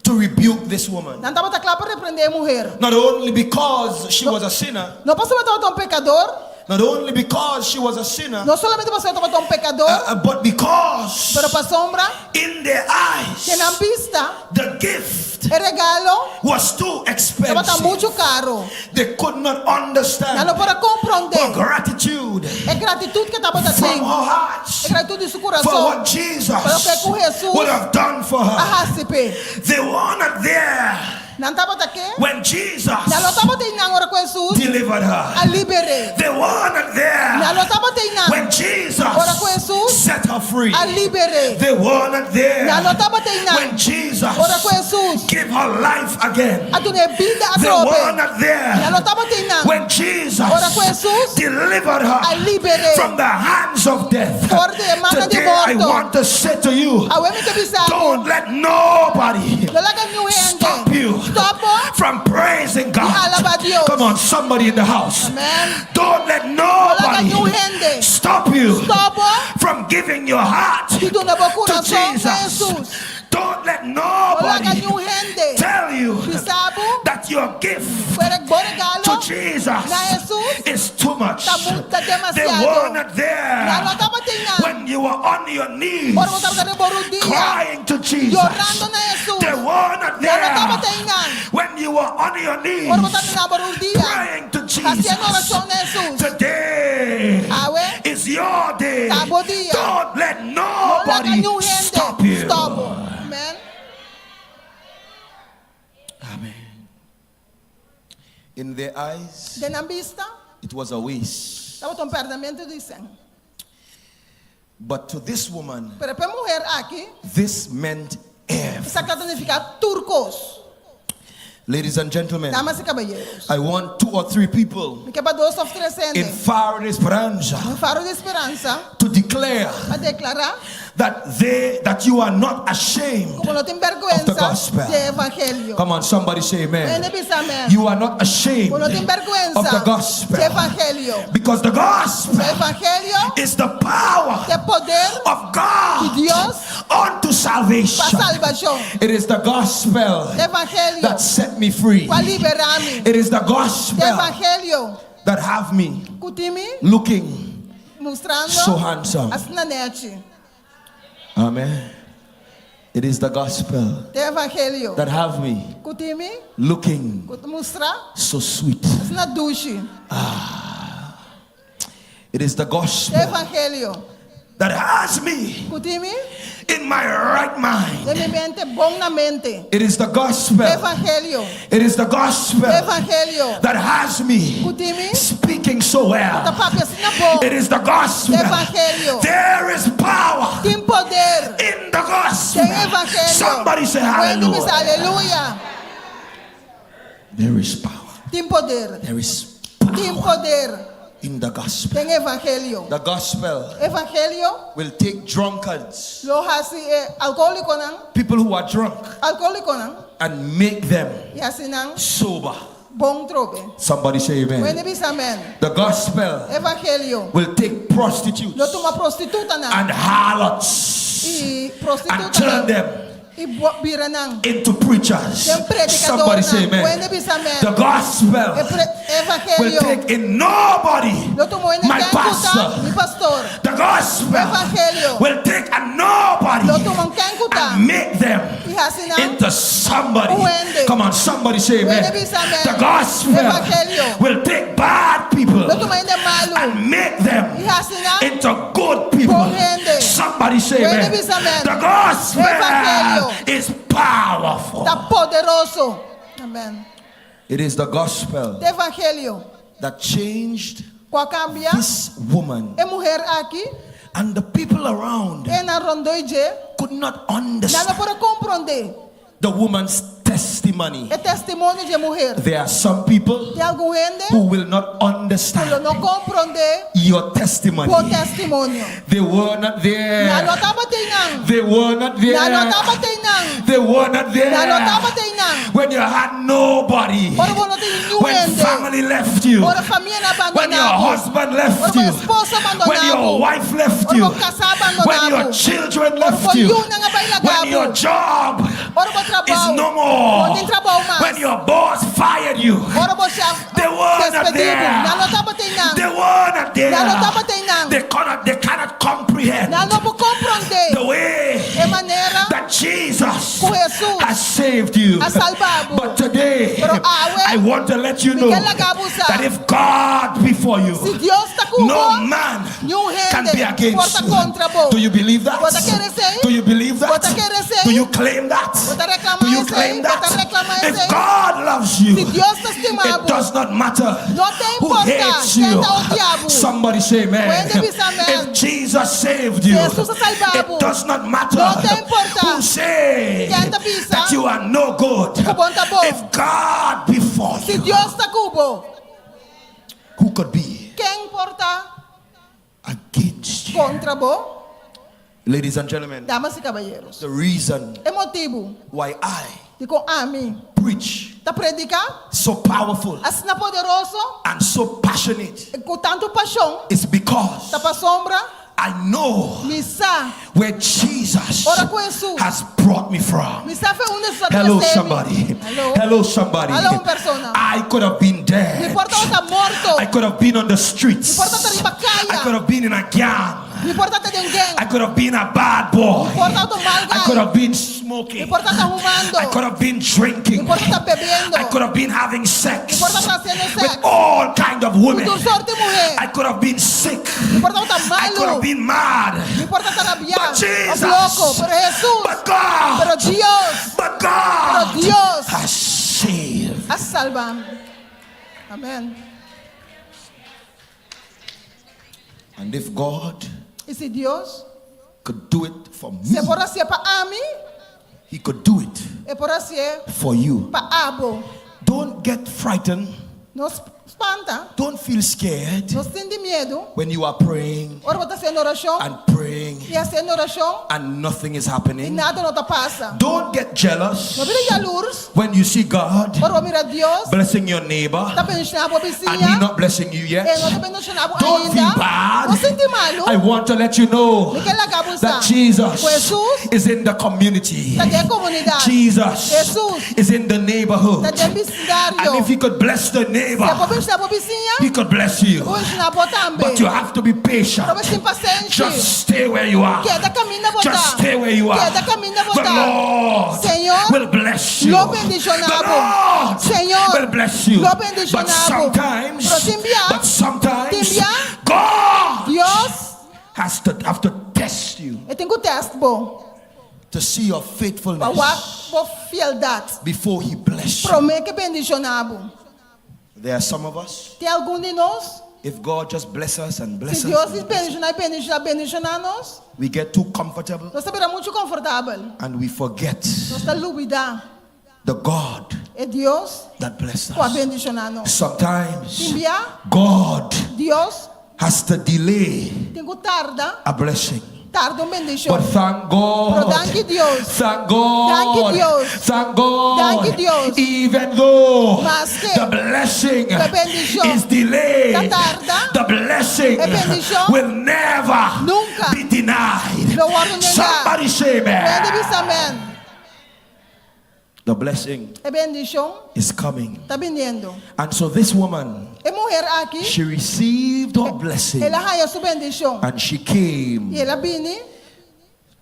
to rebuke this woman. Nan tabata kla pa reprendé e muher. Not only because she was a sinner, No pasobra e tabata un pekador. not only because she was a sinner, No solamente pasobra e tabata un pekador. but because Pero pasobra. in their eyes, Den nan bista. the gift E regalo. was too Tabata expensive. muchu karu. They could not understand Nan no por a komprondé. her gratitude E gratitut ku e tabata from tin. her heart E gratitut di su for kurason. what Jesus Pa loke ku Hesus would have done for a her. hasi p'e. They were not there Nan tabata ke? when Jesus Nan no tabata einan ora ku Hesus delivered her. a liber'é. They were not there Nan no tabata einan when Jesus ora ku Hesus set her free. a liber'é. They were not there Nan no tabata einan when Jesus ora ku Hesus gave her life again. a dun'é bida They atrobe. were not there Nan no tabata einan when Jesus ora ku Hesus delivered her a liber'é from the hands of death. for di e mannan di Today I morto. want to say to you, Awe mi ke bisa bo, don't let nobody no laga niun hende stop you stòp bo from praising di God. alabá Dios. Come on, somebody in the house. Amen. Don't let No laga nobody niun hende stop you stòp bo from giving your heart di duna bo to kurason na Jesus. Hesus. Don't let No laga nobody niun hende tell you bisa bo that your gift ku e bo regalo to Jesus na Hesus is too much. ta mu ta They were demasiado. not there Nan no tabata einan when you were on your knees ora bo tabata riba rudia crying to Jesus. yorando na Hesus. They were not Nan no there tabata einan when you were on your knees ora bo tabata na bo rudia praying to hasiendo Jesus. orashon na Hesus. Today Awe is your day. ta bo dia. Don't let No laga nobody niun hende stop you. stòp bo. Amen. Amen. In their eyes, Den nan bista it was a waste. tabata un pèrdèmentu di sèn. But to this woman, Pero pa e muher aki, this meant everything. esaki a nifiká tur kos. Ladies and gentlemen, Damas i kabayeros. I want two or three people Mi ke pa dos òf tres hende in Faro de Esperanza den Faro di Speransa to declare pa deklará that they that you are not ashamed ku bo no tin of the bèrgwensa gospel. di e evangelio. Come on, somebody say amen. Hende bisa amèn. You are not ashamed Bo no tin bèrgwensa of the gospel. di e evangelio. Because the gospel E evangelio is the power ta e poder of God di Dios unto salvation. pa salbashon. It is the gospel E evangelio that set me free. ku a liberá mi. It is the E gospel evangelio that have me ku tin mi looking mustrando so handsome. asina nèchi. Amen. It is the gospel E evangelio that have me ku tin mi looking ku ta mustra so sweet. asina dushi. Ah. It is the E gospel evangelio that has me ku tin mi in my right mind. Den mi mente bon na mente. It is the gospel. E evangelio. It is the gospel E evangelio. that has me Ku tin mi speaking so well. Ta papia asina bon. It is the gospel. E evangelio. There is power Tin poder in the gospel. Den evangelio. Somebody say Hende bisa hallelujah. aleluya. There is power. Tin poder. There is Tin poder in the gospel. Den evangelio. The gospel Evangelio will take drunkards, lo hasi e alkohólikonan, people who are drunk, alkohólikonan and make them i hasi nan sober. bon trobe. Somebody say amen. Hende bisa amèn. The gospel Evangelio will take prostitutes lo tuma prostitutanan and harlots i and turn prostitutanan them i bira nan into preachers. den Somebody say predikadornan. amen. Hende bisa amèn. The gospel E pre- will evangelio take in nobody, lo tuma hende my ken ku ta pastor. mi pastor. The gospel Evangelio will take a nobody lo tuma un ken ku ta and make them i hasi nan into somebody. un hende. Come on, somebody say amen. Hende bisa amèn. The gospel Evangelio will take bad people lo tuma hende malu and make them i hasi nan into good people. bon hende. Somebody say Hende amen. bisa amèn. The gospel Evangelio is powerful. ta poderoso. Amèn. It is the gospel E evangelio that changed ku a kambia this woman e muher aki and the people around i esnan rondó di dje could not Nan no understand por a komprondé the woman's testimony. e testimonio di e muher. There are some people Tin algun hende who will not ku understand lo no komprondé your testimony. bo testimonio. They were not Nan no there. tabata einan. They were not Nan no there tabata einan. nan. They were not there Nan no tabata einan. when you had nobody. Ora bo no tin niun When hende. family left you. Ora famia nan When your abandoná bo. husband left Ora bo you. esposo abandoná When your bo. wife left Ora you. bo kasá abandoná When your bo. children Ora left bo you. yunan a bai laga When your bo. job Ora bo trabou. is no more. No tin trabou mas. When your boss fired you. Ora bo shèf They were not despedí bo. there. Nan no tabata einan. They were not there. Nan no tabata einan. They cannot, they cannot comprehend Nan no por komprondé the way e manera that Jesus ku Hesus has saved you. a salba bo. But today, Pero awe, I want to let you mi know ke laga bo sa. that if God be for you, Si Dios ta ku no bo, man niun can be hende against por ta you. kontra bo. Do you believe that? Bo ta kere esei? Do you believe Bo that? ta kere esei? Do you claim that? Bo ta reklamá Do you esei? claim Bo that? ta reklamá If esei? God loves you, Si Dios ta stima it bo, does not matter no ta who importá hates ken you. ta odia bo. Somebody say amen. Puede bisa amen. If Jesus saved you, Si Hesus a salba bo, it does not matter no ta importá who say ken ta bisa that you are no good. ku bo no ta bon. If God be for Si you, Dios ta ku bo, who could be ken por ta against you? kontra bo? Ladies and gentlemen, Damas i kabayeros. the reason E motibu why I dikon ami preach ta prediká so powerful asina poderoso and so passionate ku tantu pashon is because ta pasobra I know mi sa where Jesus ora ku Hesus has brought me from. mi sa for unda Hesus a Hello, trese mi. somebody. Hello. Hello, somebody. Hello, un persona. I could have been Mi dead. por tabata morto. I could have been on the streets. Mi por tabata riba I kaya. could have been in a gang. Mi por tabata den gang. I could have been a bad boy. Mi por tabata un mal I could guy. have been smoking. Mi por tabata humando. I could have been drinking. Mi por tabata bebiendo. I could have been having sex Mi por tabata hasiendo with sex. all kind of Ku women. tur sorto di muhé. I could have been sick. Mi por tabata I could malu. have been mad. Mi por tabata rabiá. But Jesus, Òf loko. Pero Hesus. But God, Pero Dios. But God Pero Dios has saved. a salba mi. Amèn. And if God I si Dios could do it for me, si e por hasié pa ami, He could do it e por hasié for you. pa abo. Don't get frightened. No spanta. Don't feel scared No sinti miedu. when you are praying Ora bo ta hasiendo orashon and praying i hasiendo orashon and nothing is i happening. nada no ta pasa. Don't get jealous No bira yalurs. when you see God Ora bo mira Dios blessing your neighbor ta bendishoná bo and He bisiña. not blessing you yet. E no ta bendishoná bo Don't feel ainda. bad. No sinti malu. I want to let you know Mi ke laga bo sa that Jesus ku Hesus is in the community. ta den komunidat. Jesus Hesus is in the neighborhood. ta den bisindario. And if he could bless the Si neighbor, e por bendishoná bo bisiña, he could bless you. E por bendishoná bo tambe. But you have to be patient. Pero bo tin pasenshi. Just stay where you are. Keda kaminda bo ta. Just stay where you are. Keda kaminda bo The ta. Lord Señor will bless you. lo bendishoná The bo. Lord Señor will bless you. lo But bendishoná bo. sometimes, Pero tin bia, but sometimes, tin bia, God Dios has to have to test you e tin ku tèst bo. to see your Pa faithfulness wak bo fieldat. before he bless you. Promé ku e bendishoná bo. There are some of us, Tin algun di nos, if God just bless us and bless si Dios us, bendishoná, bendishoná, bendishoná nos, we get too comfortable nos ta bira muchu konfortabel. and we forget Nos ta lubidá the God e Dios that blessed ku a us. bendishoná nos. Sometimes Tin bia, God Dios has to delay tin ku tarda, a blessing. tarda un bendishon. But thank God. Pero danki Dios. Thank God. Danki Dios. Thank God. Danki Dios. Even though Maske the blessing e bendishon is delayed, ta tarda, the blessing e bendishon will never nunka be denied. lo wòrdu negá. Somebody say amen. Hende bisa amèn. The blessing E bendishon is coming. ta biniendo. And so this woman, E muhé aki, she received her blessing el a haña su bendishon. and she came I el a bini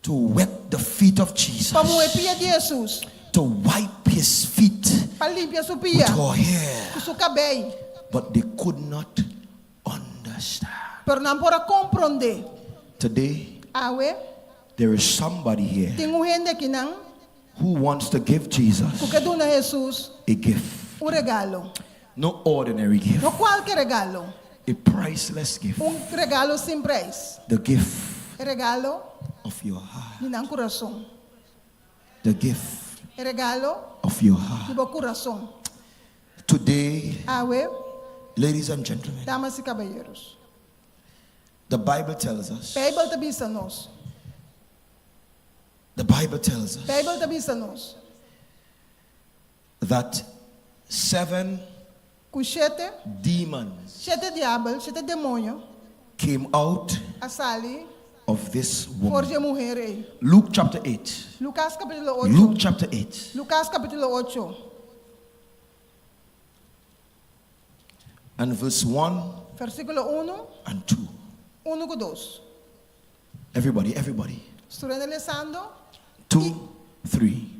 to wet the feet of Jesus, pa muha pia di Hesus, to wipe his feet pa limpia su pia with her hair. ku su kabei. But they could not understand. Pero nan no por a komprondé. Today, Awe, there is somebody here tin un hende akinan who wants to give Jesus ku ke duna Hesus a gift. un regalo. No ordinary gift, No kualke regalo. a priceless gift. Un regalo sin preis. The gift E regalo of your heart. di nan kurason. The gift E regalo of your heart. di bo kurason. Today, Awe, ladies and gentlemen, damas i kabayeros. the Bible tells us Beibel ta bisa nos. The Bible tells us Beibel ta bisa nos that seven ku shete demons shete diabel, shete demoño came out a sali of this for woman. di e muher ei. Luke chapter 8. Lukas kapítulo 8. Luke chapter 8 Lukas kapítulo 8, and verse 1 versíkulo 1, and 2. 1 ku 2. Everybody, everybody. Tur hende lesando. 2, 3.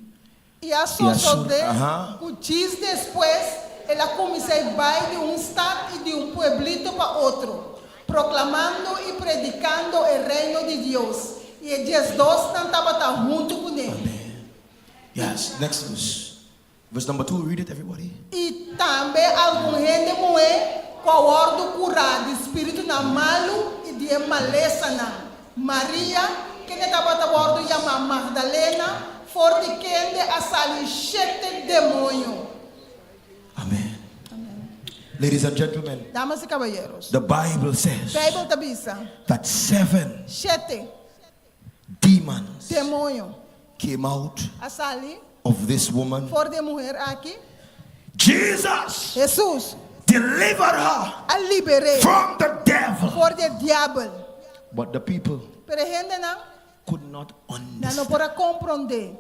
I a sosodé Aha. ku djis despues el a kuminsá bai di un stat i di un pueblito pa otro, proklamando i predikando e Reino di Dios, i e diesdosnan tabata huntu kuné. Yes, next verse. Verse number 2, read it, everybody. I tambe algun hende muhé ku a wòrdu kurá di spiritunan malu i di e malesanan, Maria, kende tabata wòrdu yamá Magdalena, for di kende a sali shete demoño. Amen. Ladies and gentlemen, Damas i kabayeros, the Bible says Beibel ta bisa, that seven Shete demons demoño came out a sali of this woman. for di e muher aki. Jesus Hesus delivered her a liber'é from the devil. for di e diabel. But the people Pero e hendenan could not nan no understand. por a komprondé.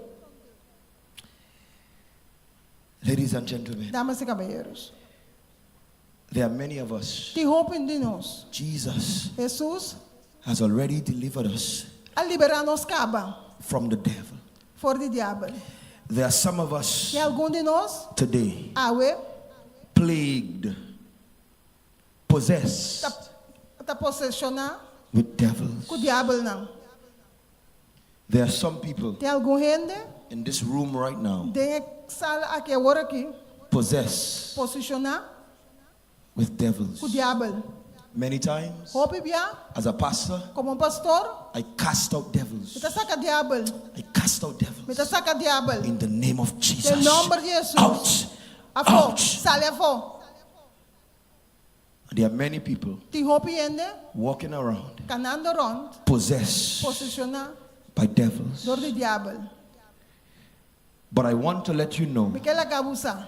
Ladies and gentlemen, Damas i kabayeros, there are many of us. tin hopi di nos. Jesus Hesus has already delivered us a liberá nos kaba from the devil. for di diabel. There are some of us Tin algun di nos today awe plagued, possessed ta, ta poseshoná with devils. ku diabelnan. There are some people Tin algun hende in this room right now den e sala aki awor aki possessed poseshoná with devils. ku diabel. Many times, Hopi bia, as a pastor, komo pastor, I cast out mi devils. ta saka diabel. I cast out devils. Mi ta saka diabel. In the name of Den Jesus. nòmber di Hesus. Out. Afó, sali afó. There are many people Tin hopi hende walking around kanando rònt, possessed poseshoná by devils. dor di diabel. But I want to let you know Mi ke laga bo sa.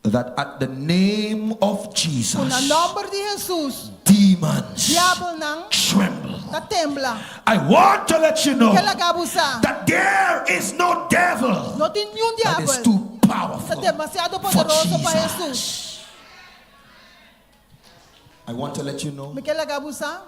that at the name of Ku na Jesus, nòmber di Hesus, demons diabelnan tremble. ta tembla. I want to let you know Mi ke laga bo sa. that there is no devil No tin niun that is diabel too ta powerful demasiado for poderoso pa Jesus. Hesus. I want to let you know Mi ke laga bo sa.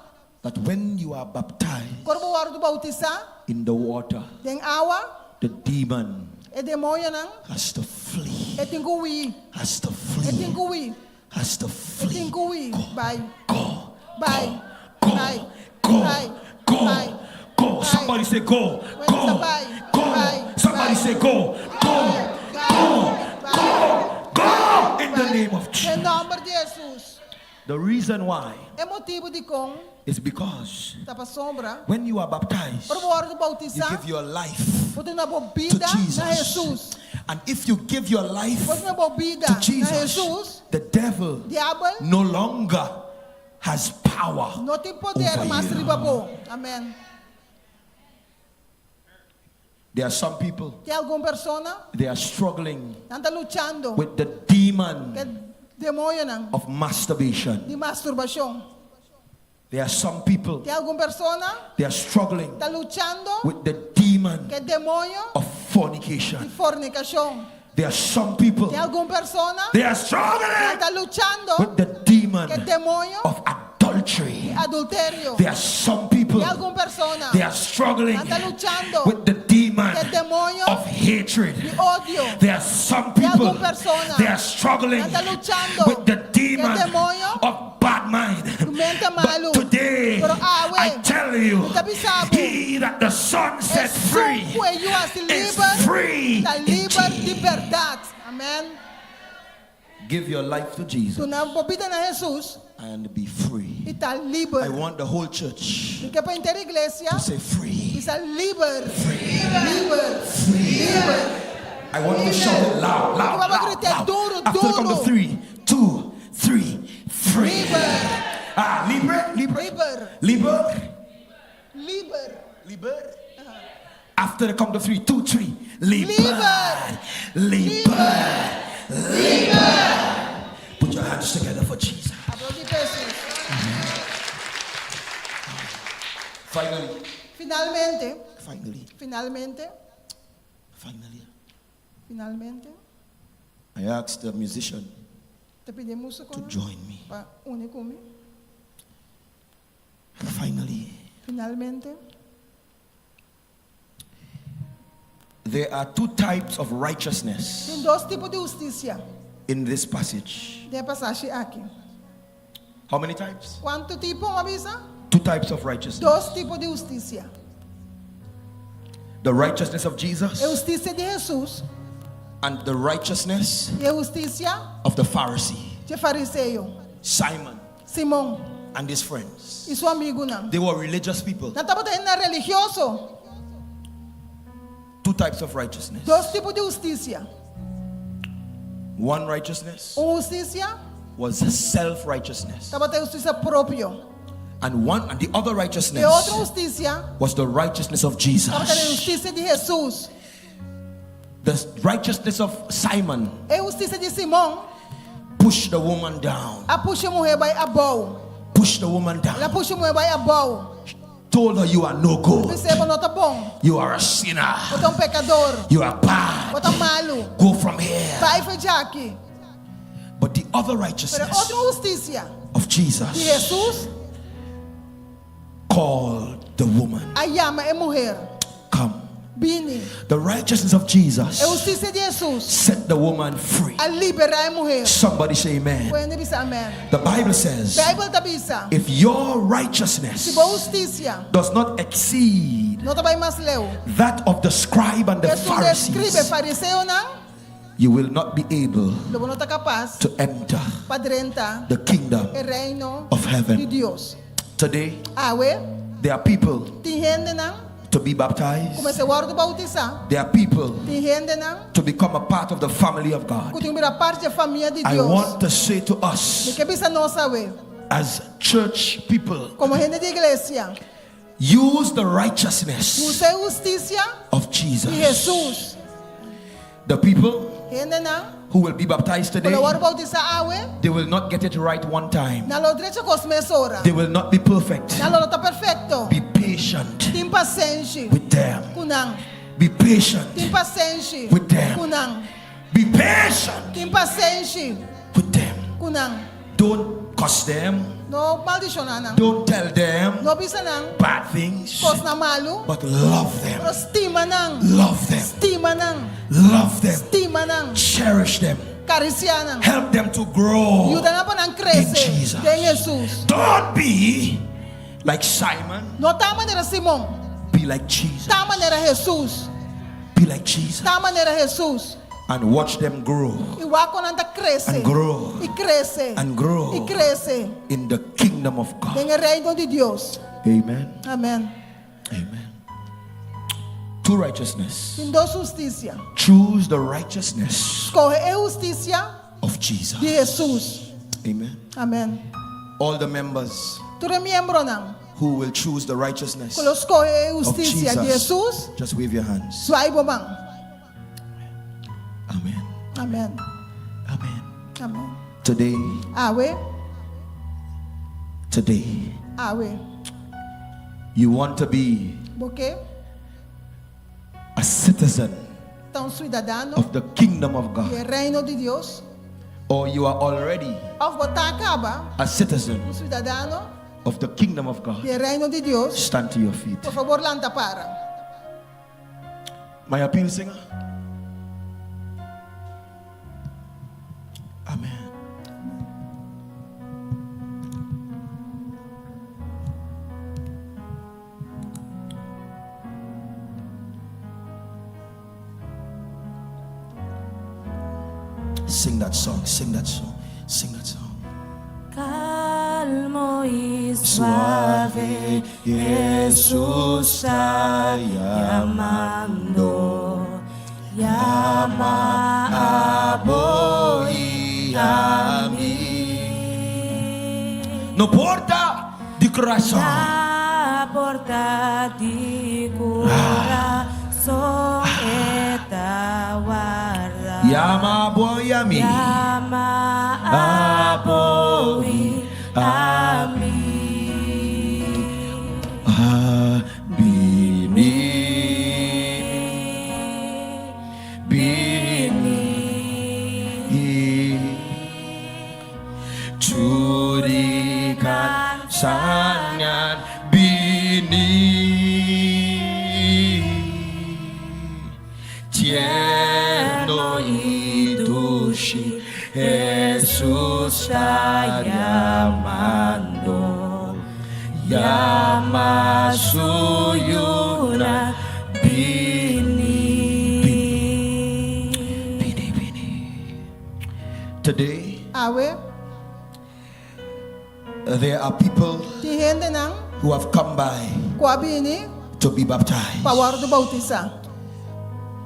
that when you are baptized Ku ora bo wòrdu boutisá in the water, den awa, the demon e demoñonan has to flee, e tin ku hui. has to E flee, tin ku hui. has to E flee. tin ku hui. Bai. Go, Bai. go, Bai. go, Bai. go, Bai. go. Somebody say go, Bai. go, Bai. go. Bai. Somebody Bai. say go, go, go, go, go. In the name of Den Jesus. nòmber di Hesus. The reason why E motibu dikon is because ta pasobra. when you are baptized, Ora bo wòrdu you boutisá, give your life bo ta duna bo to bida na Jesus. Hesus. And if you give your life Bo duna bo bida to na Jesus, Hesus, the devil diabel no longer has power no tin poder over mas you. riba bo. Amèn. There are some people, Tin algun persona, they are struggling nan ta luchando with the demon ku e demoñonan of masturbation. di masturbashon. There are some people, Tin algun persona they are struggling ta luchando with the demon ku e demoño of fornication. di fornikashon. There are some people, Tin algun persona They are struggling nan ta luchando with the demon ku e demoño of adultery. di adulterio. There are some people, Tin algun persona they are struggling nan ta luchando with the demon ku e demoño of hatred. di odio. There are some Tin people, algun persona they are struggling nan ta luchando with the ku e demon demoño of bad mind. di mente But malu. today, Pero awe, I tell you, mi ta bisa bo, he that the Son set free Esun ku e Yu hasi is liber, free ta liber di bèrdat. Amèn. Give your life to Jesus Duna bo bida na Hesus and be free. i ta liber. I want the whole church Mi ke pa henter iglesia to say free. bisa liber. Liber. Liber. I want you to shout it loud, loud, Ku bo loud, grita loud. duru, After the count duru. of three, two, three, free. Liber. Ah, libre, libre, Liber. libre, Liber. libre. After the count of three, two, three. Liber! Liber! Liber! Put your hands together for Jesus. Aplaudí pa Hesus. Finally. Finalmente. Finally. Finalmente. Finally. Finalmente. I asked the musician Ta pidi e músiko to join me. pa uni ku mi. Finally. Finalmente. There are two types of righteousness. Tin dos tipo di hustisia In this passage. Den e pasashi aki. How many types? Kuantu tipo, m'a bisa? Two types of righteousness. Dos tipo di hustisia. The righteousness of Jesus. E hustisia di Hesus. And the righteousness I e hustisia of the Pharisee. Dje fariseo. Simon. Simon. And his friends. I su amigunan. They were religious people. Nan tabata hende religioso. Two types of righteousness. Dos tipo di hustisia. One righteousness Un hustisia was self-righteousness. tabata hustisia propio. And one and the other righteousness E otro hustisia was the righteousness of Jesus. tabata e hustisia di Hesus. The righteousness of Simon E hustisia di Simon pushed the woman down. a pusha e muhé bai abou. Pushed the woman down. El a pusha e muhé bai abou. Told her you are no good. Bis'é bo no ta bon. You are a sinner. Bo ta un pekador. You are bad. Bo ta malu. Go from here. Bai for djaki. But the other Pero righteousness otro hustisia of Jesus di Hesus called the woman. a yama e muher. Come. Bini. The righteousness of Jesus E hustisia di Hesus set the woman free. a liberá e muher. Somebody say amen. Un hende bisa amen. The Bible says Beibel ta bisa. if your righteousness Si bo hustisia does not exceed no ta bai mas leu. that of the scribe and the Esun di eskriba Pharisees, i fariseonan you will not be able lo bo no ta kapas to enter pa drenta the kingdom e reino of heaven. di Dios. Today, Awe, there are people tin hendenan to be baptized. ku mester wòrdu boutisá. There are people Tin hendenan to become a part of the family of God. ku tin ku bira parti di e famia di I Dios. want to say to us Mi ke bisa nos awe, as church people, komo hende di iglesia, use the righteousness usa e hustisia of Jesus. di Hesus. The people Hendenan who will be baptized ku today, lo wòrdu boutisá awe, they will not get it right one time. nan lo drecha kos mesora. They will not be perfect. Nan lo no ta perfekto. Be patient Tin pasenshi with them. ku nan. Be patient Tin pasenshi with them. ku nan. Be patient Tin pasenshi with them. ku nan. Don't curse them. No maldishoná nan. Don't tell them No bisa nan bad things. kosnan malu. But love them. Pero stima nan. Love them. Stima nan. Love them. Stima nan. Cherish them. Karisiá nan. Help them to grow. Yuda nan pa nan krese In Jesus. den Hesus. Don't be like Simon. No ta manera Simon. Be like Jesus. Ta manera Hesus. Be like Jesus. Ta manera Hesus. And watch them grow. I wak kon nan ta krese. And grow. I krese. And grow. I krese. In the kingdom of God. Den e reino di Dios. Amen. Amen. Amen. Two righteousness. Tin dos hustisia. Choose the righteousness Skohe e hustisia of Jesus. di Hesus. Amen. Amen. All the members Tur e miembronan who will choose the righteousness ku lo skohe e of hustisia di Jesus, Hesus, just wave your hands. Zwaai bo man. Amen. Amen. Amen. Amen. Today, Awe, today, awe. you want to be Bo ke a citizen ta un siudadano of the kingdom of di God, e reino di Dios, or you are already òf bo ta kaba a citizen un siudadano of the kingdom of God. di e reino di Dios, Stand to your feet. por fabor lanta para. My appeal singer. Amen. Sing that song, sing that song, sing that song. Calmo y suave, Jesús está llamando. Llama a bo y a mi. No porta di kurason. Na porta di kurason. kurason e ta warda. Yama bo i ami. Yama abo i ami. A bini, bini. Curi sangat bini. Tierno i dushi Jesus ta yamando, yama su yunan bini. Bini, bini. Today, Awe, there are people tin hendenan who have come by ku a bini to be baptized. pa wòrdu boutisá.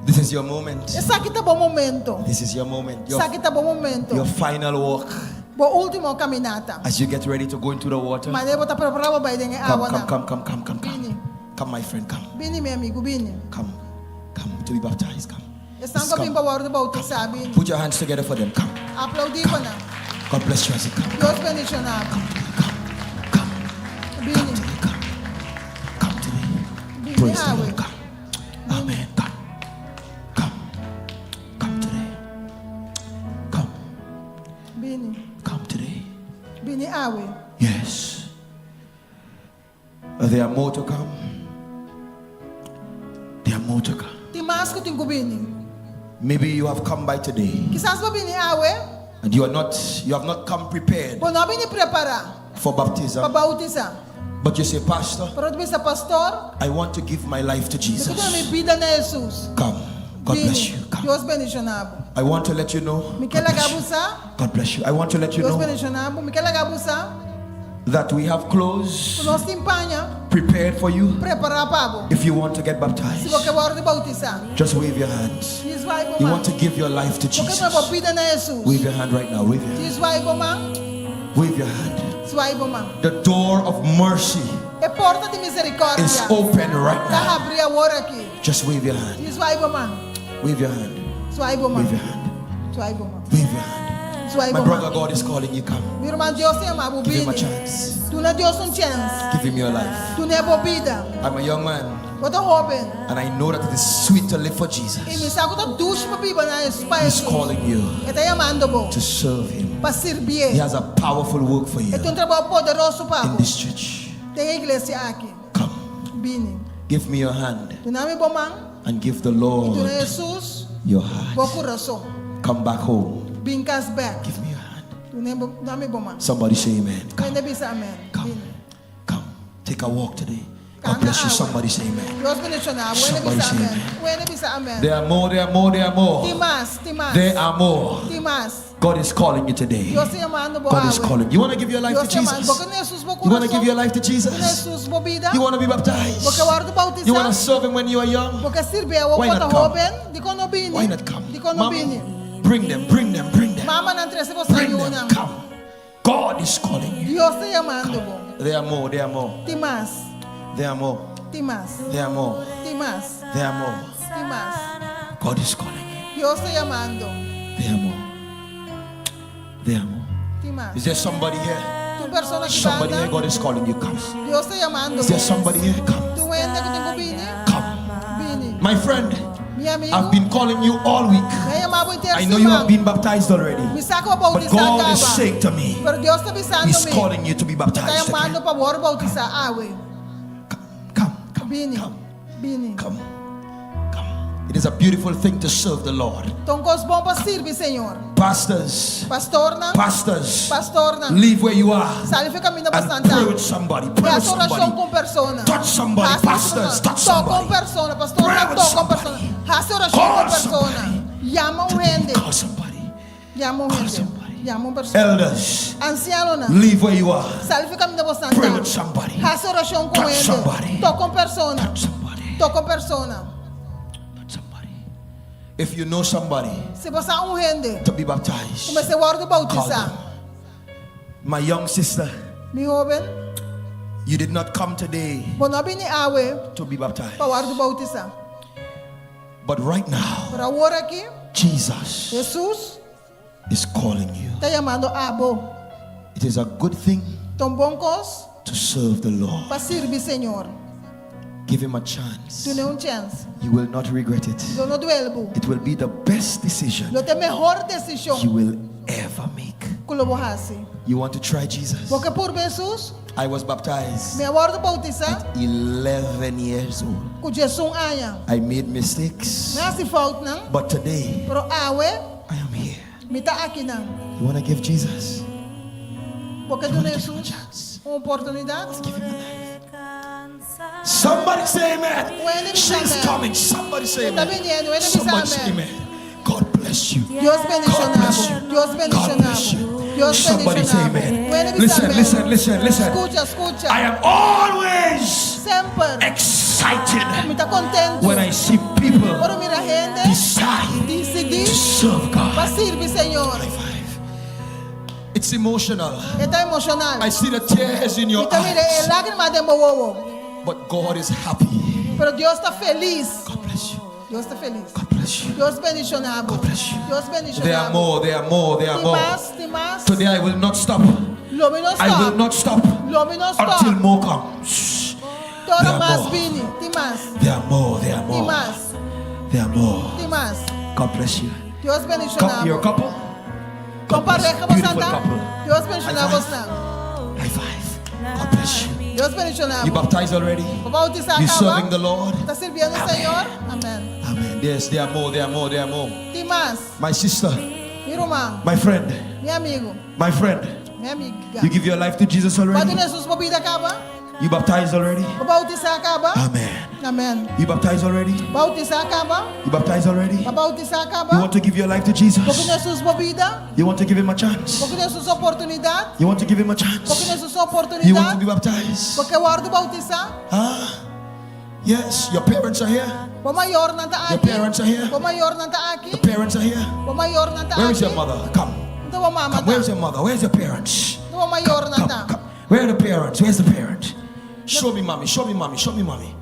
This is your moment. Esaki ta bo momento. This is your moment. Your, Esaki ta bo momento. your final walk. Bo último kaminata. As you get ready to go into the water. Manera bo ta prepará pa bai den e Come, awa come, nan. come, come, come, come, come. Bini. Come, my friend, come. Bini, mi amigu, bini. Come. Come to be baptized. Come. Esnan Just ku a bin come. pa wòrdu boutisá, bini. Put your hands together for them. Come. Aploudí pa nan. God bless you as you come. Dios bendishoná bo. Bini. Bini Praise the awe. Lord. Come. Amen. Come. Come. Come today. Come. Bini. Come today. Bini awe. Yes. There are more to come. There are more to come. Tin mas ku tin ku bini. Maybe you have come by today Kisas bo a bini awe. and you are not you have not come prepared Bo no a bini prepará for baptism. pa boutisá. But you say, Pastor, Pero bo ta bisa pastor, I want to give my life to mi ke Jesus. duna mi bida na Hesus. Come. God Bini. bless you. Come. Dios bendishoná bo. I want to let you know. Mi ke laga bo sa. God bless you. I want to let you Dios know bendishoná bo. Mi ke laga bo sa. that we have clothes Nos tin paña prepared for you prepará pa bo. if you want to get Si baptized. bo ke wòrdu boutisá. Just wave your hands. Zwai You bo want to give your life to Bo ke Jesus. duna bo bida na Hesus. Wave your hand right now. Wave your hand. Zwai bo man. Wave your hand. Zwai bo man. The door of mercy E porta di miserikòrdia. is open right Ta now. habrí awor aki. Just wave your hand. Zwai bo man. Wave your hand. Zwai bo man. Wave your hand. Zwai bo man. Wave your hand. Zwai My bo brother, man. God is calling you. Come. Mi ruman Dios ta yama bo Give him a bini. chance. Duna Dios un chèns. Give him your life. Dun'é bo bida. I'm a young man Bo ta hóben. and I know that it is sweet to live for Jesus. I mi sa ku ta dushi pa biba na pa He's Hesus. calling you E ta yamando bo to serve him. pa sirbié. He has a powerful work for you E tin un trabou poderoso pa in bo. this church. Den e iglesia aki. Bini. Give me your hand Duna mi bo man. and give the I Lord duna Hesus your heart. bo kurason. Come back home. Bin kas bèk. Give me your hand. Duna mi bo man. Somebody say amen. Un hende bisa amèn. Bini. Take a walk today. God bless you. Somebody say amen. Dios bendishoná bo. Un hende Somebody bisa say amèn. amen. Un hende bisa amèn. There are more, there are more, there are more. Tin mas, tin mas. There are more. Tin mas. God is calling you today. Dios ta yamando bo God is awe. calling. You want to give your life to Dios ta yamando. Jesus? Bo ke duna Hesus bo You want to kurason. give your life to Jesus? Duna Hesus bo bida. You want to be baptized? Bo ke wòrdu boutisá. You want to serve Him when you are young? Bo ke sirbié ora Why bo not ta come? hóben. Dikon no bini. Why not come? Dikon no Mama, bini. bring them, bring them, bring them. Mamanan trese boso Bring them. yunan. Come. God is calling you. Dios ta yamando bo. There are more, there are more, Tin mas. there are more, Tin mas. there are more, Tin mas. there are more. Tin mas. God is calling you. Dios ta yamando. There are more. There are more. Tin mas. Is there somebody here? Tin un persona aki Somebody banda. here, God is calling you. Come. Dios ta yamando Is there somebody here? Come. Tin un hende ku tin ku bini. Bini. My friend, Mi amigu. I've been calling you all week. Mi a yama bo henter I know you have siman. been baptized already. Mi sa ku bo a But boutisá God is kaba. saying to me, Pero Dios ta bisando He's mi. calling you to be Ta baptized. yamando pa wòrdu boutisá awe. Bini. Bini. Come. It is a beautiful thing to serve the Lord. Ta un kos bon pa sirbi Señor. Pastors, Pastornan. pastors, Pastornan. leave where you are Sali for di kaminda and bo ta. pray with somebody. Pray with Hasi orashon somebody. ku un persona. Touch somebody. Hasi Pastors, touch Toka un somebody. persona. Pastornan Pray with toka un persona. Hasi orashon Call ku un persona. Yama un hende. Call somebody. Yama un hende. Yama un persona. Elders, Ansianonan. leave where you are. Sali for di kaminda bo ta. Pray with somebody. Hasi orashon ku Touch hende. somebody. Toka un persona. Toka un persona. If you know somebody Si bo sa un hende. to be baptized, Ku mester wòrdu boutisá. my young sister, Mi hóben. you did not come today Bo no a bini awe to be baptized. pa wòrdu boutisá. But right now, Pero awor aki, Jesus Hesus is calling you. ta yamando abo. It is a good thing Ta un bon kos to serve the Lord. pa sirbi Señor. Give him a chance. Dun'é un chèns. You will not regret it. Lo no duel bo. It will be the best decision Lo ta e mehor desishon you will ever make. ku lo bo hasi. You want to try Jesus? Bo ke purba Hesus? I was baptized Mi a wòrdu boutisá 11 years old. ku 11 aña. I made mistakes, Mi a hasi foutnan, but today pero awe I am here. mi ta akinan. You want to give Jesus? Bo ke duna Hesus un oportunidat? Somebody say amen. Wende bisa She's amen. coming. Somebody say E ta amen. biniendo. Wende bisa Somebody say amen. amen. God bless you. Dios bendishoná God bless bo. you. Dios bendishoná bo. Dios Somebody say bendishoná bo. amen. Wende bisa Listen, amen. listen, listen, listen. Skucha, skucha. I am always Semper. excited Mi ta kontentu. when I see people Ora mi mira hende decide disidí to serve God. pa sirbi Señor. It's emotional. E ta emoshonal. I see the tears in your Mi ta mira e eyes. lágrima den bo wowo. But God is happy. Pero Dios ta felis. Dios ta felis. Dios bendishoná bo. Dios bendishoná There are bo. more, there are more, there are Tin more. mas, tin mas. Today I will not stop. Lo mi no I will stop. not stop Lo mi no stop. until more comes. Te ora There are mas more. bini. Tin mas. There are more, there are Tin more. mas. There are more. Tin mas. God bless you. Dios bendishoná Come, your bo. couple. Kon pareha bo Beautiful santa. couple. Dios bendishoná bosnan. High five. God bless you. Dios bendishoná You bo. baptized already? Bo boutisá You kaba. serving the Lord? Ta sirbiendo Señor? Amèn. Amen. Yes, there are more, there are more, there are more. Tin mas. My sister, Mi ruman. my friend, Mi amigu. my friend. Mi amiga. You give your life to Jesus Bo a already? duna Hesus bo bida kaba? You baptized already? Bo boutisá kaba? Amen. Amèn. You baptized already? Boutisá kaba? You baptized already? Bo boutisá kaba? You want to give your life to Bo ke Jesus? duna Hesus bo bida? You want to give him a chance? Bo ke duna Hesus oportunidat? You want to give him a Bo ke chance? duna Hesus You want to oportunidat? be baptized? Bo ke wòrdu boutisá? Huh? Yes, your parents are here. Bo mayornan ta Your aki? parents are here. Bo mayornan ta aki? The parents are here. Bo mayornan ta Where is aki? your mother? Come. Unda bo mama Come. ta? Where's your mother? Where's your parents? Unda bo mayornan ta? Where are the parents? Where's the parent? Show me mommy. Show me mommy. Show me mommy.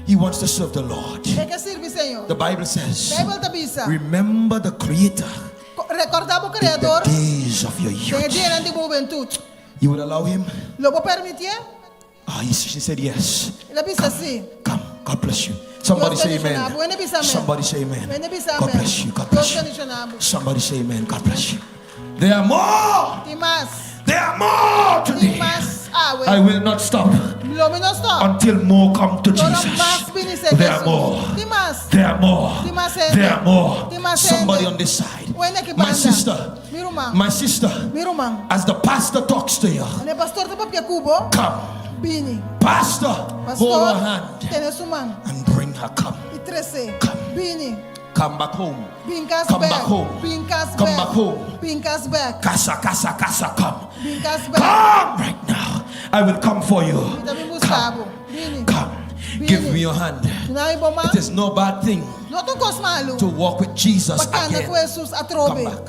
He wants to serve the Lord. E ke sirbi Señor. The Bible says, Beibel ta bisa. remember the Creator Rekordá bo in the Kreador days of your den e youth. dianan di bo hubentut. You would allow him? Lo bo permitié? Ah, he, she said yes. El a bisa si. God bless you. Somebody Dios say bendishoná amen. bo. Hende bisa amen. Somebody say amen. Hende bisa God amen. bless you. God Dios bless you. bendishoná bo. Somebody say amen. God bless you. There are more. Tin mas. There are more Tin today. mas awe. I will not stop Lo mi no stòp. until more come to Te ora Jesus. mas bini serka There are Hesus. more. Tin mas. There are more. Tin mas hende. There are more. Tin mas Somebody hende. on this side. Un hende aki My banda. sister. Mi ruman. My sister. Mi ruman. As the pastor talks to you, Manera pastor ta papia ku bo. Come. Bini. Pastor, hold her Pastor, hand tene su man. and bring her. Come. I tres'é. Bini. Come back home. Bin kas Come bèk. back home. Bin kas Come bèk. back home. Bin kas bèk. Casa, casa, casa, come. Bin kas bèk. Come right now. I will come for you. Mi ta bin buska bo. Bini. Come. Give me your hand. Duna mi bo man. It is no bad thing No ta un kos malu. to walk with Jesus Pa kana again. ku Hesus atrobe. Come back.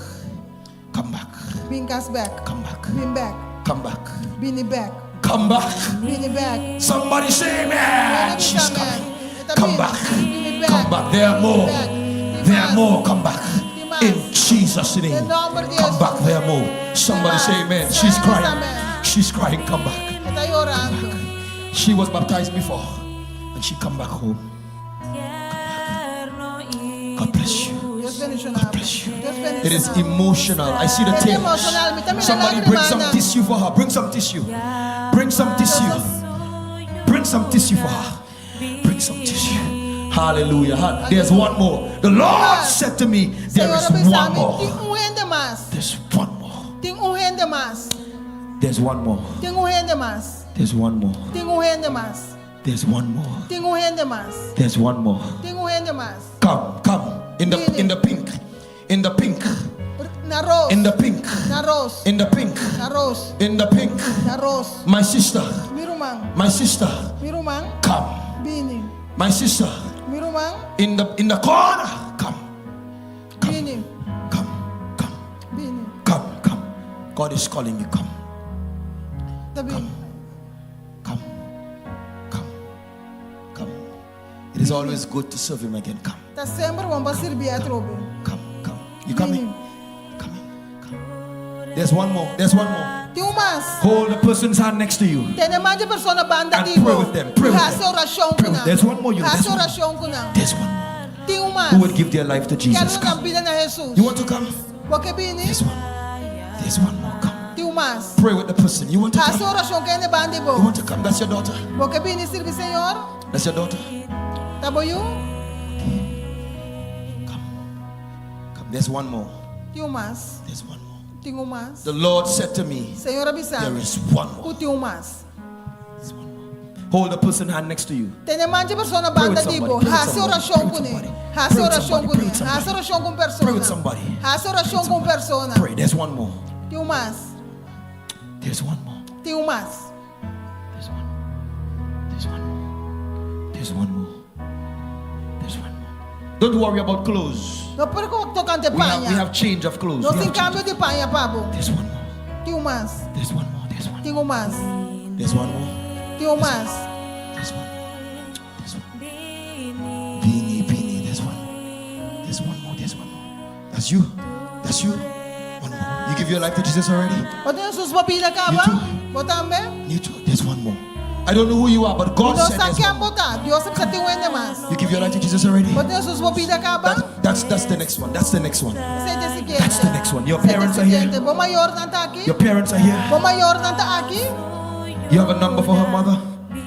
Come back. Bin kas bèk. Come back. Bin bèk. Come back. Bini bèk. Come back. Bini bèk. Somebody say amen. She's coming. Come back. Come back. There are more. There are more. Come back. In Jesus' name. Come back. There are more. Somebody say amen. She's crying. She's crying. Come back. E ta yorando. She was baptized before. And she come back home. God bless you. Dios bendishoná bo. Dios It is bendishoná bo. emotional. I see the E ta tears. emoshonal. Mi ta mira Somebody bring some lágrimanan. tissue for her. Bring some tissue. Bring some tissue. Bring some tissue for her. Bring some tissue. Hallelujah. There's one more. The Lord said to me, There Señor is a bisa one mi, more. tin un hende mas. There's one more. Tin un hende mas. There's one more. Tin un hende mas. There's one more. Tin un hende mas. There's one more. Tin un hende mas. There's one more. Tin un hende mas. Come, come. In the in the pink. In the pink. Na ros. In the pink. Na ros. In the pink. Na ros. In the pink. Na ros. My sister. Mi ruman. My sister. Mi ruman. Come. Bini. My sister. Mi ruman. In the in the corner. Come. Bini. Come. Come. Bini. Come. Come. God is calling you. Come. Ta bini. Come. Come. Come. It It's always good to serve Him again. Come. Ta semper bon pa sirbié atrobe. You coming? Coming. Come. There's one more. There's one more. Tin un mas. Hold the person's hand next to you. Tene man di e persona banda And di pray bo. with them, pray with Hasi them. orashon ku Pray with- nan. There's one more, you know, Hasi there's one orashon ku nan. There's one more. Tin un mas. Who would give their life to Ke a Jesus? duna nan Come. bida na Hesus. You want to come? Bo ke bini? There's one. There's one more. Come. Tin un mas. Pray with the person. You want to Hasi come? orashon ku hende banda di bo. You want to come? That's your daughter. Bo ke bini sirbi Señor? That's your daughter. Ta bo yu? Come. There's one more. Tin un mas. There's one more. Tin un mas. The Lord said to me, Señor a bisa There is one more. Ku tin un mas. Hold the person hand next to you. Tene man di persona Pray with banda di bo. somebody, pray with Hasi somebody, orashon pray with kuné. somebody. Hasi Pray with orashon somebody, kuné. pray with Hasi somebody. orashon ku un Pray with persona. somebody. Hasi orashon ku un persona. Pray. There's one more. Tin un mas. There's one more. Tin un mas. There's one more. There's one more. There's one more. There's one more. Don't worry about clothes. No preokupá tokante We have, we paña. have change of clothes. Nos We tin have change. kambio di paña pa bo. There's one more. Tin un mas. There's one more. There's one. Tin un mas. There's one more. Tin un mas. There's one. There's one. Bini, Bini. There's one. There's one more. There's one more. That's you. That's you. One more. You give your life to Jesus already? Bo a duna Hesus bo bida kaba? Bo tambe? You too. There's one more. I don't know who you are, but God No said sa there's ken one more. bo ta. Dios sa tin un hende mas. You give your life to Jesus already? Bo a duna Hesus bo bida kaba? That's that's the next one. That's the next one. Esei ta e siguiente. That's the next one. Your Esei ta e parents are here. siguiente. Bo mayornan ta aki? Your parents are here. Bo mayornan ta aki? You have a number for her mother?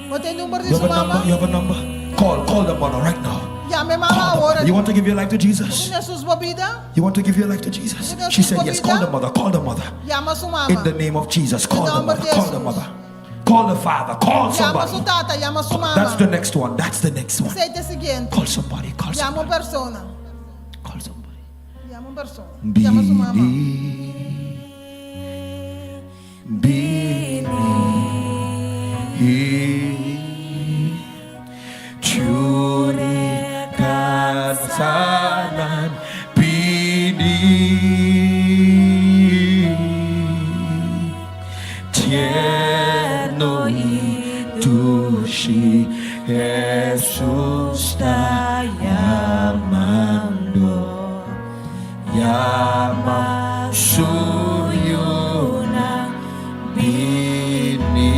Bo tin number di You su have a mama? number? You have a number? Call, call the mother right now. Yama e mama awor. You want to give your life to Jesus? Duna Hesus bo bida? You want to give your life to Jesus? She said yes. Call the mother. Call the mother. Yama su mama. In the name of Jesus, call the nòmber mother. di Call the Hesus. mother. Call the father. Call Yama su somebody. tata, yama su mama. That's the next one. That's the next one. Esei ta e siguiente. Call somebody. Call Yama un persona. Call somebody. Yama un persona. Yama su mama. Bini. Churi kansanan bini. Tierno i dushi Hesus ta yamando. Yama su yunan bini.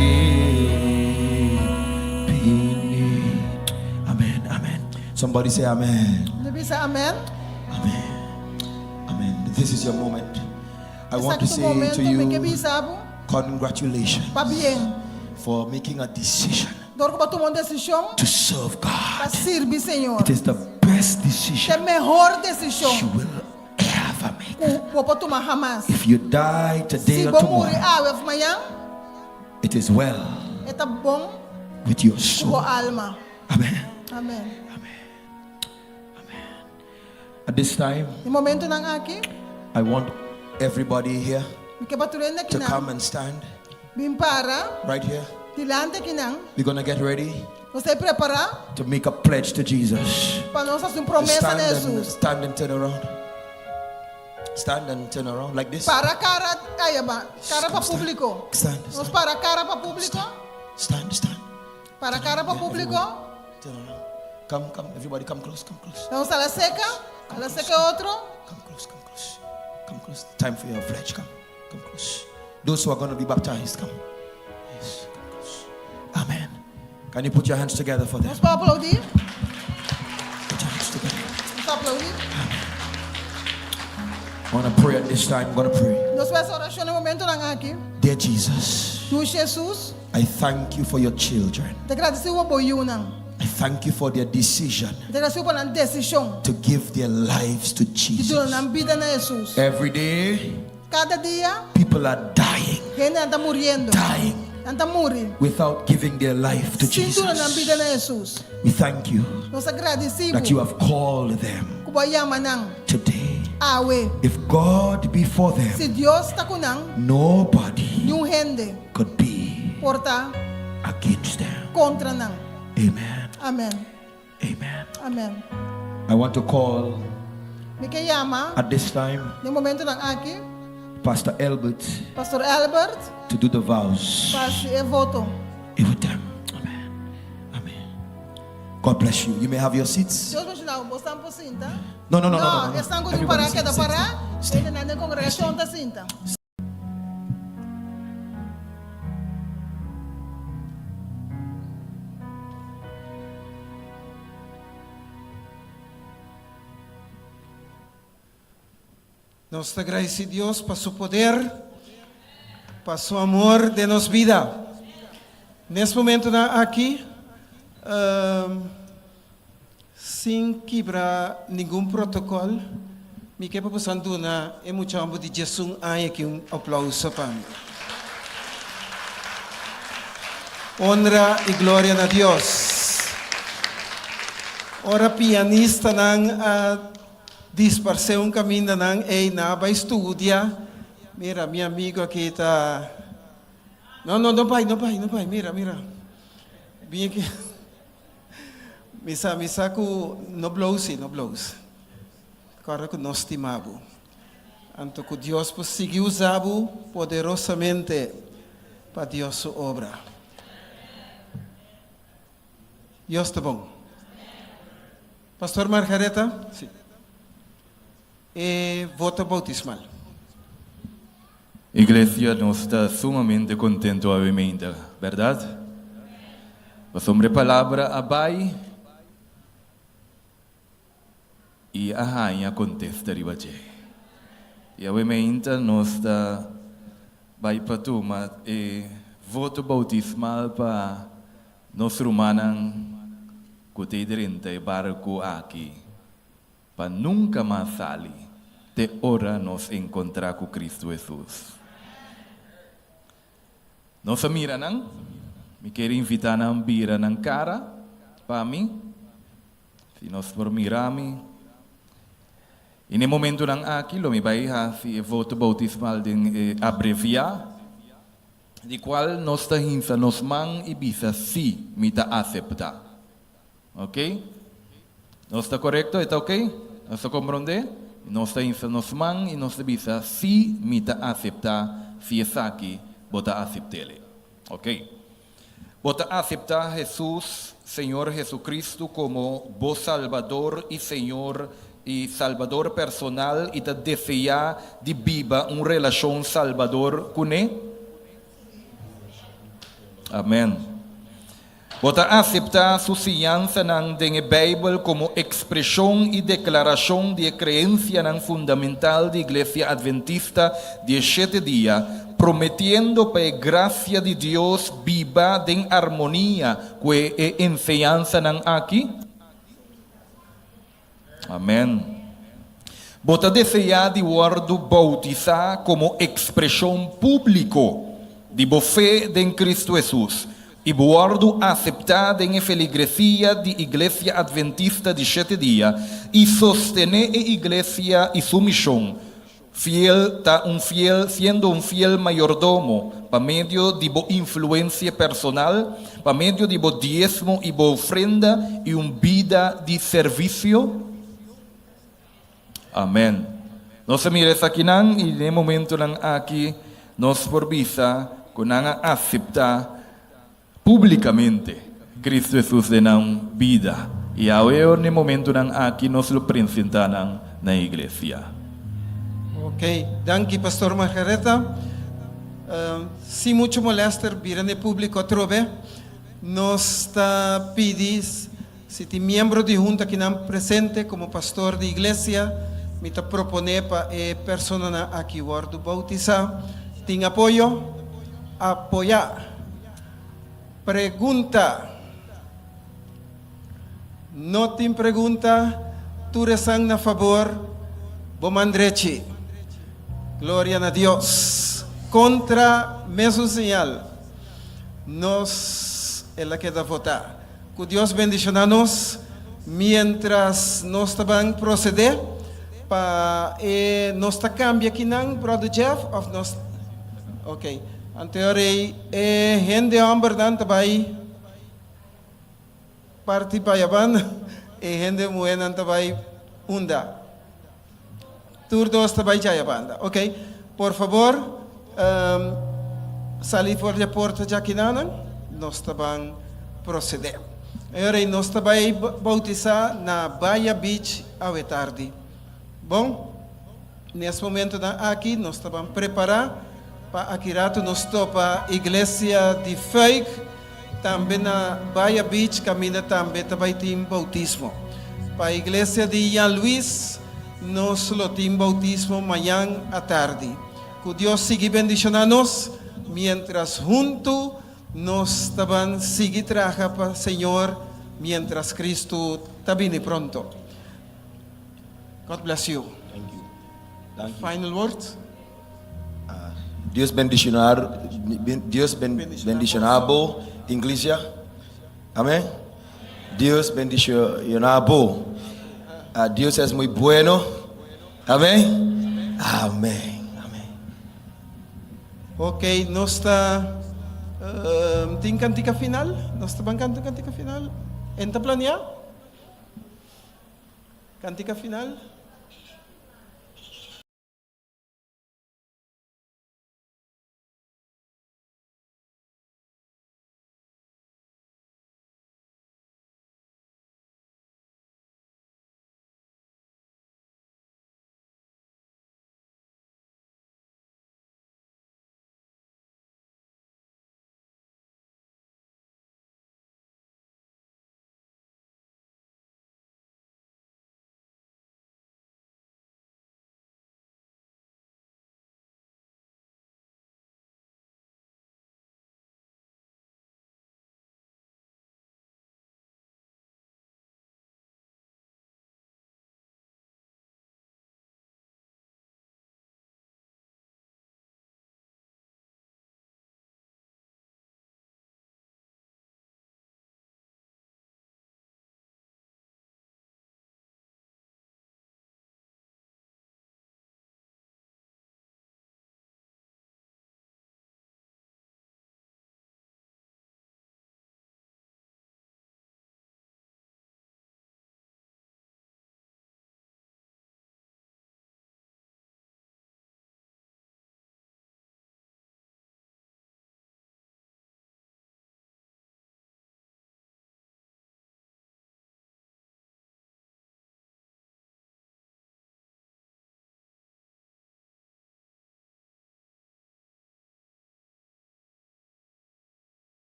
Bini. Amen, amen. Somebody say amen. Bo bisa amen. Amen. This is your moment. I want to Esaki ta say momento to mi ke you, bisa bo. congratulations Pabien. for making a decision Dor ku bo a tuma un desishon to serve God. pa sirbi Señor. It is the best decision E mihó desishon you will ever make. ku bo por tuma hamas. If you die today Si or bo muri tomorrow, awe òf mañan, it is well e ta bon with your ku soul. bo alma. Amen. Amen. At this time, E momentonan aki, I want everybody here mi ke pa tur hende to akinan. come and stand Bin para, right here. dilanti akinan. We're going to get ready Nos ta prepará to make a pledge to Jesus. pa nos hasi un promesa Stand na and, Hesus. stand and turn around. Stand and turn around like this. Para kara, ei, ba, kara pa públiko. Stand, Nos para kara pa públiko. Stand, stand. Para kara pa públiko. Turn around. Come, come, everybody, come close, come close. Nos hala serka, hala serka otro. Come close, come close. Come close. Time for your pledge. Come, come close. Those who are going to be baptized, come. Yes, come close. Amen. Can you put your hands together for them? Nos por aploudí. Put your hands together. Nos aploudí. I want to pray at this time. I'm going to pray. Nos ta bai hasi orashon na e momentonan aki. Dear Jesus, Dushi Hesus, I thank you for your children. mi ta gradisí bo pa bo yunan. I thank you for their decision Mi ta gradisí pa nan desishon. to give their lives to Di Jesus. duna nan bida na Hesus. Every day, Kada dia, people are dying hende ta muriendo. Dying. Nan ta muri. without giving their life to Sin duna nan Jesus. bida na Hesus. We thank you Nos ta gradisí that you have called them ku bo a yama nan. today. Awe. If God be for them, Si Dios ta ku nan, nobody niun hende could be por ta against them. kontra nan. Amen. Amen. Amen. Amen. I want to call Mi ke yama, at this time na e momentonan aki, Pastor Albert Pastor Albert, to do the vows. pa hasi e voto. With them. Amen. Amen. God bless you. You may have your seats. Dios bendishoná bo. Boso por sinta? No, no, no, no, no, no, no. Esnan ku tin Everybody pará stay, keda stay, pará. stay. Hendenan den kongregashon ta sinta. Nos ta gradisí Dios pa su poder, pa su amor den nos bida. Nes momentonan aki, sin kibra ningun protocol, mi ke pa bosan duna e mucha homber di diesun aña aki un aplauso pa mi. Honra y gloria na Dios. Ora pianistanan a Disparsé un kaminda nan ey na bai studia mira mi amigo aki ta no no no bai no bai no bai mira mira bin aki mi sa mi sa ku no blow si no blow kòrda ku nos stima bo anto ku Dios por sigui usa bo poderosamente pa Dios su obra. Dios ta bon. Pastor Margareta, si. E voto bautismal. Iglesia, nos ta sumamente contento awe meinta, berdad? Pasobra e palabra a bai i a haña contesta riba dje. I awe meinta nos ta bai pa tuma e voto bautismal pa nos rumannan ku ta drenta e barku aki pa nunka mas sali te ora nos enkontrá ku Kristu Hesus. Nos a mira nan. Mi kier invitá nan bira nan kara pa mi. Si nos por mira mi. I n'e momentunan aki lo mi bai hasi e voto boutismal den e abreviá, di kual nos ta hinsa nos man i bisa sí, mi ta aseptá. Oke? Nos ta korekto? E ta oke? Nos ta komprondé? Nos ta hinsa nos man i nos ta bisa, Sí, mi ta aseptá si esaki bo ta asept'el. Oke. Bo ta aseptá Hesus, Señor Hesukristu, komo bo Salbador i Señor i Salbador personal i ta deseá di biba un relashon salbador kuné? Amèn. Bo ta aseptá su siñansanan den e Beibel komo ekspreshon i deklarashon di e kreensianan fundamental di Iglesia Adventista di e Shete Dia, prometiendo pa e grasia di Dios biba den armonia ku e e enseñansanan aki? Amèn. Bo ta deseá di wòrdu boutisá komo ekspreshon públiko di bo fe den Kristu Hesus i bo wòrdu aseptá den e feligresia di Iglesia Adventista di Shete Dia i sostené e iglesia i su mishon Fiel ta un fiel siendo un fiel mayordomo pa medio di bo influencia personal, pa medio di bo diesmo i bo ofrenda i un bida di servicio? Amen. Nos a mira esakinan i den e momentonan aki nos por bisa cu nan a acepta Públikamente, Kristu Hesus den nan bida, i awe or n'e momentunan aki nos lo presentá nan na e iglesia. Ok, danki Pastor Margareta. Sin mucho molester bira n'e públiko atrobe. Nos ta pidi si tin miembro di hunta kinan presente komo pastor di iglesia, mi ta proponé pa e personanan aki wòrdu boutisá. Tin apoyo? Apoyá. Pregunta. No tin pregunta, tur esan na fabor, bo man drechi. Gloria na Dios. Contra, mesun señal. Nos, el a keda vota. Cu Dios bendiciona nos mientras nos ta ban procede pa e nos ta cambia kinan, Brother Jeff, of nos, ok. Anto rei e hende hombernan ta bai parti pa yaban, e hende muhenan ta bai unda? Tur dos ta bai djaya banda. Ok, por fabor sali for di e porta djakinanan, nos ta ban procede. E ora ei nos ta bai bautisá na Baya Beach awe tardi. Bon, nes momentonan aki nos ta ban prepará pa aki ratu nos topa Iglesia di Fuik tambe na Baya Beach kaminda tambe ta bai tin bautismo. Pa Iglesia di Jan Luis nos lo tin bautismo mañan atardi. Ku Dios sigui bendishoná nos miéntras huntu Nos ta ban sigui traha pa Señor mientras Cristo ta bini pronto. God bless you. Thank you. Thank you. Final words? Dios bendicionar, Dios bendiciona bo, Iglesia. Amén. Dios bendiciona bo. Ah, Dios es muy bueno. Amén. Amén. Ok, nos ta tin kantika final? Nos ta ban kanta un kantika final? En ta planeá? Kantika final?